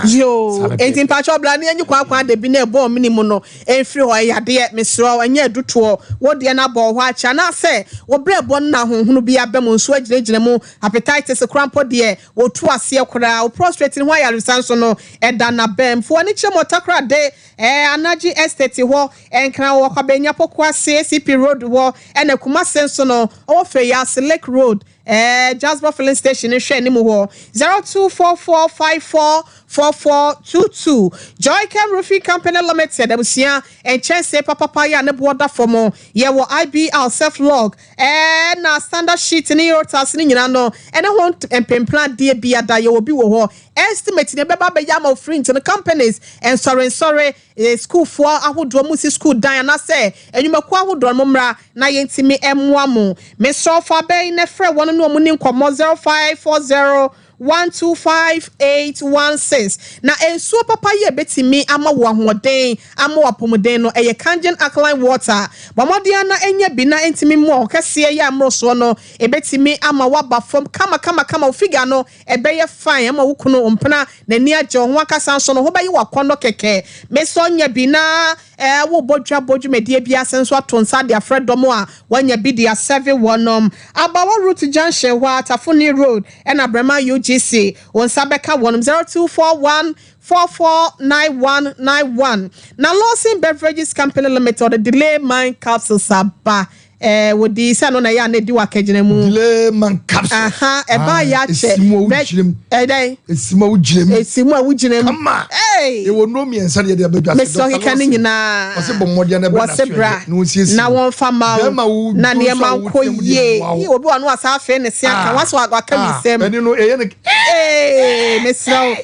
Yoo, enti mpakyɛ ɔbra ne anyi kwakwa da bi na ɛbɔɔ mene mu no ɛmfiri hɔ ɛyɛ adeɛ mesrɛ wo ɛnyɛ adutoɔ wo deɛ no abɔ wɔ hɔ akyɛ anaasɛ wo berɛ bɔ no na ahohono bi aba mu nso agyinagyina mu hepatitis koraa mpo deɛ wɔtu aseɛ koraa wo prostrate no ho ayaresa nso no ɛda n'abam fo ani kyerɛ mu ɔtakorade ɛɛ Anagye Estate hɔ Nkran wɔ Kwabenya Pokuase ACP road hɔ ɛna Kumase nso no ɔwɔ Feyiase Lake road ɛɛ Jasper filling station no hwɛ anim hɔ 0244544422 Joycam Roofing Company Limited abusua nkyɛnsee papapa yɛ a ne boɔ da fam yɛwɔ IBL self log ɛɛ na standard sheet ne Eurotas ne nyinaa no ɛne ho mpempena adeɛ biada yɛwɔ bi wɔ hɔ estimate ne ɛbɛba abɛyɛ ama wo free nti no companies nsɔre nsɔre Sukuufoɔ ahodoɔ monsi sukuu dan anaasɛ nnwumakuo ahodoɔ no mommra na yɛntumi mmoa mo. Mesrɛ wo fa bɛn na frɛ wɔn ne wɔn nni nkɔmmɔ 0540 125 816. Na nsuo papa yi a ɛbɛtumi ama wo ahoɔden, ama wo apɔmuden no, ɛyɛ Kangen Alkaline Water. Bɔ mmɔden ara na nya bi na ɛntumi mmoa wo kɛseɛ yɛ a mmorosoɔ no, ɛbɛtumi ama woaba fam kama kama kama, wo figure no Ɛbɛyɛ fine ama wo kunu, wo mpena, n'ani agye wo ho ankasa nso no ho bɛyɛ wo akɔnnɔ kɛkɛ. Me sɛ ɔnya bi na eh, wobɔ dwa bɔ dwumadie bi ase nso ato nsa de afrɛ dɔm a wɔanya bi de asɛve wɔnom. Abawa Route Junction hɔ ara, Tafoni Road ɛna Brɛman UGC, wo nsa bɛka wɔnom 0241 449191. Na Lawson Beverages Company Limited ɔde Delay Man Capsules aba. Ɛɛ wodi sɛ no na ɛyɛ a na edi wɔ akagyina mu. Delay man capsule. Aha ɛbaa yɛ akyɛ. Esimu a wogyina mu. Ɛdɛn. Esimu a wogyina mu. Esimu a wogyina mu. Kama. Ee. Ewɔ nnuro mmiɛnsa deɛ de abɛdwa se. Mesɛ ɔkeka ne nyinaa. Wɔse bɔ mmɔden na ɛbɛ na so bra na wɔnsiesie. Na wɔnfa ma wo. Na nneɛma nkɔ yie. Yi obi wɔ no asa afei ne se aka. Wɔasɛ waka mi nsɛm. Ɛne no ɛyɛ ne. Ee mesrɛ wo.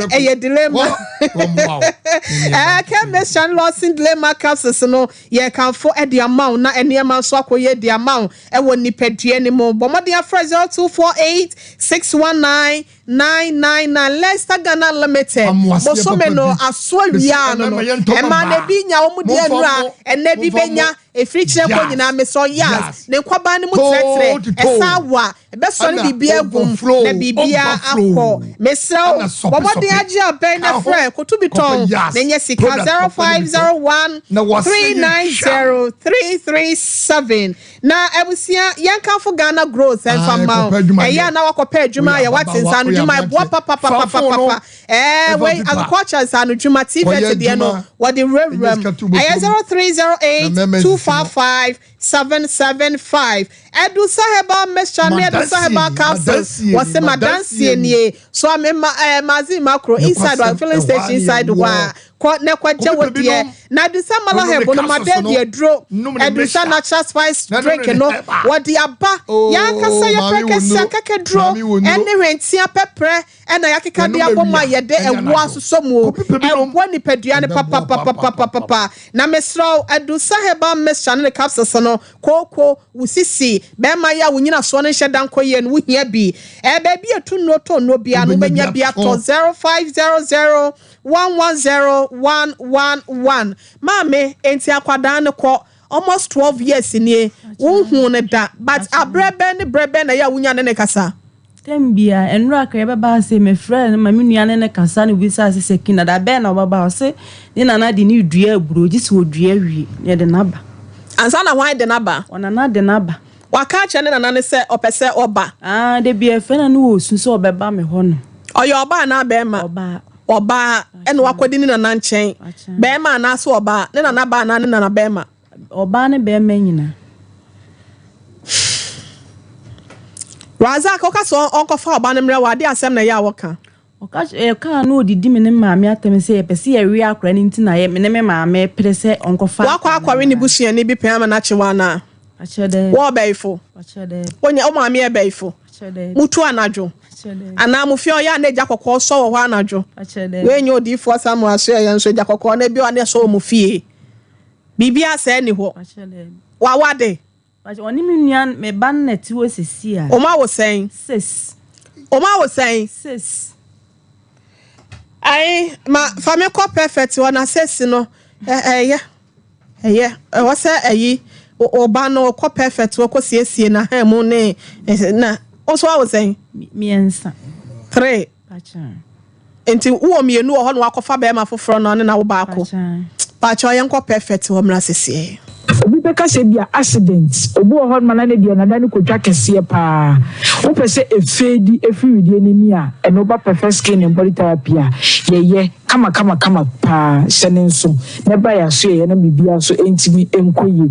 Ɛyɛ delay man. Ɛɛ kɛ mesrɛ Lawson delay man capsules no. Yɛrekamfo de ama wo na nneɛma nso akɔ yie de ama wo wɔ nipadua no mu. Bɔ mmɔden afrɛ 0248 619 999 Leicester Ghana Limited. Bosome no aso awia ano no, ɛmaa na ebi nya wɔn deɛ nnura, ɛnɛ bi bɛnya, ɛfiri kyerɛ kɔ nyinaa mesɔ yas, ne nkwaban no mu trɛtrɛ, ɛsan wa. Ɛbɛsɔre biribiara agu mu na biribiara akɔ. Mesrɛ wo, bɔ mmɔden agye abɛn na frɛ Kotobitɔn na nya sika 0501 390 337. Na abusua, yɛnkamfo Ghana Growth mfa mma wo. Ɛyɛ a na woakɔpɛ adwuma ayɛ, woate nsa ano adwuma ɛboa papapapapapa ɛɛ wei agriculture nsaano dwuma TVET deɛ no wɔde wurawura mu ɛyɛ 0308 255 775 Adusa herbal mixture ne Adusa herbal capsules wɔse madansie nie so a me ma ɛɛ magazine makro inside wa filling station inside hɔ a Kɔ na kɔgye wo deɛ. Na Adusa Malaheb no ma baabi aduro. Adusa natural spice drink no, wɔde aba. Yɛn ankasa yɛ prɛkɛsɛ akakaduro ne hwentia pɛprɛ na yɛakeka de abɔ mu a yɛde ɛwoɔ asosɔ mu. Ɛboa nipadua no papapapapapa. Na mesrɛ wo, Adusa herbal mixture ne ne capsules no, Kooko, wo sisi, bɛrima yi a wo nyinasoɔ no nhyɛ da nkɔ yie no, wohia bi. Ɛɛ baabi a ɛtu nnuro tɔ nnuro biara no, wobɛnya bi atɔ. 0500 110 111. Maame, enti akwadaa no kɔ almost 12 years nie, wonhuu no da, but aberɛ bɛn ne berɛ bɛn na ɛyɛ a wonya ne no kasa? Tɛm biara, nnora kakra yɛbɛba ha sei, mefrɛɛ no ma me nua ne no kasa na obisaa sɛ Sakina, da bɛn na ɔbɛba? Ɔse ne nana de no redua aburo, gye sɛ ɔdua wie na yɛde no aba. Ansa na hwan de no aba? Ɔnana de no aba. Waka akyerɛ ne nana no sɛ ɔpɛ sɛ ɔba? Aane, da biara ɛfrɛ no na ɔresu sɛ ɔbɛba me hɔ nom. Ɔyɛ ɔbaa anaa bɛrima? Ɔbaa. Ɔbaa, ɛna wakɔdi ne nana nkyɛn. Bɛrima anaasɛ ɔbaa? Ne nana baa anaa ne nana bɛrima? Ɔbaa ne bɛrima nyina. Razak, woka sɛ ɔnkɔfa ɔba no mmerɛ wo a, adeɛ asɛm na ɛyɛ a wɔka? Ɔka yɛkaa na ɔdidi me ne me maame atɛm sɛ yɛpɛ sɛ yɛwe akwadaa no nti na yɛ me ne me maame pere sɛ ɔnkɔfa Wakɔ akɔwe ne busuani bi pɛn ama no akye wo anaa? Akyerɛ dɛ. Wɔ ɔbɛyifo? Akyerɛ dɛ. Wonya wo maame yɛ bɛyifo? Akyerɛ dɛ. Mutu anadwo? Akyerɛ dɛ. Anaa mo fie ɔyɛ a na egya kɔkɔɔ sɔ wɔ hɔ anadwo? Akyerɛ dɛ. Wei nyɛ odiyifoɔ Samuel aso ɛyɛ nso egya kɔkɔɔ no ebi wɔ hɔ a na ɛsɔ wɔ mo fie. Biribiara saa nni hɔ. Wawade? Ɔne me nua me ba no na ɛte hɔ sisi a. Wɔn awo sɛn? Six. Wɔn awo sɛn? Six. Ayi ma fa me kɔ perfect hɔ na six no ɛyɛ ɛyɛ ɛwɔ sɛ ɛyi ɔba no ɔkɔ perfect hɔ kɔ siesie na ha mu ne na nso awo sɛn? Mmiɛnsa. Three. Nti wowɔ mmienu wɔ hɔ na wakɔfa bɛrima foforɔ na ɔne na wo baako. Pakyɛ yɛnkɔ perfect hɔ mmra sesiɛ. Obi bɛka sɛ ebia accident, obi wɔ hɔ nom a na ne deɛ nada no kɔtwa kɛseɛ paa. Wopɛ sɛ ɛfeedi ɛfiri wedeɛ no ani a, ɛno woba Perfect Skin and Body Therapy a, yɛyɛ kama kama kama paa. Hyɛ no nso na ɛba yɛn asoɛeɛ na biribiara nso ntumi nkɔ yie.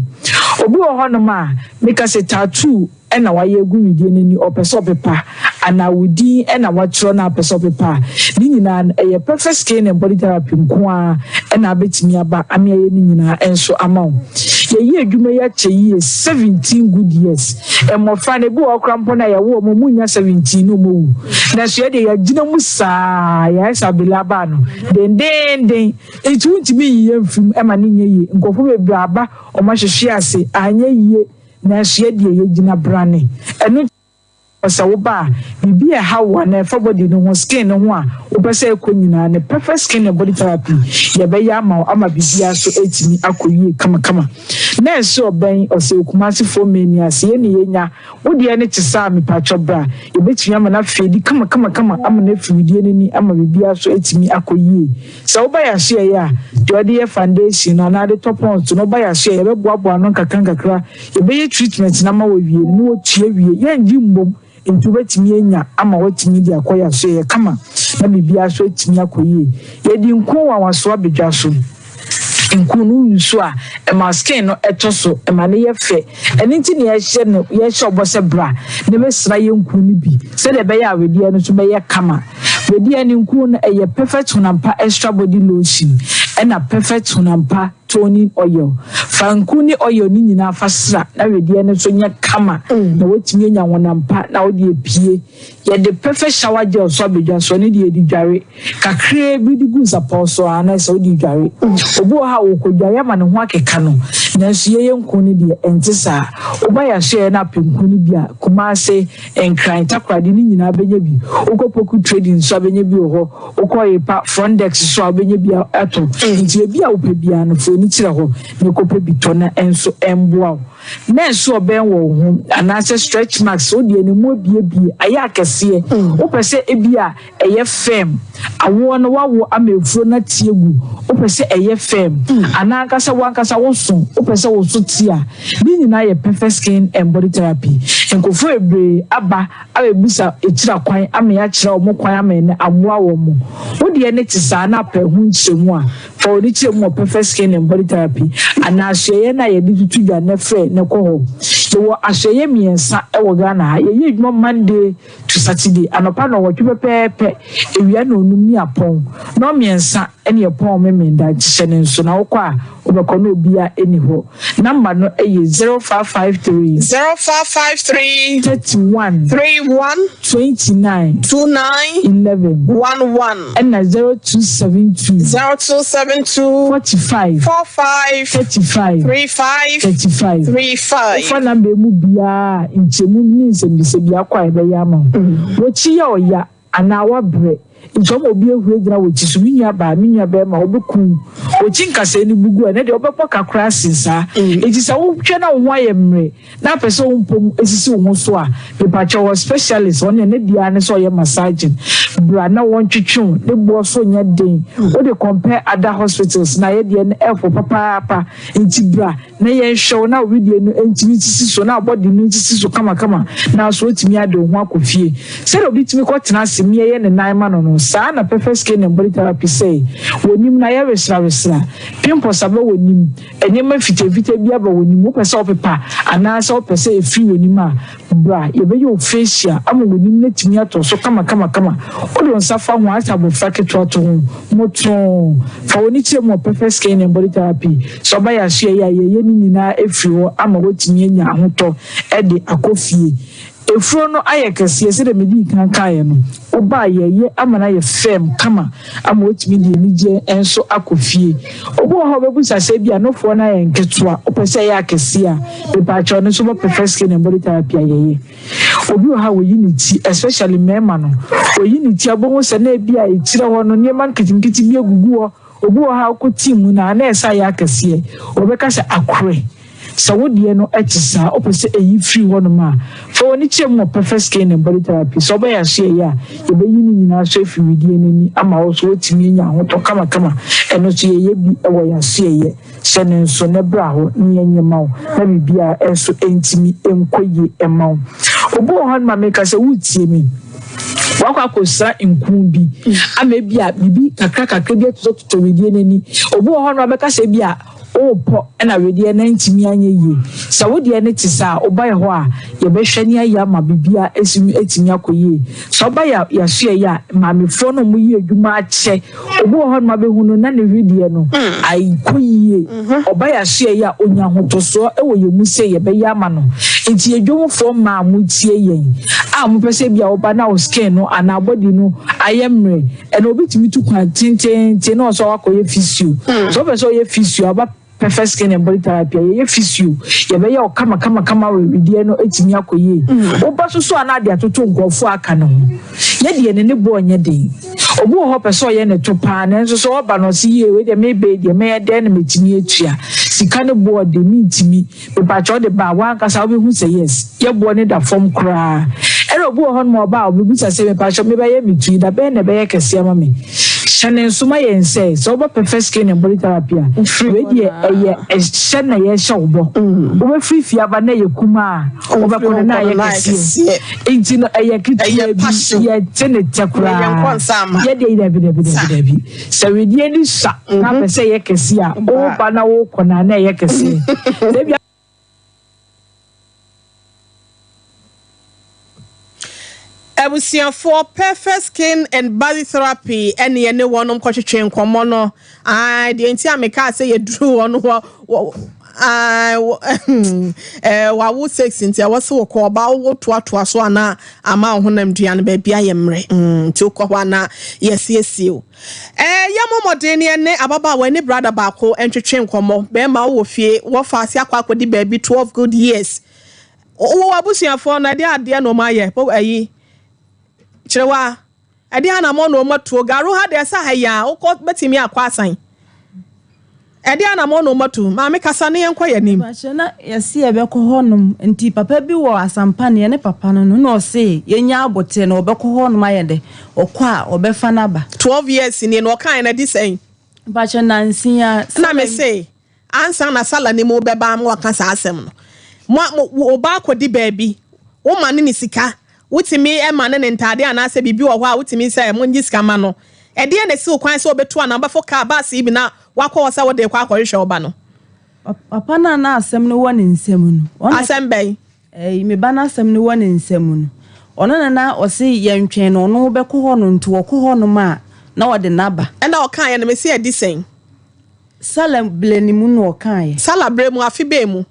Obi wɔ hɔ nom a, meka sɛ tattoo na wayɛ agu wedeɛ no ani ɔpɛ sɛ ɔpepa anaa wo din na watwerɛ na apɛ sɛ ɔpepa a, ne nyinaa no ɛyɛ Perfect Skin and Body Therapy nko ara na abɛtumi aba ame ayɛ ne nyinaa nso ama wo. Yɛyɛ adwuma yi akyɛ yie 17 good years. Mmɔfra no ebi wɔ hɔ koraa mpo no a yɛwo wɔn wɔn nnya 17 na wɔn awu. Nanso yɛdeɛ yɛagyina mu saa yɛayɛ sɛ abele abaa no dendeenden nti wontumi nyi yɛn mfiri mu ɛma no nyɛ yie. Nkurɔfoɔ bebree aba wɔn ahwehwe ase anyɛ yie. Nanso yɛ deɛ yɛgyina brane. Ɛno nti sɛ woba a, biribi a ɛha wo anaa ɛfa body no ho, skin no ho a wopɛ sɛ ɛkɔ nyinaa no, Perfect Skin and Body Therapy yɛbɛyɛ ama wo ama biribiara so atumi akɔ yie kamakama. Nurse ɔbɛn ɔsɛ Okumasefoɔ mani ase yɛ ne yɛnya wo deɛ no te saa a mepakyɛ bra yɛbɛtumi ama no afeedi kamakamakama ama no afiri wedeɛ no ani ama biribiara so atumi akɔ yie. Sɛ woba yɛn asoɛeɛ a, deɛ ɔde yɛ foundation no anaa de tɔ pons no, woba yɛn asoɛeɛ a, yɛbɛboaboa ano nkakrankakra, yɛbɛyɛ treatment no ama wawie no, na watua wie. Yɛngye mmom, nti wobɛtumi anya ama woatumi de akɔ yɛn asoɛeɛ kama na biribiara nso atumi akɔ yie. Yɛde nku nwanwasoɔ abɛdwa so. Nku no wo use a, ɛma skin no tɔ so, ɛma no yɛ fɛ. Ɛno nti na yɛhyɛ no, yɛhyɛ ɔbɔ sɛ bra na bɛsra yɛn nku no bi sɛdeɛ ɛbɛyɛ a wedeɛ no nso bɛyɛ kama. Wedeɛ no nku no, ɛyɛ Perfect Honampa Extra Body Lotion ɛna Perfect Honampa Toning Oil. Fa nku ne oil no nyinaa fa sra na wedeɛ no nso nyɛ kama na woatumi anya honampa na wode apue. Yɛde Perfect Shower Gel nso abɛdwa so, ɛno deɛ yɛde dware. Kakraa bi de gu nsapɔw so ara na sɛ wode dware. Obi wɔ hɔ a ɔkɔdware ama ne ho akeka no, nanso yɛyɛ nku no deɛ, ɛnte saa. Woba yɛn asoɛeɛ na apɛ nku no bi a, Kumase, Nkran, Takoradi ne nyinaa bɛnya bi. Wokɔ Poku Trading nso a bɛnya bi wɔ hɔ. Wokɔ Yepa, Front Desk nso a wobɛnya bi atɔ. Nti baabi a wopɛ biara no, fa w'ani kyerɛ hɔ na kɔpɛ bi tɔ na ɛnso ɛmmoa wo. Nɛɛse ɔbɛn wɔ wo ho anaasɛ stretch marks, wo deɛ no mu abuebue, ayɛ akɛseɛ, wopɛ sɛ ebia ɛyɛ firm, awoɔ no woawo ama afuro no ate agu, wopɛ sɛ ɛyɛ firm, anaa ankasa wo ankasa wo so, wopɛ. Wopɛ sɛ wo so te a, ne nyinaa yɛ Perfect Skin and Body Therapy. Nkurɔfoɔ bebree aba abɛbisa akyiri akwan ama yɛakyerɛ wɔn kwan ama ɛnnɛ aboa wɔn. Wo deɛ no te saa na apɛ ho nkyerɛmu a, fa w'ani kyerɛ mu wɔ Perfect Skin and Body Therapy anaa asoɛeɛ no a yɛde tutu dwa nnɛ frɛ na kɔ hɔ. Yɛwɔ asoɛeɛ mmiɛnsa wɔ Ghana ha. Yɛyɛ adwuma Monday to Saturday anɔpa nnɔnwɔtwe pɛpɛɛpɛ, awia nnɔnnum ne apɔn nnɔnmiɛnsa ne ɛpɔn Memenda nti hyɛ no nso na wokɔ a wobɛkɔ na obia nni hɔ. Number no yɛ 0553. 0553. 31. 31. 29. 29. 11. 11. Ɛna 0272. 0272. 45. 45. 35. 35. 35. 35. Wofa number yi mu biara a, nkyɛmu ne nsɛmmisa biako a yɛbɛyɛ ama wo. W'akyi yɛ ɔya anaa woabrɛ nti ɔma obi ahuri agyina w'akyi so, me nua baa, me nua barima, ɔbɛku wo. W'akyi nkasɛɛ no bu gu a, ɛnɛ deɛ wobɛbɔ ka koraa sen saa. Enti sɛ wohwɛ na wo ho ayɛ mmerɛ na apɛ sɛ wo mpom sisi wo ho so a, mepakyɛw wɔ specialist, ɔno deɛ ne deɛ ara ne sɛ ɔyɛ massaging. Bra na wɔntwetwe wo, ne boɔ so nyɛ den. Wode compare other hospitals no a, yɛ deɛ no ɛfo papaapa. Nti bra na yɛnhwɛ wo na wo wedeɛ no ntumi nsisi so na wo body no nsisi so kamakama na nso woatumi ade wo ho akɔ fie. Sɛdeɛ obi tumi kɔtena ase mia yɛ ne nan ma no no, saa na Perfect Skin and Body Therapy sɛe w'anim no ayɛ wesrawesra, pimples aba w'anim, nneɛma mfitamfitaa bi aba w'anim, wopɛ sɛ wopepa anaasɛ wopɛ sɛ ɛfiri w'anim a, Bra, yɛbɛyɛ wo facial ama w'anim no atumi atɔ so kamakamakama. Wode wo nsa fa ho a, ayɛ sɛ abɔfra ketewa to ho. Motoo. Fa w'ani kyerɛ mu wɔ Perfect Skin and Body Therapy. Sɛ ɔba yɛn asoɛeɛ a, yɛyɛ ne nyinaa afiri hɔ ama woatumi anya ahotɔ de akɔ fie. Efuro no ayɛ kɛseɛ sɛdeɛ medii kan kaeɛ no. Woba a, yɛyɛ ama no ayɛ firm kama ama woatumi de anigyeɛ nso akɔ fie. Obi wɔ hɔ a ɔbɛbusa sɛ ebia nofoɔ no ayɛ nketewa, wopɛ sɛ ɛyɛ akɛseɛ a, mepaakyɛw no nso bɔ Perfect Skin and Body Therapy a yɛyɛ. Obi wɔ hɔ a wɔyi ne ti, especially mmarima no, wɔyi ne ti a wobɛhu sɛ na ebia etire hɔ no nneɛma nketenkete bi agugu hɔ. Obi wɔ hɔ a wokɔ tea mu no a na ɛsɛ ayɛ akɛseɛ, wɔbɛka sɛ akorɛ. Sɛ wo deɛ no te saa, wopɛ sɛ ɛyi firi hɔnom a, fa w'ani kyerɛ mu wɔ Perfect Skin and Body Therapy. Sɛ wobɛyɛ asoɛeɛ a, yɛbɛyi ne nyinaa so afiri wedeɛ no ani ama wo so woatumi anya ahotɔ kamakama. Ɛno nso yɛyɛ bi wɔ yɛn asoɛeɛ. Hyɛ no nso na bra hɔ na yɛnyɛ ma wo na biribiara nso ntumi nkɔ yie mma wo. Obi wɔ hɔnom a meka sɛ woretie me, wakɔ akɔsra nku bi ama ebi a biribi kakra kakra bi atotɔtotɔ wedeɛ no ani. Obi wɔ hɔnom a bɛka sɛ ebi a Worepɔ na wedeɛ no antumi anyɛ yie. Sɛ wo deɛ no te saa a, woba yɛ hɔ a, yɛbɛhwɛ ne ayɛ ama biribiara asi atumi akɔ yie. Sɛ woba yɛ yɛasoɛeɛ a, maamefoɔ no a wɔyɛ adwuma akyɛ, obi wɔ hɔnom a bɛhu no na ne wedeɛ no ankɔ yie. Ɔba yɛ asoɛeɛ a, ɔnya ahotosoɔ wɔ yɛn mu sɛ yɛbɛyɛ ama no. Nti yɛn dwomfoɔ mmaa a motie yɛn a mopɛ sɛ ebia woba na wo skin no anaa body no ayɛ mmerɛ, Ɛna obi tumi tu kwan tenteenten na ɔsɛ wakɔyɛ physio. Sɛ wopɛ sɛ ɔyɛ physio a, woba Perfect Skin and Body Therapy a, yɛyɛ physio. Yɛbɛyɛ wo kama kama kama wedeɛ no atumi akɔ yie. Woba so so a na ade atoto nkurɔfoɔ a aka no ho. Yɛ deɛ ne ne boɔ nyɛ den. Obi wɔ hɔ ɔpɛ sɛ ɔyɛ ne to paa nanso sɛ ɔba no ɔse yie wei deɛ meba yi deɛ mɛyɛ dɛn na matumi atua. Sika no boɔ de mentumi. Mepakyɛ wode ba a w'ankasa wobɛhu sɛ yes yɛ boɔ no da fam koraa. Ɛna obi wɔ hɔ nom a ɔba a ɔbɛbisa sɛ mepakyɛ mebɛyɛ me ti da bɛn na ɛbɛyɛ kɛseɛ ama me. Hyɛ no nso ma yɛn sɛ sɛ woba Perfect Skin and Body Therapy a wei deɛ ɛyɛ ɛhyɛ na yɛhyɛ wo bɔ. Wobɛfiri fie aba na ɛyɛ kumaa a wobɛkɔ no na ayɛ kɛseɛ. Nti no ɛyɛ ketewa bi yɛte ne tɛ koraa. Yɛdeɛ dabi dabi dabi dabi. Sɛ wedeɛ ni sua na apɛ sɛ ɛyɛ kɛseɛ a, woba na wokɔ no a na ɛyɛ kɛseɛ. Sɛ ebia. Abusuafoɔ, Perfect Skin and Body Therapy ɛne yɛne wɔnom kɔtwetwe nkɔmmɔ no. Ae, deɛ nti a mekaa sɛ yɛduru hɔ no wɔ, wɔ, ae, wɔ, eh, wawo sex nti ɛwɔ sɛ wɔkɔ ɔba wo toatoa so ana ama wo honam dua no baabi ayɛ mmerɛ. Mm, nti wokɔ hɔ ana yɛsiesie o. Eh, yɛmmɔ mmɔden ne yɛne ababaawa ne brada baako ntwetwe nkɔmmɔ. Bɛrima wowɔ fie, wɔfa ase akɔ akɔdi baabi 12 good years. Wowɔ abusuafoɔ no, ɛde adeɛ na wɔn ayɛ, ayi, kyerɛwa. Ɛdeɛn anamɔn na wɔatuo? Garo ha deɛ sɛ ha yi a wokɔ bɛtumi akɔ asan. Ɛdeɛn anamɔn na wɔatu? Maame kasa ne yɛnkɔ yɛn anim. Mepakyɛ na yɛse yɛbɛkɔ hɔ nom nti papa bi wɔ asampa no yɛne papa no no na ɔse yɛnya aboterɛ na ɔbɛkɔ hɔ nom ayɛ dɛ ɔkɔ a ɔbɛfa no aba. 12 years nie na ɔkaeɛ no adi sɛn? Mepakyɛ nansi a. Na mese. Ansa na Salah ne mu bɛba ama waka saa asɛm no, mo a mo wo ba akɔdi baabi, woma no ne sika, wotumi ma no ne ntaadeɛ anaasɛ biribi wɔ hɔ a wotumi sɛ mongye sika ma no. Ɛdeɛn na ɛsi wo kwan sɛ wobɛtu anaa wobɛfo kaa, bus yi bi na woakɔ hɔ sɛ wode rekɔ akɔhwehwɛ wo ba no? Papa no a na asɛm no wɔ ne nsam no, ɔno. Asɛm bɛn? Ɛyi, me ba no asɛm no wɔ ne nsam no, ɔno na na ɔse yɛntwɛn no, ɔno bɛkɔ hɔ no, nti ɔkɔ hɔ nom a, na ɔde no aba. Ɛna ɔkaeɛ no, mese adi sɛn? Salah berɛ no mu na ɔkaeɛ. Salah berɛ mu, afe bɛn mu?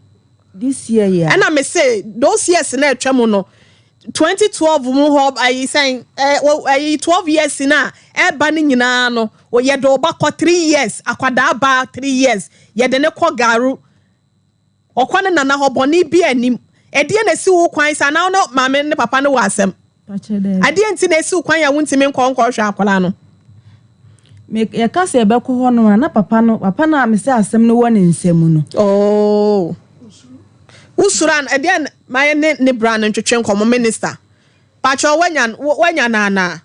This year yi a. Ɛna mese those years na atwa mu no, 2012 mu hɔ, ayi sɛn, ayi 12 years na ɛba no nyinaa no, yɛde ɔba kɔ 3 years, akwadaa ba 3 years, yɛde ne kɔ Garu. Ɔkɔ ne nana hɔ, bɔne biaa nnim. Ɛdeɛn na ɛsi wo kwan sɛ anaa wo ne maame ne papa no wɔ asɛm? Ɛdeɛn nti na ɛsi wo kwan a wontumi nkɔ nkɔhwɛ akwadaa no? Me yɛka sɛ yɛbɛkɔ hɔ no a na papa no papa no a mesɛ asɛm no wɔ ne nsam no. Oh. Wosuro an ɛdeɛn ma yɛ ne ne bra no ntwetwe nkɔmmɔ minister. Pakyɛ wanya wanya no anaa?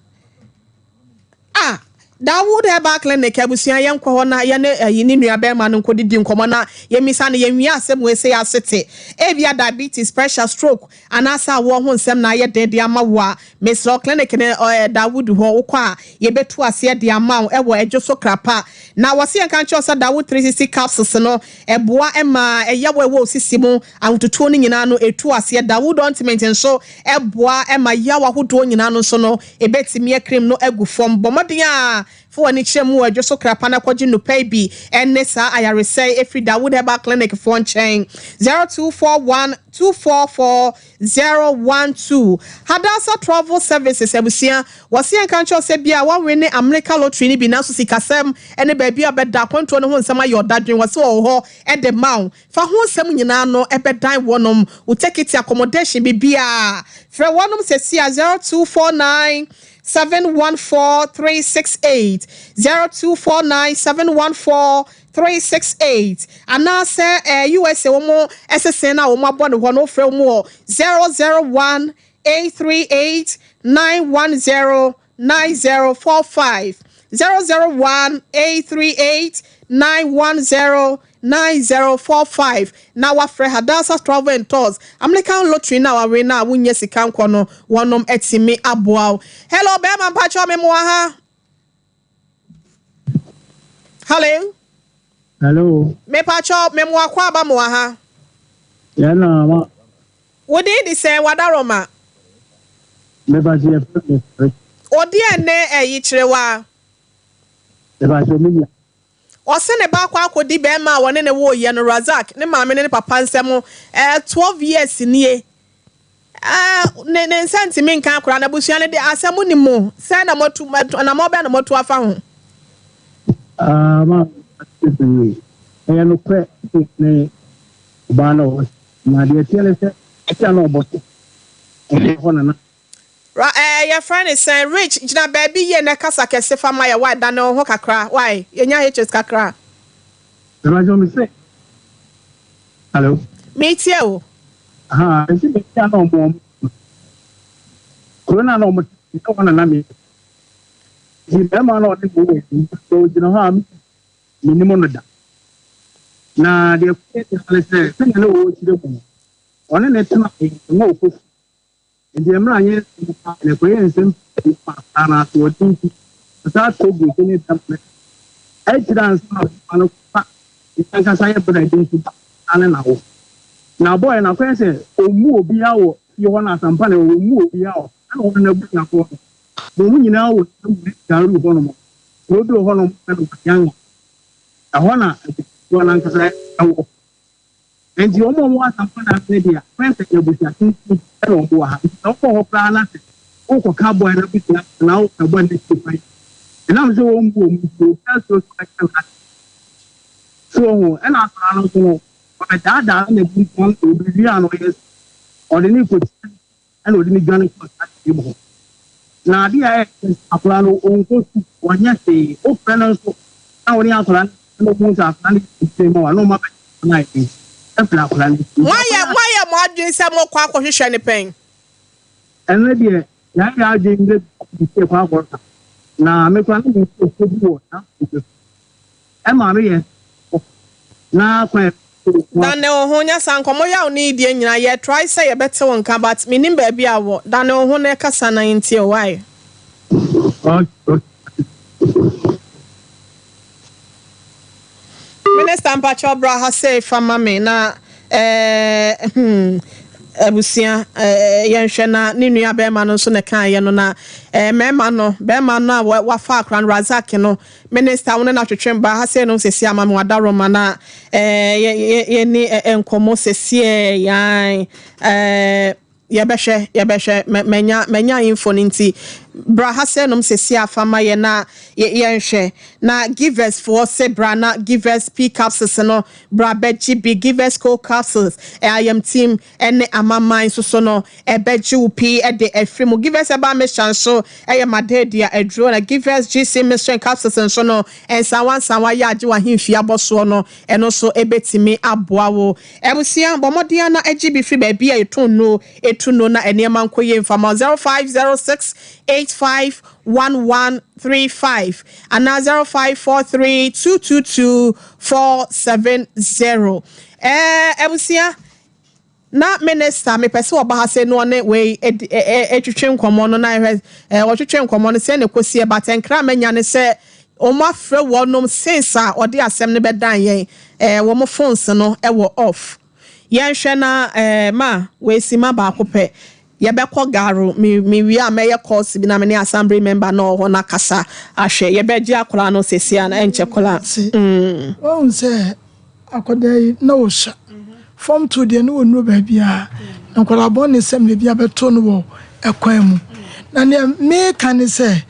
Ah Dawood Herbal Clinic abusua yɛnkɔ hɔ na yɛne ɛyi ne nua bɛrima no nkɔdidi nkɔmmɔ na yɛmmisa no yɛnwie asɛm wei sɛ yɛasete ebia diabetes, pressure, stroke anaasɛ awoɔ ho nsɛm na ayɛ den de ama wo a mesrɛ wo clinic no ɛɛ Dawood hɔ wokɔ a yɛbɛtu aseɛ de ama wo ɛwɔ Adwo so Krapa na wɔse yɛnka nkyerɛ wo sɛ Dawood 360 capsules no ɛboa ma ɛyaw a ɛwɔ wo sisi mu ahototuo no nyinaa no ɛtu aseɛ Dawood ointment nso Ɛboa ma yaw ahodoɔ nyinaa no nso no, ɛbɛtumi akrim no agu fam. Bɔ mmɔden ara fa w'ani kyerɛ mu wɔ Adwo so Krapa na kɔgye nnupɛ yi bi ne saa ayaresa yi firi Dawood Herbal Clinic foɔ nkyɛn. 0241 244 012 Hadassah Travel Services abusua, wɔse yɛnka nkyerɛ wo sɛ bia woawene Amerika Lottery no bi nanso sikasɛm ne baabi a wobɛda, akwantuo no ho nsɛm ayɛ ɔdadwen, wɔse wɔwɔ hɔ de ma wo. Fa ho nsɛm nyinaa no bɛdan wɔnom, wo tekiti, accommodation, biribiara. Frɛ wɔnom sɛsi a 0249 714 368, 0249 714 368, anaasɛ eh, USA wɔn ɛsesen no a wɔn abɔ no hɔ no, wofrɛ wɔn wɔ 001 838 910 9045 001 838 910 9045 na wafrɛ Hadassah Travel and Tours American Lottery no a wawe no a wonnya sika nkɔ no wɔnom atumi aboa wo. Hello bɛɛma mpakyɛw me moa ha. Hello. Hello. Me pakyɛw me moa kɔ aba moa ha. Yɛn na ma. Wo din de sɛn wadaroma. Mepakyɛ yɛfrɛ me Rich. Odeɛ ne ɛyi kyerewa. Mepakyɛ me nua. Ɔse ne ba akɔ akɔdi bɛɛma a wɔne no wooyɛ no Razak ne maame ne ne papa nsɛm ɛɛ 12 years nie ɛɛ ne ne nsa ntumi nka akwadaa no abusua no de asɛm nim mo sɛn na moatu anamɔ bɛn na moatu afa ho. Ah ma ɛyɛ nokorɛ ne ɔbaa no ɔwɔ Na deɛ ɛteɛ ne sɛ, ɛte a na ɔbɔ so, ɛnyɛ hɔ na na. Ra ɛɛ yɛfrɛ no sɛn? Rich, gyina baabi yie na kasa kɛse fa ma yɛ wai, dane wo ho kakra wai, yɛnya hitches kakra. Mepakyɛw me se, Hello. Metie wo. Ahaa, mese baabi a na ɔmo ɔmo no, kuro no a na ɔmo te no, ɛnyɛ hɔ na na me te. Nti barima no a ɔne me wɔ yi, sɛ ɔgyina hɔ a, mennim no da. Na deɛ ɛkɔyɛ nyinaa ne sɛ, sɛdeɛ na ɔwɔ kyerɛ mu no, ɔne no tenaeɛ ma ɔkɔ sukuu. Enti mmerɛ a yɛn nsɛm baeɛ no, ɛkɔyɛɛ nsɛm pii ma akwadaa no asoɔden nti, ɔsan kɔ guu so ne dɛm no. Akyire ansa na ɔbɛma no kɔfa ne ankasa yɛ berɛ de nso ba ne n'awo. Na ɔbɔeɛ no, akɔyɛ sɛ ɔmmu obiara wɔ fie hɔ no asampa na ɔmmu obiara wɔ hɔ. Ɛna ɔno n'abusuafoɔ no, wɔn nyinaa wɔ Garu hɔnom. Kuro bi wɔ hɔnom a wɔfrɛ no Wanyanga. Ɛhɔ na abusuakuo no ankasa wɔ. Enti wɔn a wɔwɔ Asamoah no ase no deɛ, wɔyɛ sɛ abusua tenten na wɔwɔ ha. Nti sɛ wokɔ hɔ koraa na sɛ worekɔka bɔe no abusua anaa woka bɔe no akyiri kwan a, ɛnam sɛ wɔmmu wɔn nti, obiara suro sɛ ɔbɛka n'asɛm. So woahu? Ɛnna akwadaa no nso no, wɔbɛdaadaa no na abusua no, obewie a no ɔyɛ sɛ ɔde no rekɔtua Ɛnna ɔde no dwane kɔɔ saa kurom hɔ. Na adeɛ a ɛyɛ sɛ akwadaa no, ɔnkɔ sukuu, ɔnyɛ hwee. Wofrɛ no nso na wo ne akwadaa no na ɔhu sɛ akwadaa no yɛ tenten ma wo a, na ɔma bɛgye no ayɛ den afiri akwadaa no akyi. Nti Moayɛ akwadaa moayɛ mo adwene sɛ morekɔ akɔhwehwɛ no pɛn? Ɛno deɛ, yɛayɛ yɛn adwene mmerɛ bi sɛ yɛkɔ akɔhwɛ. Na me koraa na menim sɛ ɔkɔ bi wɔ saa kuro no so. Ɛmaa meyɛɛ sɛ mekɔ. Na kwan Dane wo ho, nyɛ saa nkɔmmɔ yaw ne yi deɛ nyinaa yɛ try sɛ yɛbɛte wo nka but mennim baabi a wɔ, dane wo ho na kasa na yɛntie wo why? Minister mpakyɛw bra ha sei fa ma me na eh hmm abusua eh yɛnhwɛ na ne nua bɛrima no nso na ɛkaeɛ no na eh mmarima no bɛrima no a wafa akora no Razak no Minister wo ne no atwetwe mba ha sei nom sesie ama me wadaroma na eh yɛni nkɔmmɔ sesie yan eh yɛbɛhwɛ yɛbɛhwɛ manya manya info no nti bra ha sei nom sesie afa ma yɛ na yɛnhwɛ na givers foɔ se bra na givers p capsules no bra bɛgye bi givers co capsules eh, I am team ne amanaman nso so no, ɛbɛgye wo pii de afiri mu. Givers Herbal Mixture nso yɛ madadua aduro, na Givers GC Mixture and Capsules nso no, nsawa nsawa yɛ agye w'ahemfie abɔsoɔ no, ɛno nso ɛbɛtumi aboa wo. Abusua, bɔ mmɔden ara na gye bi firi baabi a yɛtɔn nnuro, ɛtu nnuro na nneɛma nkɔ yie mfa ma wo. 0506 85 1135 anaa 0543 222 470. Ɛɛ abusua, Na minister mepɛ sɛ ɔba ha sei na ɔne wei twetwe nkɔmmɔ no na yɛhwɛ wɔtwetwe nkɔmmɔ no sɛn na ɛkɔsiɛ but nkra a manya ne sɛ wɔn afrɛ wɔnom since a ɔde asɛm no bɛdan yɛn wɔn phones no wɔ off yɛnhwɛ na ma wei sima baako pɛ yɛbɛkɔ Garo me mewie a mɛyɛ course bi na me ne assembly member na ɔwɔ hɔ no akasa ahwɛ yɛbɛgye akwadaa no seesei a na ɛnkyɛ koraa. Wahu sɛ Akwadaa yi, na ɔsua. Form two deɛ, na ɔnnuru baabiara. Na nkwadaa bɔnesɛm na ebi abɛto no wɔ ɛkwan mu. Na deɛ meka ne sɛ,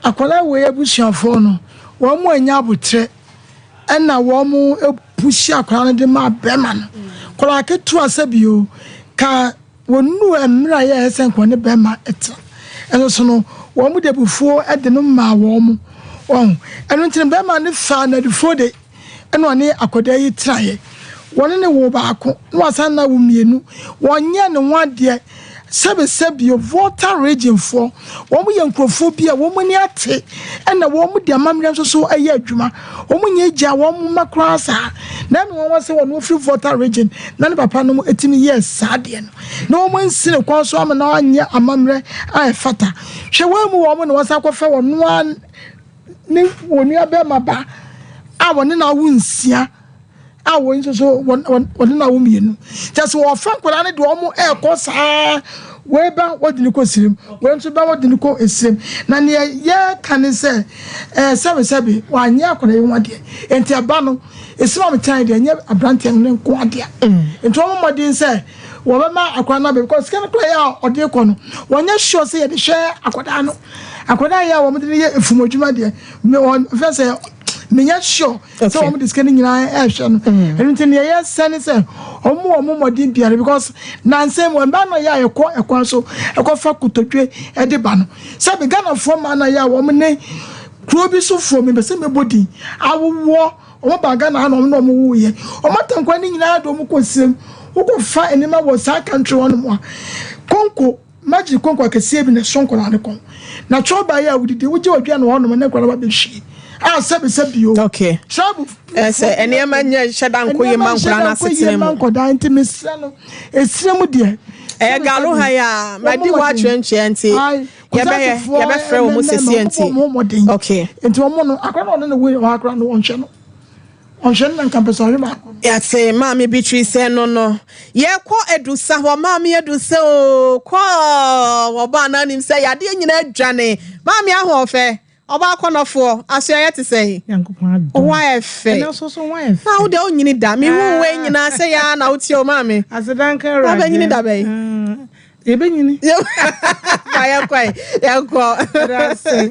akwadaa wei abusuafoɔ no, wɔn annya aboterɛ ɛna wɔn pushi akwadaa no de maa bɛrima no. Akwadaa ketewa sɛ bio, ka Wɔnnuu mmerɛ a ɛyɛ sɛ nka ɔne bɛrima tena. Ɛno so no, wɔn de abufuo de no maa wɔn. Wɔn. Ɛno nti no, bɛrima no faa n'adufuo de, ɛna ɔne akwadaa yi tenaeɛ. Wɔne no woo baako, na wasan na awo mmienu. Wɔnyɛɛ ne ho adeɛ. Sɛbesɛbe o, Volta Region foɔ, wɔn yɛ nkurɔfoɔ bi a wɔn ani ate, ɛna wɔn de amammerɛ nso so yɛ adwuma. Wɔn nyɛ gyaa wɔn mma koraa saa. Na ɛna wɔn sɛ wɔn firi Volta region na ne papa nom etimi yɛɛ saa deɛ no. Na wɔn ansi ne kwan so ama na anyɛ amammerɛ a ɛfata. Hwɛ wɔn mu wɔn na wɔsan kɔfa wɔn noa ne wɔn nua bɛrima ba a wɔne no awo nsia a wɔn nso so wɔn wɔne no awo mmienu. Kyɛ sɛ wɔfa nkwadaa no de wɔn ɛrekɔ saa wei ba wɔde no kɔ sirim wei nso ba wɔde no kɔ esirim na nea yɛka ne sɛ ɛɛ sɛbesɛbe wanyɛ akwadaa yi ho adeɛ nti ɛba no esim a metan deɛ ɛnyɛ aberanteɛ no ne nko adeɛ nti wɔn mmɔden sɛ wɔbɛma akwadaa no abɛ because sika no kora yɛ a ɔde kɔ no wɔnyɛ sure sɛ yɛde hwɛ akwadaa no akwadaa yɛ a wɔn de no yɛ efum adwuma deɛ wɔn fɛ sɛ menyɛ sure sɛ wɔn de sika no nyinaa ɛrehwɛ no mm. ɛno nti nea yɛsɛ ne sɛ wɔn wɔn mmɔden biara because nansa mu mmaa no yɛ a yɛkɔ ɛkwan so ɛkɔfa kotodwe ɛde ba no sɛbi ghanafoɔ mmaa no yɛ a wɔn ne kuro bi so foɔ mi bɛsɛ mɛbɔ din awowoɔ wɔn ba ghana ha na wɔn na wɔn wo yɛ wɔn atankwa ne nyinaa de wɔn kɔ sirem wokɔfa nneɛma wɔ saa country hɔ nom a konko Magic konko akɛseɛ bi na ɛso nkwadaa no kɔn. Na kyɔba yi a wodidi, wogye w'aduane wɔ hɔnom ne nkwadaa ba bɛhwie. A sɛbi sɛbi o. Okay. Tribe. Ɛsɛ nneɛma nyɛ nhyɛ da nkɔ yie ma nkwadaa no asetena mu. Nneɛma nhyɛ da nkɔ yie ma nkwadaa nti mesrɛ no esrɛ mu deɛ. Ɛyɛ galo ha yi a madi hɔ atwerɛntwerɛ nti yɛbɛyɛ yɛbɛfrɛ wɔn mu sɛsie nti. Okay. Nti wɔn no akora na ɔne ne wo yɛ hɔ akora no wɔnhwɛ no. Ɔnhwɛ no na nka mpɛ sɛ ɔhwɛ baako no. Yɛate Maame Bitri sɛ no no. Yɛkɔ Adusa hɔ, Maame Adusa oo, kɔ ɔbaa no anim sɛ yadeɛ nyinaa adwane. Maame Ahoɔfɛ, ɔbaa kɔnɔfoɔ, asoɛeɛ te sɛn? Nyankopɔn adom. Wo ho ayɛ fɛ. Ɛnɛ nso so ho ayɛ fɛ. Na wo deɛ wonyini da. Mehu wei nyinaa sɛ yɛ ara na woteɛ o maame. Aseda nka Awurade. Wabɛnyini da bɛn? Yɛbɛnyini. Fa yɛnkɔ ɛ, yɛnkɔ. Yɛda ase.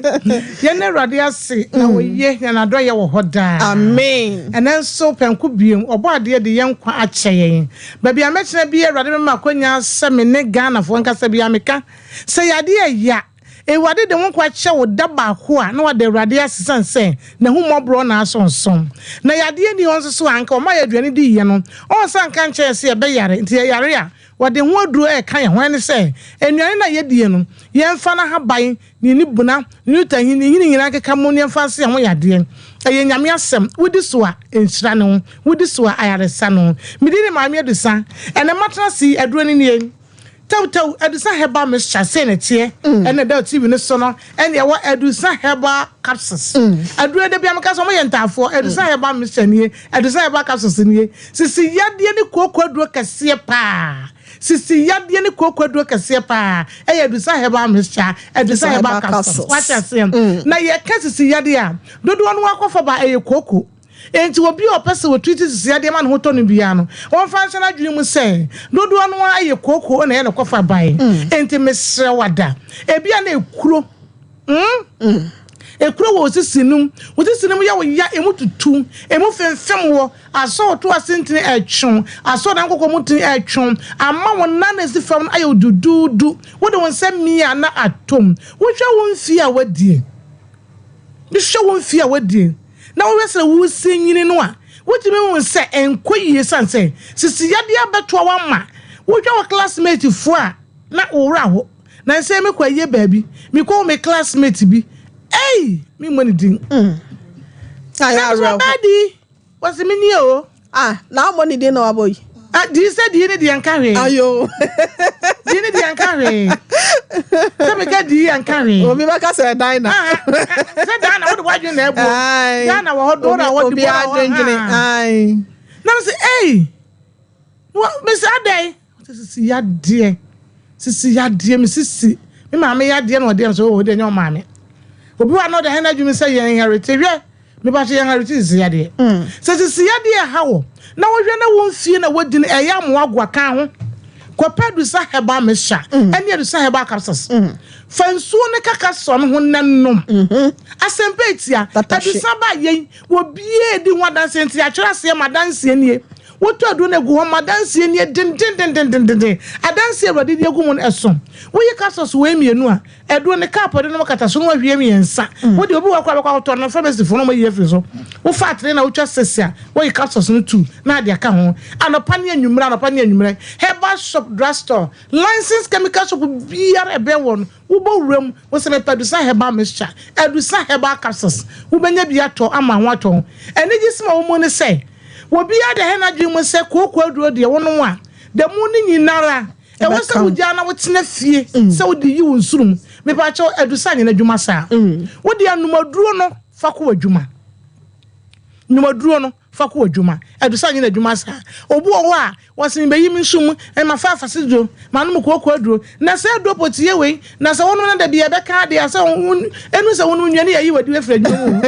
Yɛn Awurade ase na ɔye, na n'adɔeɛ wɔ hɔ daa. Amen. Ɛnɛ nso pɛnko biom, ɔbɔ adeɛ de yɛn nkwa akyɛ yɛn. Baabi a mɛtena biara Awurade bɛma akwanya sɛ me ne Ghanafoɔ nkasa biara meka sɛ yadeɛ ɛya. Awurade de wo nkwa kyɛ wo da baako a, na wada Awurade ase sane sɛ n'ahummɔborɔ na asonsom. Na yadeɛ nni hɔ nso so a, anka ɔma yɛ aduane diiɛ no, ɔnsan nka nkyerɛ yɛn sɛ yɛbɛyare. Nti yɛyare a, wɔde ho aduro reka yɛn ho. Ɛne sɛ, nnuane no a yɛdie no, yɛmfa n'ahaban, ne ne buna, ne ne tahin, ne nhini nyinaa nkeka mmom na yɛmfa nsa yɛn ho yadeɛ. Ɛyɛ Nyame asɛm. Wodi so a, nhyira ne ho. Wodi so a, ayaresa ne ho. Me din ne Maame Adusa. Ɛnɛ matena ase yi, aduro no nie. Tawtaw, Adusa Herbal Mixture, sei na ɛteɛ. Ɛna ɛda TV no so no, ɛne ɛwɔ Adusa Herbal Capsules. Aduro da bia meka sɛ wɔyɛ ntaafoɔ. Adusa Herbal Mixture nie, Adusa Herbal Capsules nie. Sisi yadeɛ ne kooko aduro kɛseɛ paa. Sisi yadeɛ ne kooko aduro kɛseɛ paa. Ɛyɛ Adusa Herbal Mixture, Adusa Herbal Capsules. Wate aseɛ? Na yɛka sisi yadeɛ a, dodoɔ no akɔfa ba ɛyɛ kooko. Enti obi a ɔpɛ sɛ ɔtreat sisi adeɛ ma ne ho tɔ no biara no, ɔmfa nhyɛ n'adwene mu sɛ dodoɔ no ara yɛ kooko na ɛyɛ ne kɔfa bae. Enti mesrɛ wo ada, ebia na ekuro, mm, ekuro wɔ wo sisi no mu, wo sisi no mu yɛ wo ya, emu tutu, emu femfem wo, asɔ wo to ase ntini ɛretwe wo, asɔ wo nan kɔkɔɔ mu ntini ɛretwe wo, ama wo nan a esi fam no ayɛ wo duduudu, wode wo nsa mia na atom. Wohwɛ wo mfeɛ a woadie. Hwɛ wo mfe a woadi na wohwɛ sɛ woresi nyini no a, wotumi hu sɛ ɛnkɔ yie esiane sɛ sisi yadeɛ abɛtoa wo ama wohwɛ wo classmate foɔ a na wo werɛ aho. Nansa yi mekɔ ayie baabi, mekɔhu me classmate bi, ei memmɔ ne din. Na Na mesɛ ɔbaa di. Wɔsi mi nie o. Ah, na abɔ ne din na wabɔ yi. Ah, dii sɛ dii ne deɛ nka hwee. Ayo. Dii ne deɛ nka hwee. Sɛ meka dii yɛ nka hwee. Obi bɛka sɛ Dina. Ah, sɛ Dina wode w'adwene na ɛbuo. Dina wɔ hɔ, Dora wɔ hɔ, Dibora wɔ hɔ. Aye. Na me sɛ, ei, me sɛ adɛn? Ɔsɛ sisi yadeɛ sisi yadeɛ me sisi me maame yadeɛ na ɔdeɛ nso ɔwɔ deɛ nyɛ ɔmaame obi wa na ɔde ahɛn adwuma sɛ yɛn inherit hwɛ mepa kyɛ yɛn inherit sisi yadeɛ mm. Sɛ sisi yadeɛ ɛha wɔ na wɔhwɛ na wɔn fie na wɔdi no ɛyɛ amoa agoa kan ho kɔpɛ adusa herbal mixture mm. Ɛne adusa herbal capsules mm. Fa nsuo ne kaka sɔ no ho na nom mm-hmm. Asɛmpa etia adusa ba yɛn wɔ bie di ho adanseɛ nti atwerɛ aseɛ ma adanseɛ nie. Wotɔ aduro no agu hɔ ma adanseɛ nie dendendendendenden. Adanseɛ a Awurade de agu mu no ɛso. Woyi capsules wei mmienu a, aduro no cup a wode nom kata so no wahwie mmiɛnsa. Wo deɛ obi wɔ hɔ koraa bɛkɔ akɔtɔ no pharmacy foɔ no wɔayi afiri so. Wofa atere na wotwa six a, woyi capsules no two na ade aka ho. Anɔpa ne anwummerɛ, anɔpa ne anwummerɛ. Herbal shop, drug store, licensed chemical shop biara ɛbɛn wɔ no, Wobɔ wura mu, wose mepɛ Adusa Herbal Mixture, Adusa Herbal Capsules, wobɛnya bi atɔ ama ho atɔ wo. Anigyesɛm a ɛwɔ mu ne sɛ, obiara de ayɛ n'adwene mu sɛ kooko aduro deɛ wonom a, da mu no nyinara, ɛwɔ sɛ wogyaa na wotena fie sɛ wode yi wo nsono mu. Mepakyɛw, Adusa nyɛ n'adwuma saa. Wo deɛ nom aduro no fa kɔ w'adwuma. Nom aduro no fa kɔ w'adwuma. Adusa nyɛ n'adwuma saa. Obi wɔ hɔ a, Wɔse mebeyi me nsu mu, na mafa afase duro, manom kooko aduro. Na sɛ aduro potiye wei, na sɛ wonom na da bi ɛbɛka adeɛ a, sɛ ɛnu sɛ wonom nnuane yɛyi wadi afiri adwuma mu.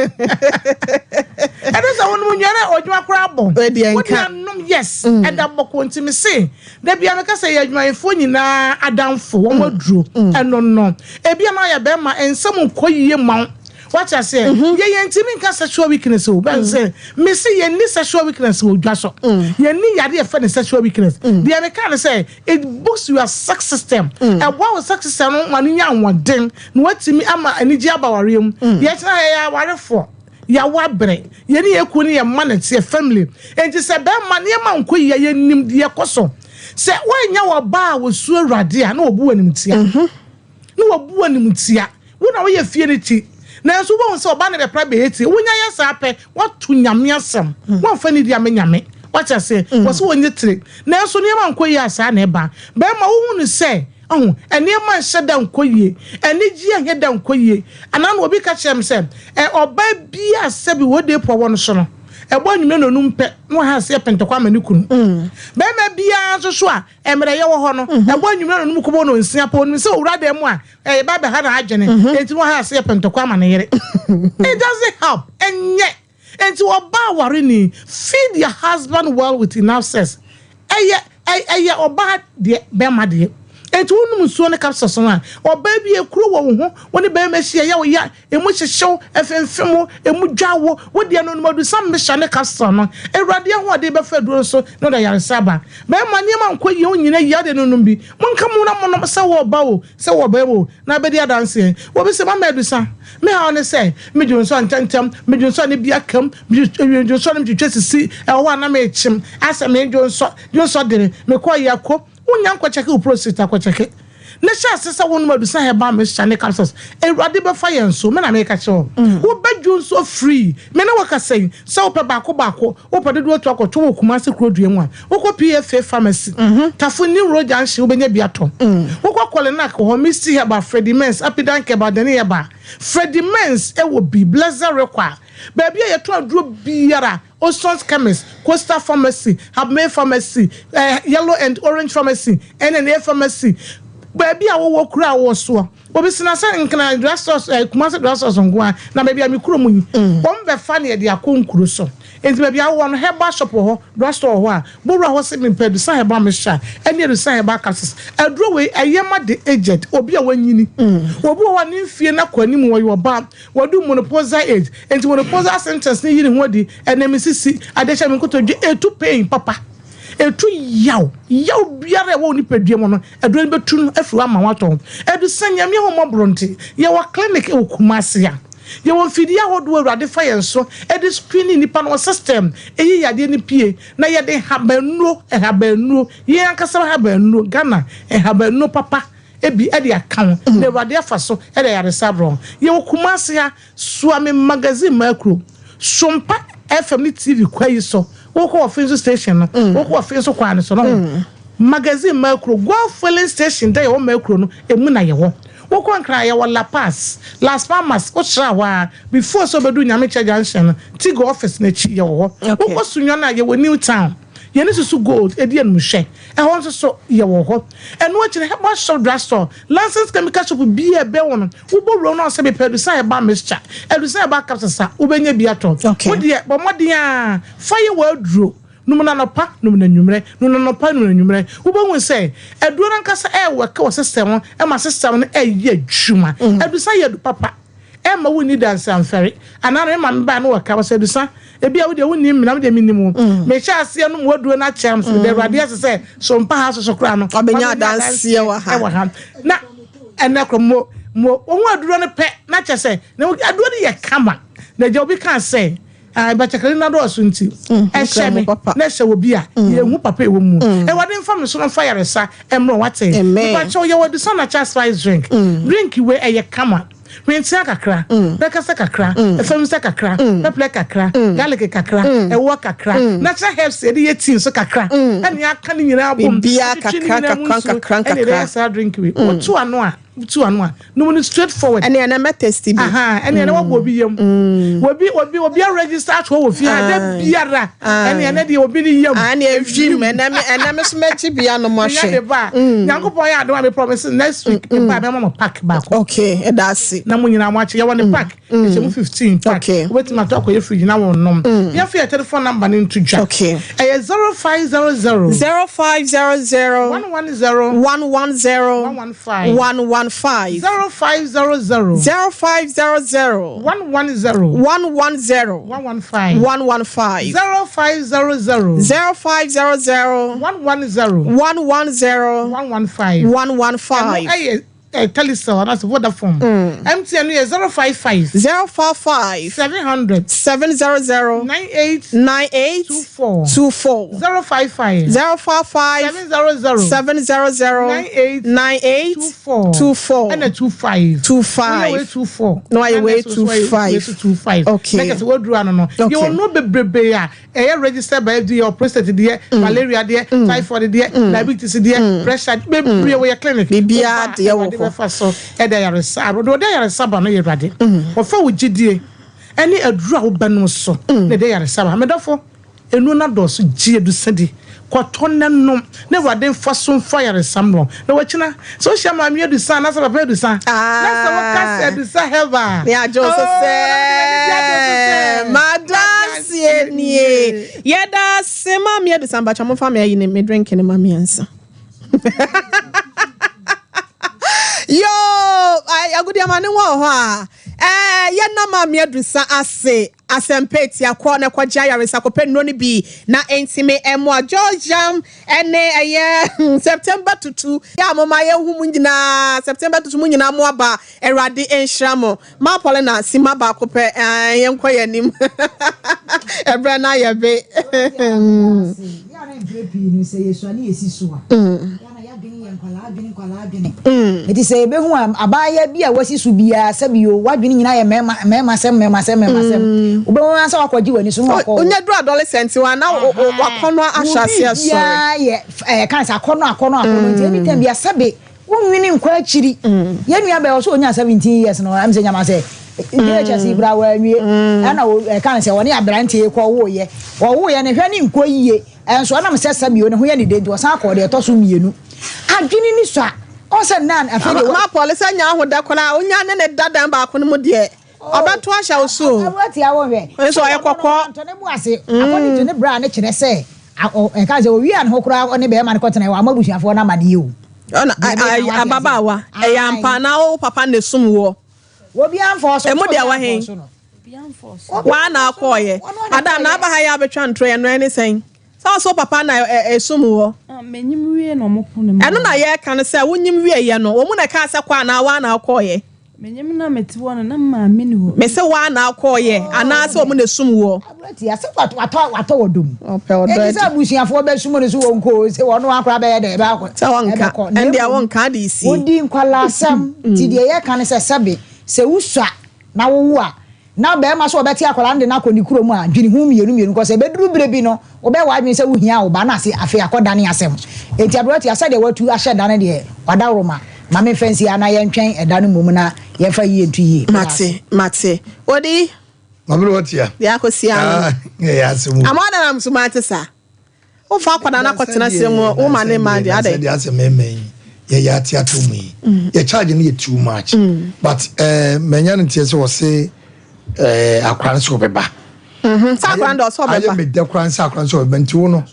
Ɛnu sɛ wonom nnuane a ɔdwuma koraa bɔ. Wode anom, yes, mm. ɛda bɔkɔ nti me se, da bia meka sɛ yɛ adwumayɛfoɔ nyinaa adamfo, wɔn mm. aduro, mm. ɛno no. Ebia na ɔyɛ bɛrima, nsɛm nkɔ yie ma wo. Wate aseɛ? Mhm. Yɛ yɛn ntumi nka sexual weakness o. Bɛn sɛ mesi yɛn ni sexual weakness wɔ dwa so. Mm. Yɛn ni yade yɛfɛ ne sexual weakness. Mm. Deɛ meka ne sɛ it boosts your sex system. Mm. Ɛboa wo sex system no ma no nya ahoɔden na watumi ama anigye aba awareɛ mu. Yɛtena yɛyɛ awarefoɔ yɛawo abrɛ yɛne yɛn kuo ne yɛn mma na ɛteɛ family nti sɛ bɛrima nneɛma nkɔ yie yɛnim deɛ ɛkɔ so sɛ woannya wɔ baa a wɔsuo awurade a na wɔbu wɔ animtia mhm. Na wɔbu wɔ animtia. Wo na woyɛ fie no ti. Nanso wobɛhu sɛ ɔbaa no bɛpra bɛyɛ ti. Wonya yɛ saa pɛ, woato Nyame asɛm. Woamfa nidi amma Nyame. Woate aseɛ? Wɔ sɛ wɔnyɛ tire. Nanso nneɛma nkɔ yie a, saa na ɛba. Bɛrima, wohu no sɛ, ɔho, nneɛma nhyɛ da nkɔ yie. Anigyeɛ nyɛ da nkɔ yie. Anaa na obi ka kyerɛɛ me sɛ, ɛ, ɔbaa bi a sɛbi wɔ de pɔ wɔ no so no, ɛbɔ anwummerɛ nnɔnum pɛ na waha aseɛ pɛntɛkɔ ama ne kunu. Bɛrima biara nso so a, mmerɛ yɛwɔ hɔ no, ɛbɔ anwummerɛ nnɔnum kɔbɔ nnɔnsia pɛ, ɔnim sɛ owura dan mu a, Ɛyɛ ba bɛha n'adwene. Mhm. Enti no ha ase yɛ pɛntɔkwa ama ne yere. It doesn't help. Ɛnyɛ. Enti ɔbaa aware ni, feed your husband well with enough sex. Ɛyɛ ɛyɛ ɔbaa deɛ bɛrima deɛ. Enti wonom nsuo ne capsules no a, ɔbaa bi ekuro wɔ wo ho, wo ne barima hyia ɛyɛ wo ya, emu hyehye wo, ɛfemfem wo, emu dwa wo, wo deɛ no nom adusa mixture ne capsule no. Awurade ahoɔden bɛfa aduro no so na ɔde ayaresa aba. Barima nneɛma nkɔ yie, wonyina yie a, wo deɛ no nom bi. Monka mo na monom sɛ wɔ ɔba o, sɛ wɔ ɔbarima o, na abɛdi adanseɛ. Obi se, Mama adusa, me haw ne sɛ, me dwonsɔ ntɛmntɛm, me dwonsɔ ne bi aka mu, me dwonsɔ no metwitwa sisi, ɛwɔ hɔ a na mekyem, asɛ me dwonsɔ, dwonsɔ dene, mekɔ yako. Wonnya nkɔkyɛke wo prostate akɔkyɛke na hyɛ ase sɛ wonom adusa herbal mixture ne capsules. Awurade bɛfa yɛn so. Me na meka kyerɛ wo. Wobɛdwo nso free. Me ne wo kasa yi, sɛ wopɛ baako baako, wopɛ dodoɔ tu akɔtɔ wɔ Kumasi kuro dua mu a, wokɔ PFA Pharmacy, Tafo New Road Junction wobɛnya bi atɔ. Wokɔ Kolinak hɔ, Misty Herbal, Freddie Mens, Apidan Herbal, Dani Herbal, Freddie Mens wɔ bi, Blessed Require, baabi a yɛtɔn aduro biara. Osons Chemist, Coastal Pharmacy, Habmay Pharmacy, Yellow and Orange Pharmacy, NNA Pharmacy, baabi a wowɔ kuro a wowɔ soɔ. Obi sena sɛ Nkran drugstores, eh, Kumasi drugstores nko ara, na baabi a me kuro mu yi, wɔn bɛfa ne yɛde akɔ nkuro so. Nti baabi a wowɔ no, herbal shop wɔ hɔ, drugstore wɔ hɔ a, bowura hɔ se mepɛ Adusa herbal mixture ɛne Adusa herbal capsules. Aduro wei, ɛyɛ ma the aged, obi a wanyini. Obi wɔ hɔ a ne mfie no akɔ anim, ɔyɛ ɔbaa, Wadu menopausal age, enti menopausal symptoms no yi ne ho adi, ɛnɛ me sisi, adeɛ hyɛ me nkotodwe, etu pain papa, etu yaw, yaw biara a ɛwɔ wo nipadua mu no, aduro no bɛtu no afiri hɔ ama woatɔ ho. Adu sɛ Nyame ahummɔborɔ nti, yɛwɔ clinic wɔ Kumasi a, yɛwɔ mfidie ahodoɔ a Awurade fa yɛn so de screen nnipa no wɔ system, ɛyi yadeɛ no pue, na yɛde nhabannuro, nhabannuro, yɛn ankasa nhabannuro, Ghana nhabannuro papa, bi de aka ho na Awurade afa so de ayaresa abrɛ wɔn. Yɛwɔ Kumasi ha, Suame Magazine Makuro, Sompa FM ne TV kwa yi so, wokɔ Ɔfenso station no, wokɔ Ɔfenso kwan no so no, Magazine Makuro, Goil filling station da yɛwɔ Makuro no, emu na yɛwɔ. Wokɔ Nkran a, yɛwɔ La Paz, Las Palmas, wotra hɔ a, before sɛ wobɛdu Nyamekyɛ junction no, Tigo office no akyi, yɛwɔ hɔ. Wokɔ Sunyani a, yɛwɔ New Town. Yɛne Susu Gold di animhwɛ. Ɛhɔ nso so, yɛwɔ hɔ. Ɛno akyi no, herbal shop, drug store, licensed chemical shop biara a ɛbɛn wo no, wobɔ wura mu na wɔsɛ mepɛ Adusa herbal mixture, Adusa herbal capsules a, wobɛnya bi atɔ. Wo deɛ, bɔ mmɔden ara fa yɛ w'aduro. Nom no anɔpa, nom no anwummerɛ, nom no anɔpa, nom no anwummerɛ. Wobɛhu sɛ aduro no ankasa ɛrewɔke wɔ system no ma system no ɛreyɛ adwuma. Adusa yɛ adu papa. Ɛmma wonni danse amfɛre. Anaa no me maame bae na ɔka, ɔsɛ Adusa, ebia wo deɛ wonnim me na me deɛ menim wo. Mehyɛɛ aseɛ nom w'aduro no akyɛ me, meda Awurade ase sɛ so mpa ha soso koraa no, Wabɛnya wabɛnya adanseɛ wɔ ha. wɔ ha. Na ɛnɛ korɔ mo, mo, wɔhu aduro no pɛ na kyɛ sɛ, na aduro no yɛ kama. Na agya obi kaa sɛ, Ah, batakari no adɔɔso nti, ɛhyɛ me na ɛhyɛ obi a, yɛnhu papa ɛwɔ mu. Awurade mfa me so na mfa yaresa mmrɛ wate. Mepakyɛw yɛwɔ Adusa Natural Spice Drink. Drink wei ɛyɛ kama. Hwentia kakra, pɛkɛsɛ kakra, ɛfamisa kakra, pɛplɛ kakra, garlic kakra, ɛwoɔ kakra, natural herbs yɛde yɛ tea nso kakra, ɛne aka ne nyinaa bom, Biribiara atwitwi ne kakra, nyinaa mu kakra, nsuo, kakra, ɛne yɛde nkakra. yɛ saa drink wei. Wotu ano a, tu ano a nom no straight forward. Ɛne ɛnɛ mɛ test bi. Ɛne ɛnɛ wabɔ obi yam. Obi obi obi a register ato wɔ fie ha da biara. Ɛne ɛnɛ deɛ obi ne yam. Ɛne ehwim ɛnɛ me ɛnɛ me so mɛgye bi anom ahwɛ. Menya de ba. Nyankopɔn yɛ adom a me promise next week me ba mɛma mo pack baako. Okay, ɛda ase. Na mo nyinaa mo akye yɛwɔ ne pack. Ɛhyɛ mu 15 pack. Okay. Wobɛtumi atɔ akɔyɛ fridge na wɔn nom. Yɛmfa yɛ telephone number no nto dwa. Okay. Ɛyɛ 0500. 0500. 110. 110. 115. 115. 0500. 0500. 110. 110. 115. 115. 0500. 0500. 110. 110. 115. 115. Ɛno ɛyɛ eh, Telecel anaasɛ Vodafone. MTN no yɛ 055. 055. 700. 700. 98. 98. 24. 24. 055. 055. 700. 700. 98. 98. 24. 24. Ɛna 25. 25. Woyɛ wei 24. Na wayɛ wei Ɛna nso wayɛ 25. 25. Okay. Na kɛsɛ waduru ano no. Okay. Yɛwɔ nnuro bebrebe a ɛyɛ registered by FDA or prostate deɛ, malaria deɛ, typhoid deɛ, diabetes deɛ, pressure bebree wɔ yɛ clinic. Biribiara deɛ wɔ Awurade hɔ. bɛfa so ɛde ayaresa deɛ ɔde ayaresa ba no yɛ Awurade. Wɔfa wo gyidie ɛne aduru a wobɛnom so na ɛde ayaresa ba. Medɔfo, nnuro no adɔɔso, gye adusa di, kɔtɔ na nom na Awurade mfa so mfa ayaresa mmerɛ wo. Na wakyina, sɛ wohyia maame adusa anaasɛ papa adusa na sɛ woka sɛ adusa herbal Ne agye wo so oh, na wode w'ani gye agye wo so sɛ sɛ madanseɛ nie. Yɛda ase maame adusa mpakyɛ momfa me ayi ne me drink ne ma me ansa. Yoo, agudeɛma ne wɔ hɔ a, ɛɛ yɛnam Maame Adusa ase asɛmpa etia kɔ na kɔgye ayaresa kɔpɛ nnuro no bi na ɛntumi mmoa. George Jam ɛne ɛyɛ September tutu yɛ a moma yɛhu mu nyinaa September tutu mu nyinaa mo aba Awurade nhyira mo. Ma Paulina sima baako pɛ ɛɛ yɛnkɔ yɛn anim ɛbrɛ no ayɛ be. Enti sɛ yɛbɛhu a, abaayewa bi a wasi so biara, sɛbi o, w'adwene nyinaa yɛ mmarima, mmarima asɛm, mmarima asɛm, mmarima asɛm. Wobɛhu ara sɛ wakɔgye w'ani so na wakɔ. Wonya duru adolescent hɔ a, na w'akɔnnɔ ahyɛ aseɛ sɔre. Wo biribiara yɛ, ɛɛ, ka sɛ akɔnnɔ, akɔnnɔ, akɔnnɔ. Nti anytime biara, sɛbe, wonwene nkɔ akyiri. Yɛn nua bɛyɛ ɔsɛ ɔnya 17 years no, ɛm sɛ nyama sɛ JHS yi koraa wanwie. Ɛna ɛka no sɛ ɔne aberanteɛ yi kɔwoeɛ. Ɔwoeɛ no, hwɛ ne nkɔ yie. Nso ɛnam sɛ sɛbio ne ho yɛ ne dɛ nti, ɔsan kɔɔ deɛ ɛtɔ so mmienu. Adwene ni sua. Ɔn sɛ nan afei deɛ. Ma Paul sɛ nya ahodɛ koraa, onya ne ne da dan baako no mu deɛ, ɔbɛto ahyɛ wo so o. Aberanteɛ wo hwɛ. Nso ɔyɛ kɔkɔɔ. Wantɔ ne bo ase. According to ne bra no kyerɛ sɛ, ɛka sɛ ɔwiaa ne ho koraa ɔne bɛɛma no kɔtenaeɛ, wamma abusuafoɔ no amaneɛ o. Ɔna ababaawa, ɛyɛ ampa anaa wo papa na esum woɔ? Obiara mfɔɔ so. Emu deɛ wɔ he? Waa na akɔɔyɛ. Madam na aba ha yi abɛtwa ntorɔ yɛ no ɛne sɛn? Sɛ ɔsɛ wo papa na ɛsum woɔ? Menyim wie na ɔmo pono mu. Ɛno na yɛreka no sɛ wonyim wie yɛ no wɔn na ɛkaa sɛ kɔ anaa waa na akɔɔyɛ? Menyim na mete hɔ no na maame ni hɔ. Mese waa na akɔɔyɛ anaa sɛ wɔn na esum woɔ? Aberanteɛ sɛ watɔ watɔ wɔ dom. Ɔpɛ ɔdɔ adi. Eti sɛ abusuafoɔ bɛsum no so wɔn kɔ sɛ wɔn akora bɛyɛ dɛ ɛbɛakɔ. Sɛ wɔnka ɛndeɛ wɔnka ade sie. Wodi nkwadaa asɛm ti deɛ yɛka ne sɛ sɛbe sɛ wusua na wowo a, na barima sɛ ɔbɛte akwadaa no de no akɔ ne kurom a, dwene ho mmienu mmienu kɔ sɛ ɛbɛduru berɛ bi no, wobɛyɛ w'adwene sɛ wohia wo ba no ase afei akɔdane asɛm. Enti aberanteɛ, sɛdeɛ watu ahyɛ da no deɛ, wadaworoma. Ma memfa nsi ha na yɛntwɛn ɛda no mmom na yɛmfa yie nto yie. Meda ase. Mate, mate. Odi. Maame watia. Deɛ akɔsi ano. Ah, ɛyɛ asɛm o. Ama ɔda na nso mate saa. Wofa akwadaa no akɔtena se mu wo ma ne ma deɛ adɛn. Sɛdeɛ asɛ mɛmɛ yi yɛyɛ ate ato mu yi yɛ charge no yɛ too much but eh, manya no nteɛ sɛ wɔse eh, akora no sɛ ɔbɛba. Sɛ akora no deɛ ɔsɛ ɔbɛba. Ayɛ me dɛ koraa sɛ akora no sɛ ɔbɛba nti wo no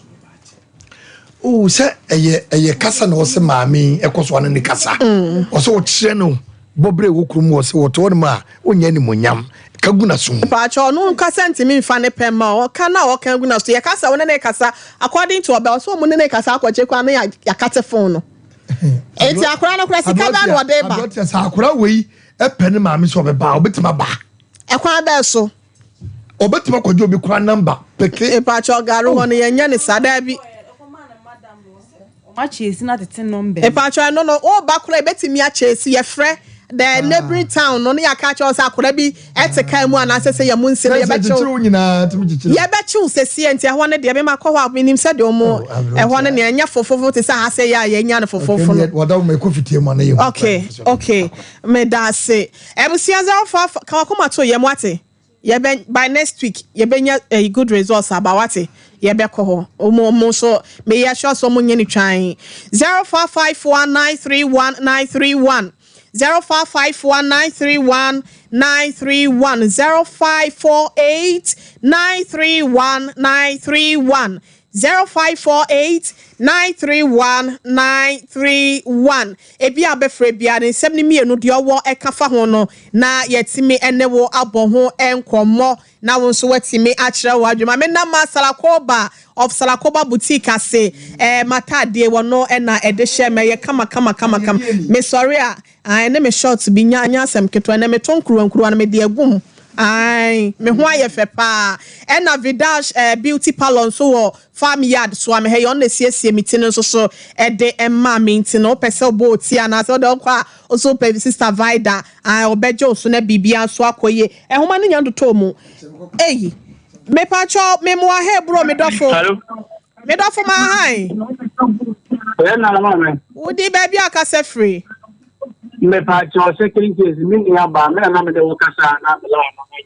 oh, sɛ ɛyɛ ɛyɛ kasa na ɔsɛ maame ɛkɔ so ano ne kasa ɔsɛ ɔkyerɛ no bɔberɛ wɔ kurom wɔ sɛ wɔte hɔ nom a ɔnyɛ animonyam ka gu n'aso mu. Mpakyɛw ɔno nkasa ntumi nfa ne pɛ mma o, ɔka na ɔka gu n'aso yɛka sɛ wo ne no rekasa according to ɔbɛ ɔsɛ ɔmo ne no rekasa akɔgye koraa na yɛakate phone no enti akora no koraa sika bɛn na ɔde ba. Aberanteɛ sɛ akora wei pɛ ne maame sɛ ɔbɛba a ɔbɛtumi aba. Ɛkwan bɛn so? Ɔbɛtumi akɔgye obi koraa number peke. Mpakyɛw gari hɔ no yɛnyɛ ne saa daabi. Ɔmo akyɛsi no atete nɔmba mu. Mpakyɛw ɛno no wo ba koraa ebetumi akyɛsi yɛfrɛ the neighboring town no ne yɛaka akyerɛ wo sɛ akwadaa bi ɛte car mu anaasɛ sɛ yɛ mu nsi no yɛbɛkyew yɛbɛkyew sɛsie nti ɛhɔ no deɛ mema kɔ hɔ a menim sɛ deɛ ɔmo ɛhɔ no nea ɛnyɛ fofofo te sɛ ha sɛ yɛ a yɛnya no fofofo no. Okay okay meda ase abusua 05 ka wakoma to yɛ mo ate. Yɛbɛ by next week yɛbɛnya ɛyi good results aba wate yɛbɛkɔ hɔ ɔmo ɔmo nso meyɛ sure sɛ ɔmo nyɛ ne twan 0551 931 931 0551 931 931 0548 931 931 0548 931 931 Ebi a wobɛfrɛ biara no, nsɛm no mmienu deɛ ɔwɔ ɛka fa ho no, na yɛatumi ne wo abɔ ho nkɔmmɔ na wo nso woatumi akyerɛ w'adwene. Ma menna ma Salakoba of Salakoba Boutique ase. Ɛɛ, m'ataadeɛ wɔno na ɛde hyɛ me, ɛyɛ kama kama kama kama. Mesɔre a, Ae ne me short bi nya nyɛ asɛm ketewa ɛnɛ meto nkuruwa nkuruwa no mede agu mu ae me ho ayɛ fɛ paa ɛna Vidash eh, beauty parlor nso wɔ farm yard soa me ha yi ɔno na esiesie me ti no nso so ɛde ɛma me nti no wopɛ sɛ wobɔ oti anaasɛ wode ɔkɔ a nso wopɛ sister Vida ae ɔbɛgye wo so na biribiara nso akɔ yie ɛhoma no nya ntotɔɔ mu eyi mepatwɔ memoa he bro me dɔfo Hello. Me dɔfo ma han. Ɛyɛ nana ma me. Wodi baabi a kasa firi. Mepa kyɛw second case me nua ba me nana me de wo kasa na me la na me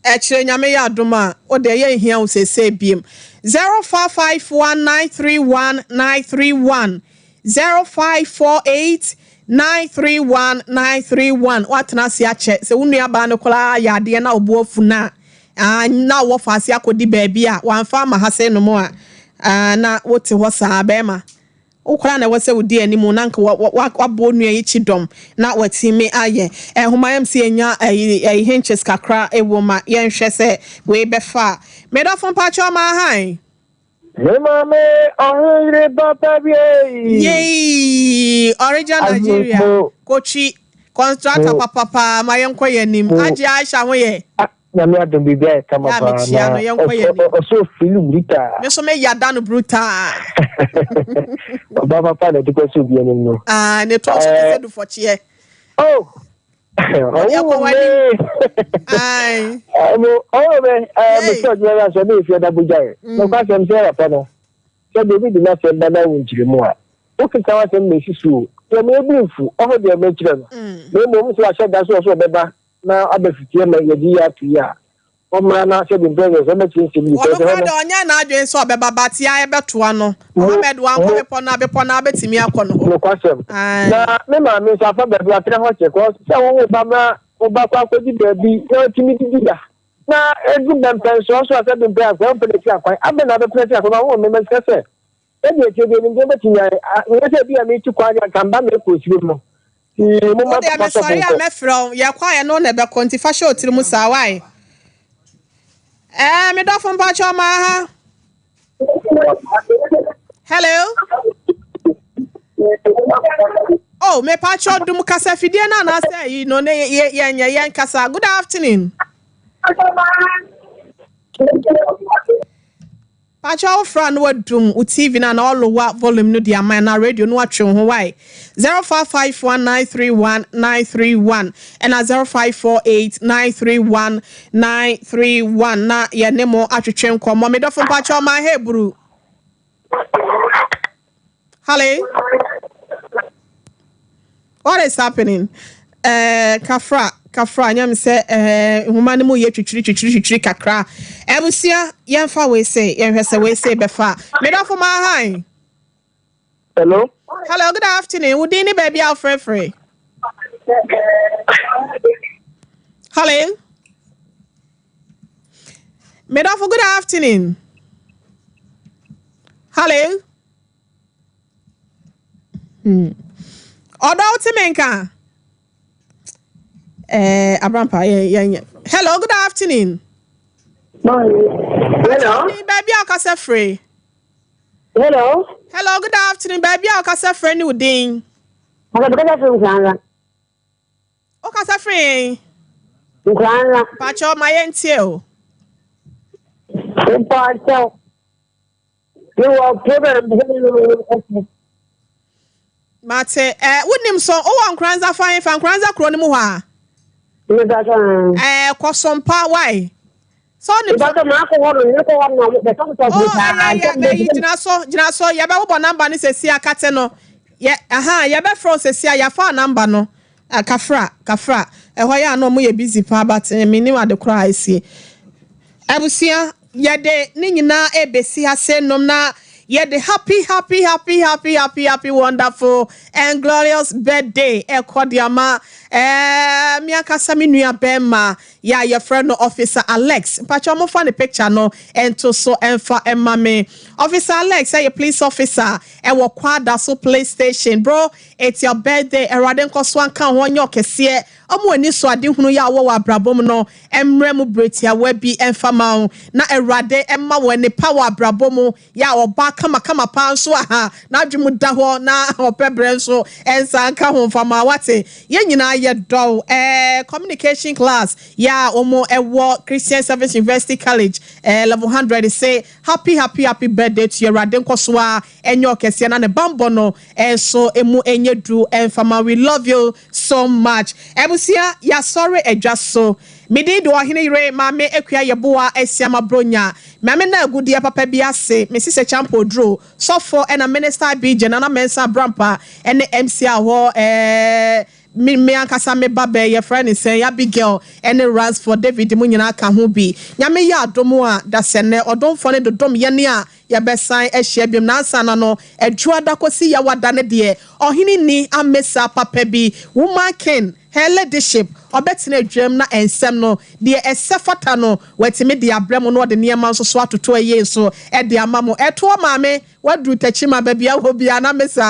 Ɛkyerɛ nyame yɛ adom a wo deɛ yɛ nhia wo seesei biem 0551931931 0548 931931 woatena ase akyɛ sɛ wo nua baa no koraa yɛ adeɛ na wo bo afu no a Ah, na wɔ faase akɔdi baabi a wamfa ama ha sɛ nom a, ah, na wote hɔ saa, bɛrima. Wo koraa na ɛwɔ sɛ wodi anim na anka woabɔ onua yi kyidɔm na watumi ayɛ. Nhoma yam sɛ yɛnya ayi ayi hinches kakra wɔ mu a, yɛnhwɛ sɛ wei bɛfa a. Me dɔfo mpakyɛw ma hann. Me maame ɔhene papa bi ei. Yei! Origin Nigeria, Kotwi, constructor papapaa ma yɛnkɔ yɛn anim. Agye Aisha ho yɛ? Nyame adom biribi ayɛ kama Yɛ a paa mekyia na no, yɛnkɔ yɛn anim. ɔsɛ ofili brutaa. Me nso me ya da no brutaa. Ɔba papa na ɛde kɔ sɛ obi anim no. Ah, ne to nso te sɛ dufɔkyeɛ. Oh! Ɔde akɔ Ɔwo w'anim. me. Ae. Ɛmo ɔwo me ɛɛ me sɛ ɔdwuma no asɛ me efi ɔda bogya yɛ. Nokwa asɛm sɛ papa no sɛ deɛ obi de n'asɛm ba na wo nkyerɛ mu a wokeka w'asɛm na esi so o. Deɛ me ebu mfu ɔho deɛ mekyerɛ no. Na mmom sɛ wahyɛ da so ɔso ɔbɛba na aba fiti ama yɛde yi ato yi a, ɔmmra na sɛbi mprɛ sɛ ɔbɛkyerɛ nsɛm yi Ɔno kɔsɛ hɔ koraa no. deɛ ɔnyɛɛ n'adwene sɛ ɔbɛba but yɛa yɛbɛtoa no. Mo, Mohammed wankɔ mo. bepɔ no a, bepɔ no ara bɛtumi akɔ no hɔ. Nokwasɛm. Ae. Na me maame nso afa baabi watena hɔ kyɛ kɔs sɛ wo wo ba ma wo ba kɔ akɔdi baabi na ɔtumi didi da na edu bɛmpɛnsoɔ so a sɛbi mprɛ akwan ɔmpɛ n'akyi akwan abɛn na abɛpɛ n'akyi akwan ma wo mmɛma sika sɛ Sɛdeɛ ɛteɛ deɛ nimdeɛ bɛtumi ayɛ. A, nyɛ sɛ ebia meretu kwan de anka mba mekɔ osirim no. Nti Wo momma deɛ papa sɔfo mesɔre a nkɔ. mɛfrɛ wo. Yɛkɔ a yɛne wo na ɛbɛkɔ nti fa hyɛ wo tiri mu saa wai. Ɛɛ me dɔfo mpakyɛ ɔma ha. Hello. Oh, me pakyɛ dum kasa fidie no anaasɛ ayi no ne yɛnyɛ yɛn kasa. Good afternoon. Pakyɛ wo fra na wadum wo TV no anaa ɔlowa volume no de ama anaa radio no watwe wo ho wae 0551931931 ɛna 0548931931 na yɛne mo atwetwe nkɔmmɔ. Me dɔfo mpakyɛ ɔma hebru. Hello. What is happening? Eh, kafra, kafra, nyam sɛ eh, nhoma no mu yɛ twitwiri twitwiri twitwiri kakra. Abusua, yɛmfa wei se, yɛnhwɛ sɛ wei se bɛfa. Medɔfo ma hi. Hello. Hello, good afternoon. Wo din ne baabi a wofrɛfrɛ? Hello. Medɔfo, good afternoon. Hello. Hmm. Ɔdɔ wo te me nka? Eh, Abrampa, yɛn yɛn yɛn. Hello, good afternoon. Hello. Baabi a ɔkasa firi. Hello. Hello, good afternoon. Baabi a ɔkasa firi ne wo din. Ɔkasa firi Nkoranza. Wokasa firi he? Nkoranza. Mpakyɛw ma yɛntie o. Mpakyɛw. Mewɔ problem bi sɛ mewɔ Mate. Eh, wonim so wowɔ Nkoranza fa he fa Nkoranza kuro no mu hɔ a? Mepakyɛw. Eh, kɔ Sompa, why? Sɛ ɔnim so. Mepakyɛw maakɔ hɔ no, mekɔ hɔ no na bɛtɔ tɔ Oh, ɛyɛ yɛ bɛyi gyina so, gyina so. Yɛbɛbobɔ namba no sɛsi akate no. Yɛ, aha, yɛbɛfrɛ wo sɛsi a yɛafa namba no. Ah, kafra, kafra. Ɛhɔ yɛ a na ɔmo yɛ busy paa but eh, mennim ade koraa a esie. Abusua, yɛde ne nyinaa ɛrebɛsi ha sei nom na yɛde happy happy happy happy happy happy wonderful and glorious birthday ɛkɔ de ama eh, me ankasa me nua bɛrima yɛ a yɛfrɛ no Officer Alex. Mpakyɛ ɔmo fa ne picture no ɛnto so ɛmfa ɛma me. Officer Alex ɛyɛ police officer ɛwɔ Kwadaso police station. Bro, It's your birthday Awurade nkɔso anka wo ho ɔnyɛ ɔkɛseɛ ɔma w'ani so adehunu yi a wowɔ wɔ abrabɔ mu no mmrɛ mu berɛ tiawa bi mfa ma wo na Awurade mma wo ani pa wɔ abrabɔ mu yɛ a ɔbaa kamakama paa nso a ha n'adwene mu da hɔ na ɔpɛ berɛ nso nsa nka ho mfa ma wate yɛn nyinaa yɛ dɔ wo ɛɛ communication class yɛ a wɔn ɛwɔ Christian Service University College ɛɛ level 100 se happy happy happy birthday to you Awurade nkɔso a ɛnyɛ ɔkɛseɛ na ne banbɔ no nso emu nyɛ duru mfa ma we love you so much abusua yasɔre adwa so me din de ɔhene yere maame akua yeboah asiama bronya maame na agudeɛ papa bi ase me sisɛ champo oduro sɔfo ɛna minister abigye nana mensah abrampa ɛne MC a hɔ ɛɛ Me me ankasa me ba bɛɛ yɛfrɛ no sɛn Abigail ɛne Ransford David mo nyinaa ka ho bi. Nyame yɛ adom a dasɛnɛ ɔdomfoɔ no dodom yɛne a yɛbɛsan ahyia biom na ansa na no Adwuada kɔsi Yawada no deɛ ɔhene nni amesa papa bi Woman King. Her Ladyship, ɔbɛtena adwam na nsɛm no, deɛ ɛsɛ fata no, watumi de abrɛ mo na ɔde nneɛma nso so atoto ayie so de ama mo. Ɛtoɔ maame, waduru Techiman baabi a wɔ biara na mesa.